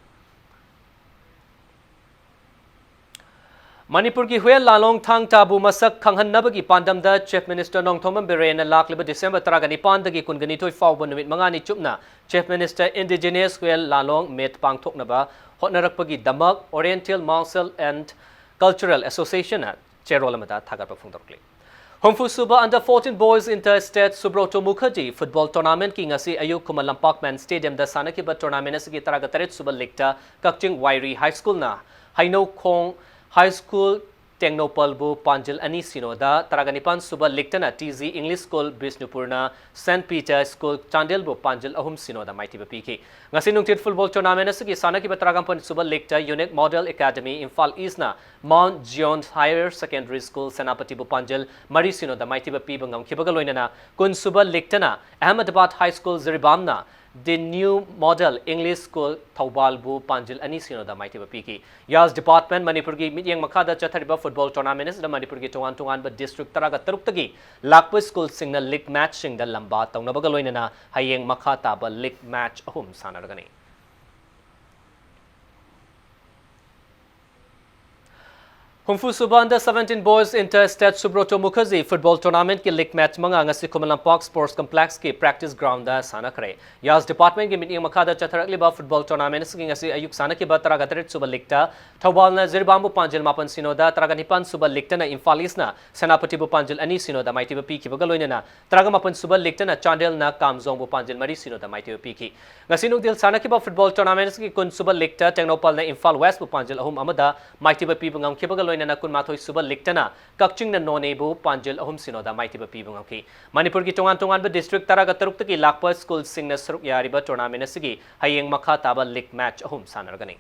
ꯃꯅꯤꯄꯨꯔꯒꯤ ꯍꯨꯌꯦꯟ ꯂꯥꯂꯣꯡ ꯊꯥꯡ ꯇꯥꯕꯨ ꯃꯁꯛ ꯈꯪꯍꯟꯅꯕꯒꯤ ꯄꯥꯟꯗꯝꯗ Chief Minister ꯅꯣꯡꯊꯣꯝꯕꯝ ꯕꯤꯔꯦꯟꯅ ꯂꯥꯛꯂꯤꯕ December ꯇꯔꯥꯒ ꯅꯤꯄꯥꯟꯗꯒꯤ ꯀꯨꯟꯒ ꯅꯤꯊꯣꯏ ꯐꯥꯎꯕ ꯅꯨꯃꯤꯠ ꯃꯉꯥꯅꯤ ꯆꯨꯞꯅ Chief Minister Indigenous Huiyen ꯂꯥꯂꯣꯡ Meet ꯄꯥꯡꯊꯣꯛꯅꯕ ꯍꯣꯠꯅꯔꯛꯄꯒꯤꯗꯃꯛ Oriental Martial and Cultural Associationꯅ ꯆꯦꯔꯣꯜ ꯑꯃꯗ ꯊꯥꯒꯠꯄ ꯐꯣꯡꯗꯣꯔꯛꯂꯤ꯫ ꯍꯨꯝꯐꯨ ꯁꯨꯕ Under fourteen Boys Inter State Subroto Mukherjee Football Tournamentꯀꯤ ꯉꯁꯤ ꯑꯌꯨꯛ ꯈꯨꯃꯟ ꯂꯝꯄꯥꯛ Men Stadiumꯗ ꯁꯥꯟꯅꯈꯤꯕ tournament ꯑꯁꯤꯒꯤ ꯇꯔꯥꯒ ꯇꯔꯦꯠ ꯁꯨꯕ leagueꯇ ꯀꯛꯆꯤꯡ ꯋꯥꯏꯔꯤ High Schoolꯅ ꯍꯩꯅꯧꯈꯣꯡ High School ꯇꯦꯡꯅꯧꯄꯜꯕꯨ ꯄꯥꯟꯖꯤꯜ ꯑꯅꯤ ꯁꯤꯅꯣꯗ, ꯇꯔꯥꯒ ꯅꯤꯄꯥꯟ ꯁꯨꯕ ꯂꯤꯛꯇꯅ ꯇꯤ ꯖꯤ ꯏꯪꯂꯤꯁ ꯁ꯭ꯀꯨꯜ ꯕꯤꯁꯅꯨꯄꯨꯔꯅ ꯁꯦꯟꯠ ꯄꯤꯇꯔ ꯁ꯭ꯀꯨꯜ ꯆꯥꯟꯗꯦꯜꯕꯨ ꯄꯥꯟꯖꯤꯜ ꯑꯍꯨꯝ ꯁꯤꯅꯣꯗ ꯃꯥꯏꯊꯤꯕ ꯄꯤꯈꯤ꯫ ꯉꯁꯤ ꯅꯨꯡꯊꯤꯜ ꯐꯨꯠꯕꯣꯜ ꯇꯣꯔꯅꯥꯃꯦꯟ ꯑꯁꯤꯒꯤ ꯁꯥꯟꯅꯈꯤꯕ ꯇꯔꯥꯒ ꯃꯥꯄꯟ ꯁꯨꯕ ꯂꯤꯛꯇ ꯌꯨꯅꯤꯛ ꯃꯣꯗꯦꯜ ꯑꯦꯀꯥꯗꯃꯤ ꯏꯝꯐꯥꯜ ꯏꯁꯅ mount Zion higher secondary school ꯁꯦꯅꯥꯄꯇꯤꯕꯨ ꯄꯥꯟꯖꯤꯜ ꯃꯔꯤ ꯁꯤꯅꯣꯗ ꯃꯥꯏꯊꯤꯕ ꯄꯤꯕ ꯉꯝꯈꯤꯕꯒ ꯂꯣꯏꯅꯅ ꯀꯨꯟ ꯁꯨꯕ ꯂꯤꯛꯇꯅ ꯑꯍꯃꯗꯕꯥꯗ ꯍꯥꯏ ꯁ꯭ꯀꯨꯜ ꯖꯤꯔꯤꯕꯥꯝꯅ the new model English school ꯊꯧꯕꯥꯜꯕꯨ ꯄꯥꯟꯖꯤꯜ ꯑꯅꯤ ꯁꯤꯅꯣꯗ ꯃꯥꯏꯊꯤꯕ ꯄꯤꯈꯤ꯫ ꯌꯥꯁ ꯗꯤꯄꯥꯔꯠꯃꯦꯟꯠ ꯃꯅꯤꯄꯨꯔꯒꯤ ꯃꯤꯠꯌꯦꯡ ꯃꯈꯥꯗ ꯆꯠꯊꯔꯤꯕ ꯐꯨꯠꯕꯣꯜ ꯇꯣꯔꯅꯥꯃꯦꯟ ꯑꯁꯤꯗ ꯃꯅꯤꯄꯨꯔꯒꯤ ꯇꯣꯉꯥꯟ ꯇꯣꯉꯥꯟꯕ ꯗꯤꯁꯇ꯭ꯔꯤꯛ ꯇꯔꯥꯒ ꯇꯔꯨꯛꯇꯒꯤ ꯂꯥꯛꯄ ꯁ꯭ꯀꯨꯜꯁꯤꯡꯅ ꯂꯤꯒ ꯃꯦꯆꯁꯤꯡꯗ ꯂꯝꯕꯥ ꯇꯧꯅꯕꯒ ꯂꯣꯏꯅꯅ ꯍꯌꯦꯡ ꯃꯈꯥ ꯇꯥꯕ ꯂꯤꯒ ꯃꯦꯆ ꯑꯍꯨꯝ ꯁꯥꯟꯅꯔꯒꯅꯤ꯫ ꯍꯨꯝꯐꯨ ꯁꯨꯕ Under seventeen Boys Inter State Subroto Mukherjee football ꯇꯣꯔꯅꯥꯃꯦꯟꯠꯀꯤ ꯂꯤꯒ ꯃꯦꯆ ꯃꯉꯥ ꯉꯁꯤ ꯈꯨꯃꯟ ꯂꯝꯄꯥꯛ ꯁ꯭ꯄꯣꯔꯠꯁ ꯀꯝꯄ꯭ꯂꯦꯛꯁꯀꯤ ꯄ꯭ꯔꯦꯛꯇꯤꯁ ꯒ꯭ꯔꯥꯎꯟꯗ ꯁꯥꯟꯅꯈ꯭ꯔꯦ꯫ ꯌꯥꯁ ꯗꯤꯄꯥꯔꯠꯃꯦꯟꯠꯀꯤ ꯃꯤꯠꯌꯦꯡ ꯃꯈꯥꯗ ꯆꯠꯊꯔꯛꯂꯤꯕ ꯐꯨꯠꯕꯣꯜ ꯇꯣꯔꯅꯥꯃꯦꯟꯠ ꯑꯁꯤꯒꯤ ꯉꯁꯤ ꯑꯌꯨꯛ ꯁꯥꯟꯅꯈꯤꯕ ꯇꯔꯥꯒ ꯇꯔꯦꯠ ꯁꯨꯕ ꯂꯤꯒꯇ ꯊꯧꯕꯥꯜꯅ ꯖꯤꯔꯤꯕꯥꯝꯕꯨ ꯄꯥꯟꯖꯤꯜ ꯃꯥꯄꯟ ꯁꯤꯅꯣꯗ, ꯇꯔꯥꯒ ꯅꯤꯄꯥꯟ ꯁꯨꯕ ꯂꯤꯒꯇꯅ ꯏꯝꯐꯥꯜ ꯏꯁꯅ ꯁꯦꯅꯥꯄꯇꯤꯕꯨ ꯄꯥꯟꯖꯤꯜ ꯑꯅꯤ ꯁꯤꯅꯣꯗ ꯃꯥꯏꯊꯤꯕ ꯄꯤꯈꯤꯕꯒ ꯂꯣꯏꯅꯅ ꯇꯔꯥꯒ ꯃꯥꯄꯟ ꯁꯨꯕ ꯂꯤꯒꯇꯅ ꯆꯥꯟꯗꯦꯜꯅ ꯀꯥꯝꯖꯣꯡꯕꯨ ꯄꯥꯟꯖꯤꯜ ꯃꯔꯤ ꯁꯤꯅꯣꯗ ꯃꯥꯏꯊꯤꯕ ꯄꯤꯈꯤ꯫ ꯉꯁꯤ ꯅꯨꯡꯊꯤꯜ ꯁꯥꯟꯅꯈꯤꯕ ꯐꯨꯠꯕꯣꯜ ꯇꯣꯔꯅꯥꯃꯦꯟꯠ ꯑꯁꯤꯒꯤ ꯀꯨꯟ ꯁꯨꯕ ꯂꯤꯒꯇ ꯇꯦꯡꯅꯧꯄꯜꯅ ꯏꯝꯐꯥꯜ ꯋꯦꯁꯄꯨ ꯄꯥꯟꯖꯤꯜ ꯑꯍꯨꯝ ꯑꯃꯗ ꯃꯥꯏꯊꯤꯕ ꯄꯤꯕ ꯉꯝꯈꯤꯕꯒ ꯂꯣꯏꯅꯅ ꯀꯨꯟꯃꯥꯊꯣꯏ ꯁꯨꯕ ꯂꯤꯒꯇꯅ ꯀꯛꯆꯤꯡꯅ ꯅꯣꯅꯦꯕꯨ ꯄꯥꯟꯖꯤꯜ ꯑꯍꯨꯝ ꯁꯤꯅꯣꯗ ꯃꯥꯏꯊꯤꯕ ꯄꯤꯕ ꯉꯝꯈꯤ꯫ ꯃꯅꯤꯄꯨꯔꯒꯤ ꯇꯣꯉꯥꯟ ꯇꯣꯉꯥꯟꯕ ꯗꯤꯁꯇ꯭ꯔꯤꯛ ꯇꯔꯥꯒ ꯇꯔꯨꯛꯇꯒꯤ ꯂꯥꯛꯄ ꯁ꯭ꯀꯨꯜꯁꯤꯡꯅ ꯁꯔꯨꯛ ꯌꯥꯔꯤꯕ ꯇꯣꯔꯅꯥꯃꯦꯟꯠ ꯑꯁꯤꯒꯤ ꯍꯌꯦꯡ ꯃꯈꯥ ꯇꯥꯕ ꯂꯤꯒ ꯃꯦꯆ ꯑꯍꯨꯝ ꯁꯥꯟꯅꯔꯒꯅꯤ꯫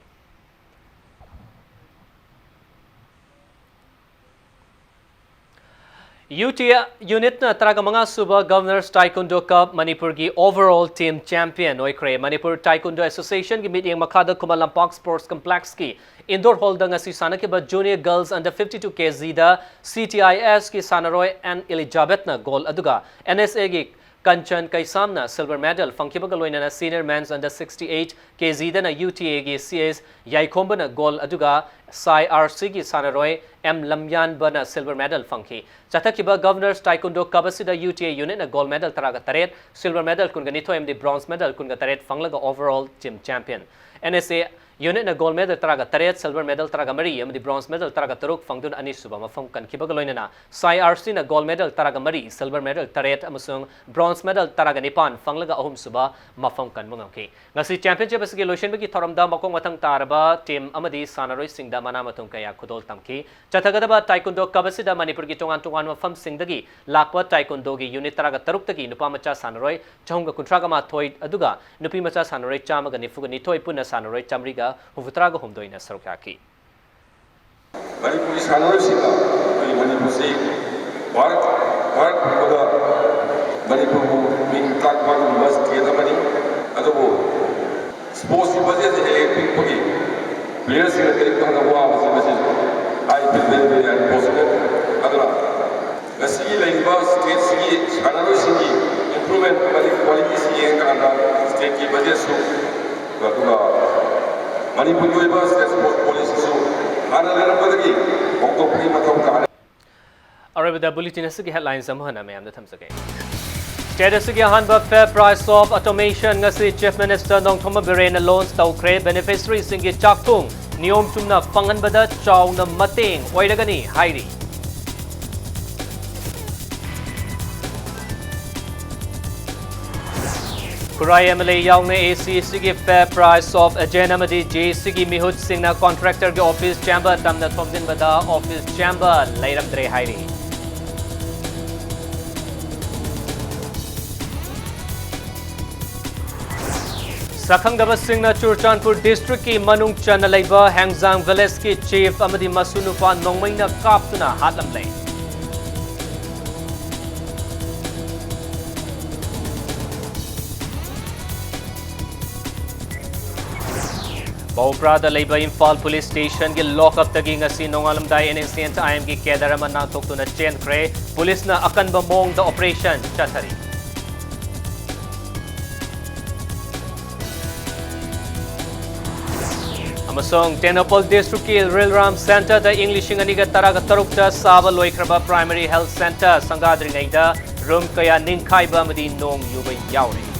ꯌꯨ ꯇꯤ ꯑꯦ ꯌꯨꯅꯤꯠꯅ ꯇꯔꯥꯒ ꯃꯉꯥ ꯁꯨꯕ Governor's Taekwondo Cup ꯃꯅꯤꯄꯨꯔꯒꯤ overall team champion ꯑꯣꯏꯈ꯭ꯔꯦ꯫ ꯃꯅꯤꯄꯨꯔ ꯇꯥꯏꯀꯨꯟꯗꯣ ꯑꯦꯁꯣꯁꯤꯌꯦꯁꯟꯒꯤ ꯃꯤꯠꯌꯦꯡ ꯃꯈꯥꯗ ꯈꯨꯃꯟ ꯂꯝꯄꯥꯛ ꯁ꯭ꯄꯣꯔꯠꯁ ꯀꯝꯄ꯭ꯂꯦꯛꯁꯀꯤ ꯏꯟꯗꯣꯔ ꯍꯣꯜꯗ ꯉꯁꯤ ꯁꯥꯟꯅꯈꯤꯕ junior girls under fifty two K G ꯗ C T I S ꯀꯤ ꯁꯥꯟꯅꯔꯣꯏ ꯑꯦꯟ ꯏꯂꯤꯖꯥꯕꯦꯠꯅ ꯒꯣꯜ ꯑꯗꯨꯒ N S A ꯒꯤ ꯀꯟꯆꯟ ꯀꯩꯁꯥꯝꯅ ꯁꯤꯜꯚꯔ ꯃꯦꯗꯜ ꯐꯪꯈꯤꯕꯒ ꯂꯣꯏꯅꯅ senior men's under sixty eight K G ꯗꯅ ꯌꯨ ꯇꯤ ꯑꯦꯒꯤ ꯁꯤ ꯑꯦꯁ ꯌꯥꯏꯈꯣꯝꯕꯅ ꯒꯣꯜ ꯑꯗꯨꯒ ꯁꯥꯏ ꯑꯥꯔ ꯁꯤꯒꯤ ꯁꯥꯟꯅꯔꯣꯏ ꯑꯦꯝ ꯂꯝꯌꯥꯟꯕꯅ ꯁꯤꯜꯚꯔ ꯃꯦꯗꯜ ꯐꯪꯈꯤ꯫ ꯆꯠꯊꯈꯤꯕ Governor's Taekwondo Cup ꯑꯁꯤꯗ ꯌꯨ ꯇꯤ ꯑꯦ ꯌꯨꯅꯤꯠꯅ ꯒꯣꯜ ꯃꯦꯗꯜ ꯇꯔꯥꯒ ꯇꯔꯦꯠ, ꯁꯤꯜꯚꯔ ꯃꯦꯗꯜ ꯀꯨꯟꯒ ꯅꯤꯊꯣꯏ ꯑꯃꯗꯤ ꯕ꯭ꯔꯣꯟꯖ ꯃꯦꯗꯜ ꯀꯨꯟꯒ ꯇꯔꯦꯠ ꯐꯪꯂꯒ overall team champion N S A ꯌꯨꯅꯤꯠꯅ ꯒꯣꯜ ꯃꯦꯗꯜ ꯇꯔꯥꯒ ꯇꯔꯦꯠ, ꯁꯤꯜꯚꯔ ꯃꯦꯗꯜ ꯇꯔꯥꯒ ꯃꯔꯤ ꯑꯃꯗꯤ ꯕ꯭ꯔꯣꯟꯖ ꯃꯦꯗꯜ ꯇꯔꯥꯒ ꯇꯔꯨꯛ ꯐꯪꯗꯨꯅ ꯑꯅꯤꯁꯨꯕ ꯃꯐꯝ ꯀꯟꯈꯤꯕꯒ ꯂꯣꯏꯅꯅ ꯁꯥꯏ ꯑꯥꯔ ꯁꯤꯅ ꯒꯣꯜ ꯃꯦꯗꯜ ꯇꯔꯥꯒ ꯃꯔꯤ, ꯁꯤꯜꯚꯔ ꯃꯦꯗꯜ ꯇꯔꯦꯠ ꯑꯃꯁꯨꯡ ꯕ꯭ꯔꯣꯟꯖ ꯃꯦꯗꯜ ꯇꯔꯥꯒ ꯅꯤꯄꯥꯟ ꯐꯪꯂꯒ ꯑꯍꯨꯝꯁꯨꯕ ꯃꯐꯝ ꯀꯟꯕ ꯉꯝꯈꯤ꯫ ꯉꯁꯤ ꯆꯦꯝꯄꯤꯌꯟꯁꯤꯞ ꯑꯁꯤꯒꯤ ꯂꯣꯏꯁꯤꯟꯕꯒꯤ ꯊꯧꯔꯝꯗ ꯃꯈꯣꯡ ꯃꯊꯪ ꯇꯥꯔꯕ ꯇꯤꯝ ꯑꯃꯗꯤ ꯁꯥꯟꯅꯔꯣꯏꯁꯤꯡꯗ ꯃꯅꯥ ꯃꯊꯨꯝ ꯀꯌꯥ ꯈꯨꯗꯣꯜ ꯇꯝꯈꯤ꯫ ꯆꯠꯊꯒꯗꯕ Taekwondo Cup ꯑꯁꯤꯗ ꯃꯅꯤꯄꯨꯔꯒꯤ ꯇꯣꯉꯥꯟ ꯇꯣꯉꯥꯟꯕ ꯃꯐꯝꯁꯤꯡꯗꯒꯤ ꯂꯥꯛꯄ Taekwondoꯒꯤ unit ꯇꯔꯥꯒ ꯇꯔꯨꯛꯇꯒꯤ ꯅꯨꯄꯥ ꯃꯆꯥ ꯁꯥꯟꯅꯔꯣꯏ ꯆꯍꯨꯝꯒ ꯀꯨꯟꯊ꯭ꯔꯥꯒ ꯃꯥꯊꯣꯏ ꯑꯗꯨꯒ ꯅꯨꯄꯤ ꯃꯆꯥ ꯁꯥꯟꯅꯔꯣꯏ ꯆꯥꯝꯃꯒ ꯅꯤꯐꯨꯒ ꯅꯤꯊꯣꯏ ꯄꯨꯟꯅ ꯁꯥꯟꯅꯔꯣꯏ ꯆꯥꯃꯔꯤꯒ ꯍꯨꯝꯐꯨꯇꯔꯥꯒ ꯍꯨꯝꯗꯣꯏꯅ ꯁꯔꯨꯛ ꯌꯥꯈꯤ꯫ ꯃꯅꯤꯄꯨꯔꯒꯤ ꯁꯥꯟꯅꯔꯣꯏꯁꯤꯡꯅ ꯑꯩꯈꯣꯏ ꯃꯅꯤꯄꯨꯔꯁꯤ ꯚꯥꯔꯠ, ꯚꯥꯔꯠ ꯄꯨꯝꯕꯗ ꯃꯅꯤꯄꯨꯔꯕꯨ ꯃꯤꯡ ꯇꯥꯛꯄ ꯉꯝꯕ state ꯑꯃꯅꯤ꯫ ꯑꯗꯨꯕꯨ sportsꯀꯤ budgetꯁꯦ ꯍꯦꯛ ꯍꯦꯛ ꯄꯤꯛꯄꯒꯤ playerꯁꯤꯡꯅ ꯀꯔꯤꯝꯇ ꯍꯥꯟꯅ ꯋꯥꯕꯁꯦ ꯃꯁꯤ I feel very, very unfortunate꯫ ꯑꯗꯨꯅ ꯉꯁꯤꯒꯤ ꯂꯩꯔꯤꯕ stateꯁꯤꯒꯤ ꯁꯥꯟꯅꯔꯣꯏꯁꯤꯡꯒꯤ improvement ꯑꯃꯗꯤ qualityꯁꯤ ꯌꯦꯡꯉꯀꯥꯟꯗ stateꯀꯤ budgetꯁꯨ, ꯑꯗꯨꯒ ꯃꯅꯤꯄꯨꯔꯒꯤ ꯑꯣꯏꯕ state sports policyꯁꯨ ꯍꯥꯟꯅ ꯂꯩꯔꯝꯕꯗꯒꯤ ꯍꯣꯡꯗꯣꯛꯄꯒꯤ ꯃꯊꯧ ꯇꯥꯔꯦ꯫ ꯑꯔꯣꯏꯕꯗ bulletin ꯑꯁꯤꯒꯤ headlines ꯑꯃꯨꯛ ꯍꯟꯅ ꯃꯌꯥꯝꯗ ꯊꯝꯖꯒꯦ꯫ State ꯑꯁꯤꯒꯤ ꯑꯍꯥꯟꯕ Fair Price of Automation ꯉꯁꯤ Chief Minister ꯅꯣꯡꯊꯣꯝꯕꯝ ꯕꯤꯔꯦꯟꯅ launch ꯇꯧꯈ꯭ꯔꯦ꯫ Beneficiaryꯁꯤꯡꯒꯤ ꯆꯥꯛꯊꯨꯡ ꯅꯤꯌꯣꯝ ꯆꯨꯝꯅ ꯐꯪꯍꯟꯕꯗ ꯆꯥꯎꯅ ꯃꯇꯦꯡ ꯑꯣꯏꯔꯒꯅꯤ ꯍꯥꯏꯔꯤ꯫ ꯈꯨꯔꯥꯏ MLA ꯌꯥꯎꯅ ACCꯒꯤ Fair Price of Agent ꯑꯃꯗꯤ GACꯒꯤ ꯃꯤꯍꯨꯠꯁꯤꯡꯅ contractorꯒꯤ office chamber ꯇꯝꯅ ꯊꯣꯝꯖꯤꯟꯕꯗ office chamber ꯂꯩꯔꯝꯗ꯭ꯔꯦ ꯍꯥꯏꯔꯤ꯫ ꯁꯛꯈꯪꯗꯕꯁꯤꯡꯅ ꯆꯨꯔꯆꯥꯟꯄꯨꯔ districtꯀꯤ ꯃꯅꯨꯡ ꯆꯟꯅ ꯂꯩꯕ ꯍꯦꯡꯖꯥꯡ villageꯀꯤ chief ꯑꯃꯗꯤ ꯃꯁꯨ ꯅꯨꯄꯥ ꯅꯣꯡꯃꯩꯅ ꯀꯥꯞꯇꯨꯅ ꯍꯥꯠꯂꯝꯂꯦ꯫ ꯕꯧꯄ꯭ꯔꯥꯗ ꯂꯩꯕ ꯏꯝꯐꯥꯜ police stationꯒꯤ lockupꯇꯒꯤ ꯉꯁꯤ ꯅꯣꯡꯉꯥꯜꯂꯝꯗꯥꯏ NSCN IMꯒꯤ cadre ꯑꯃ ꯅꯥꯟꯊꯣꯛꯇꯨꯅ ꯆꯦꯟꯈ꯭ꯔꯦ꯫ Policeꯅ ꯑꯀꯟꯕ ꯃꯑꯣꯡꯗ operation ꯆꯠꯊꯔꯤ꯫ ꯑꯃꯁꯨꯡ ꯇꯦꯡꯅꯧꯄꯜ districtꯀꯤ ꯔꯤꯜꯔꯥꯝ centreꯗ ꯏꯪ ꯂꯤꯁꯤꯡ ꯑꯅꯤꯒ ꯇꯔꯥꯒ ꯇꯔꯨꯛꯇ ꯁꯥꯕ ꯂꯣꯏꯈ꯭ꯔꯕ primary health centre ꯁꯪꯒꯥꯗ꯭ꯔꯤꯉꯩꯗ room ꯀꯌꯥ ꯅꯤꯡꯈꯥꯏꯕ ꯑꯃꯗꯤ ꯅꯣꯡ ꯌꯨꯕ ꯌꯥꯎꯔꯤ꯫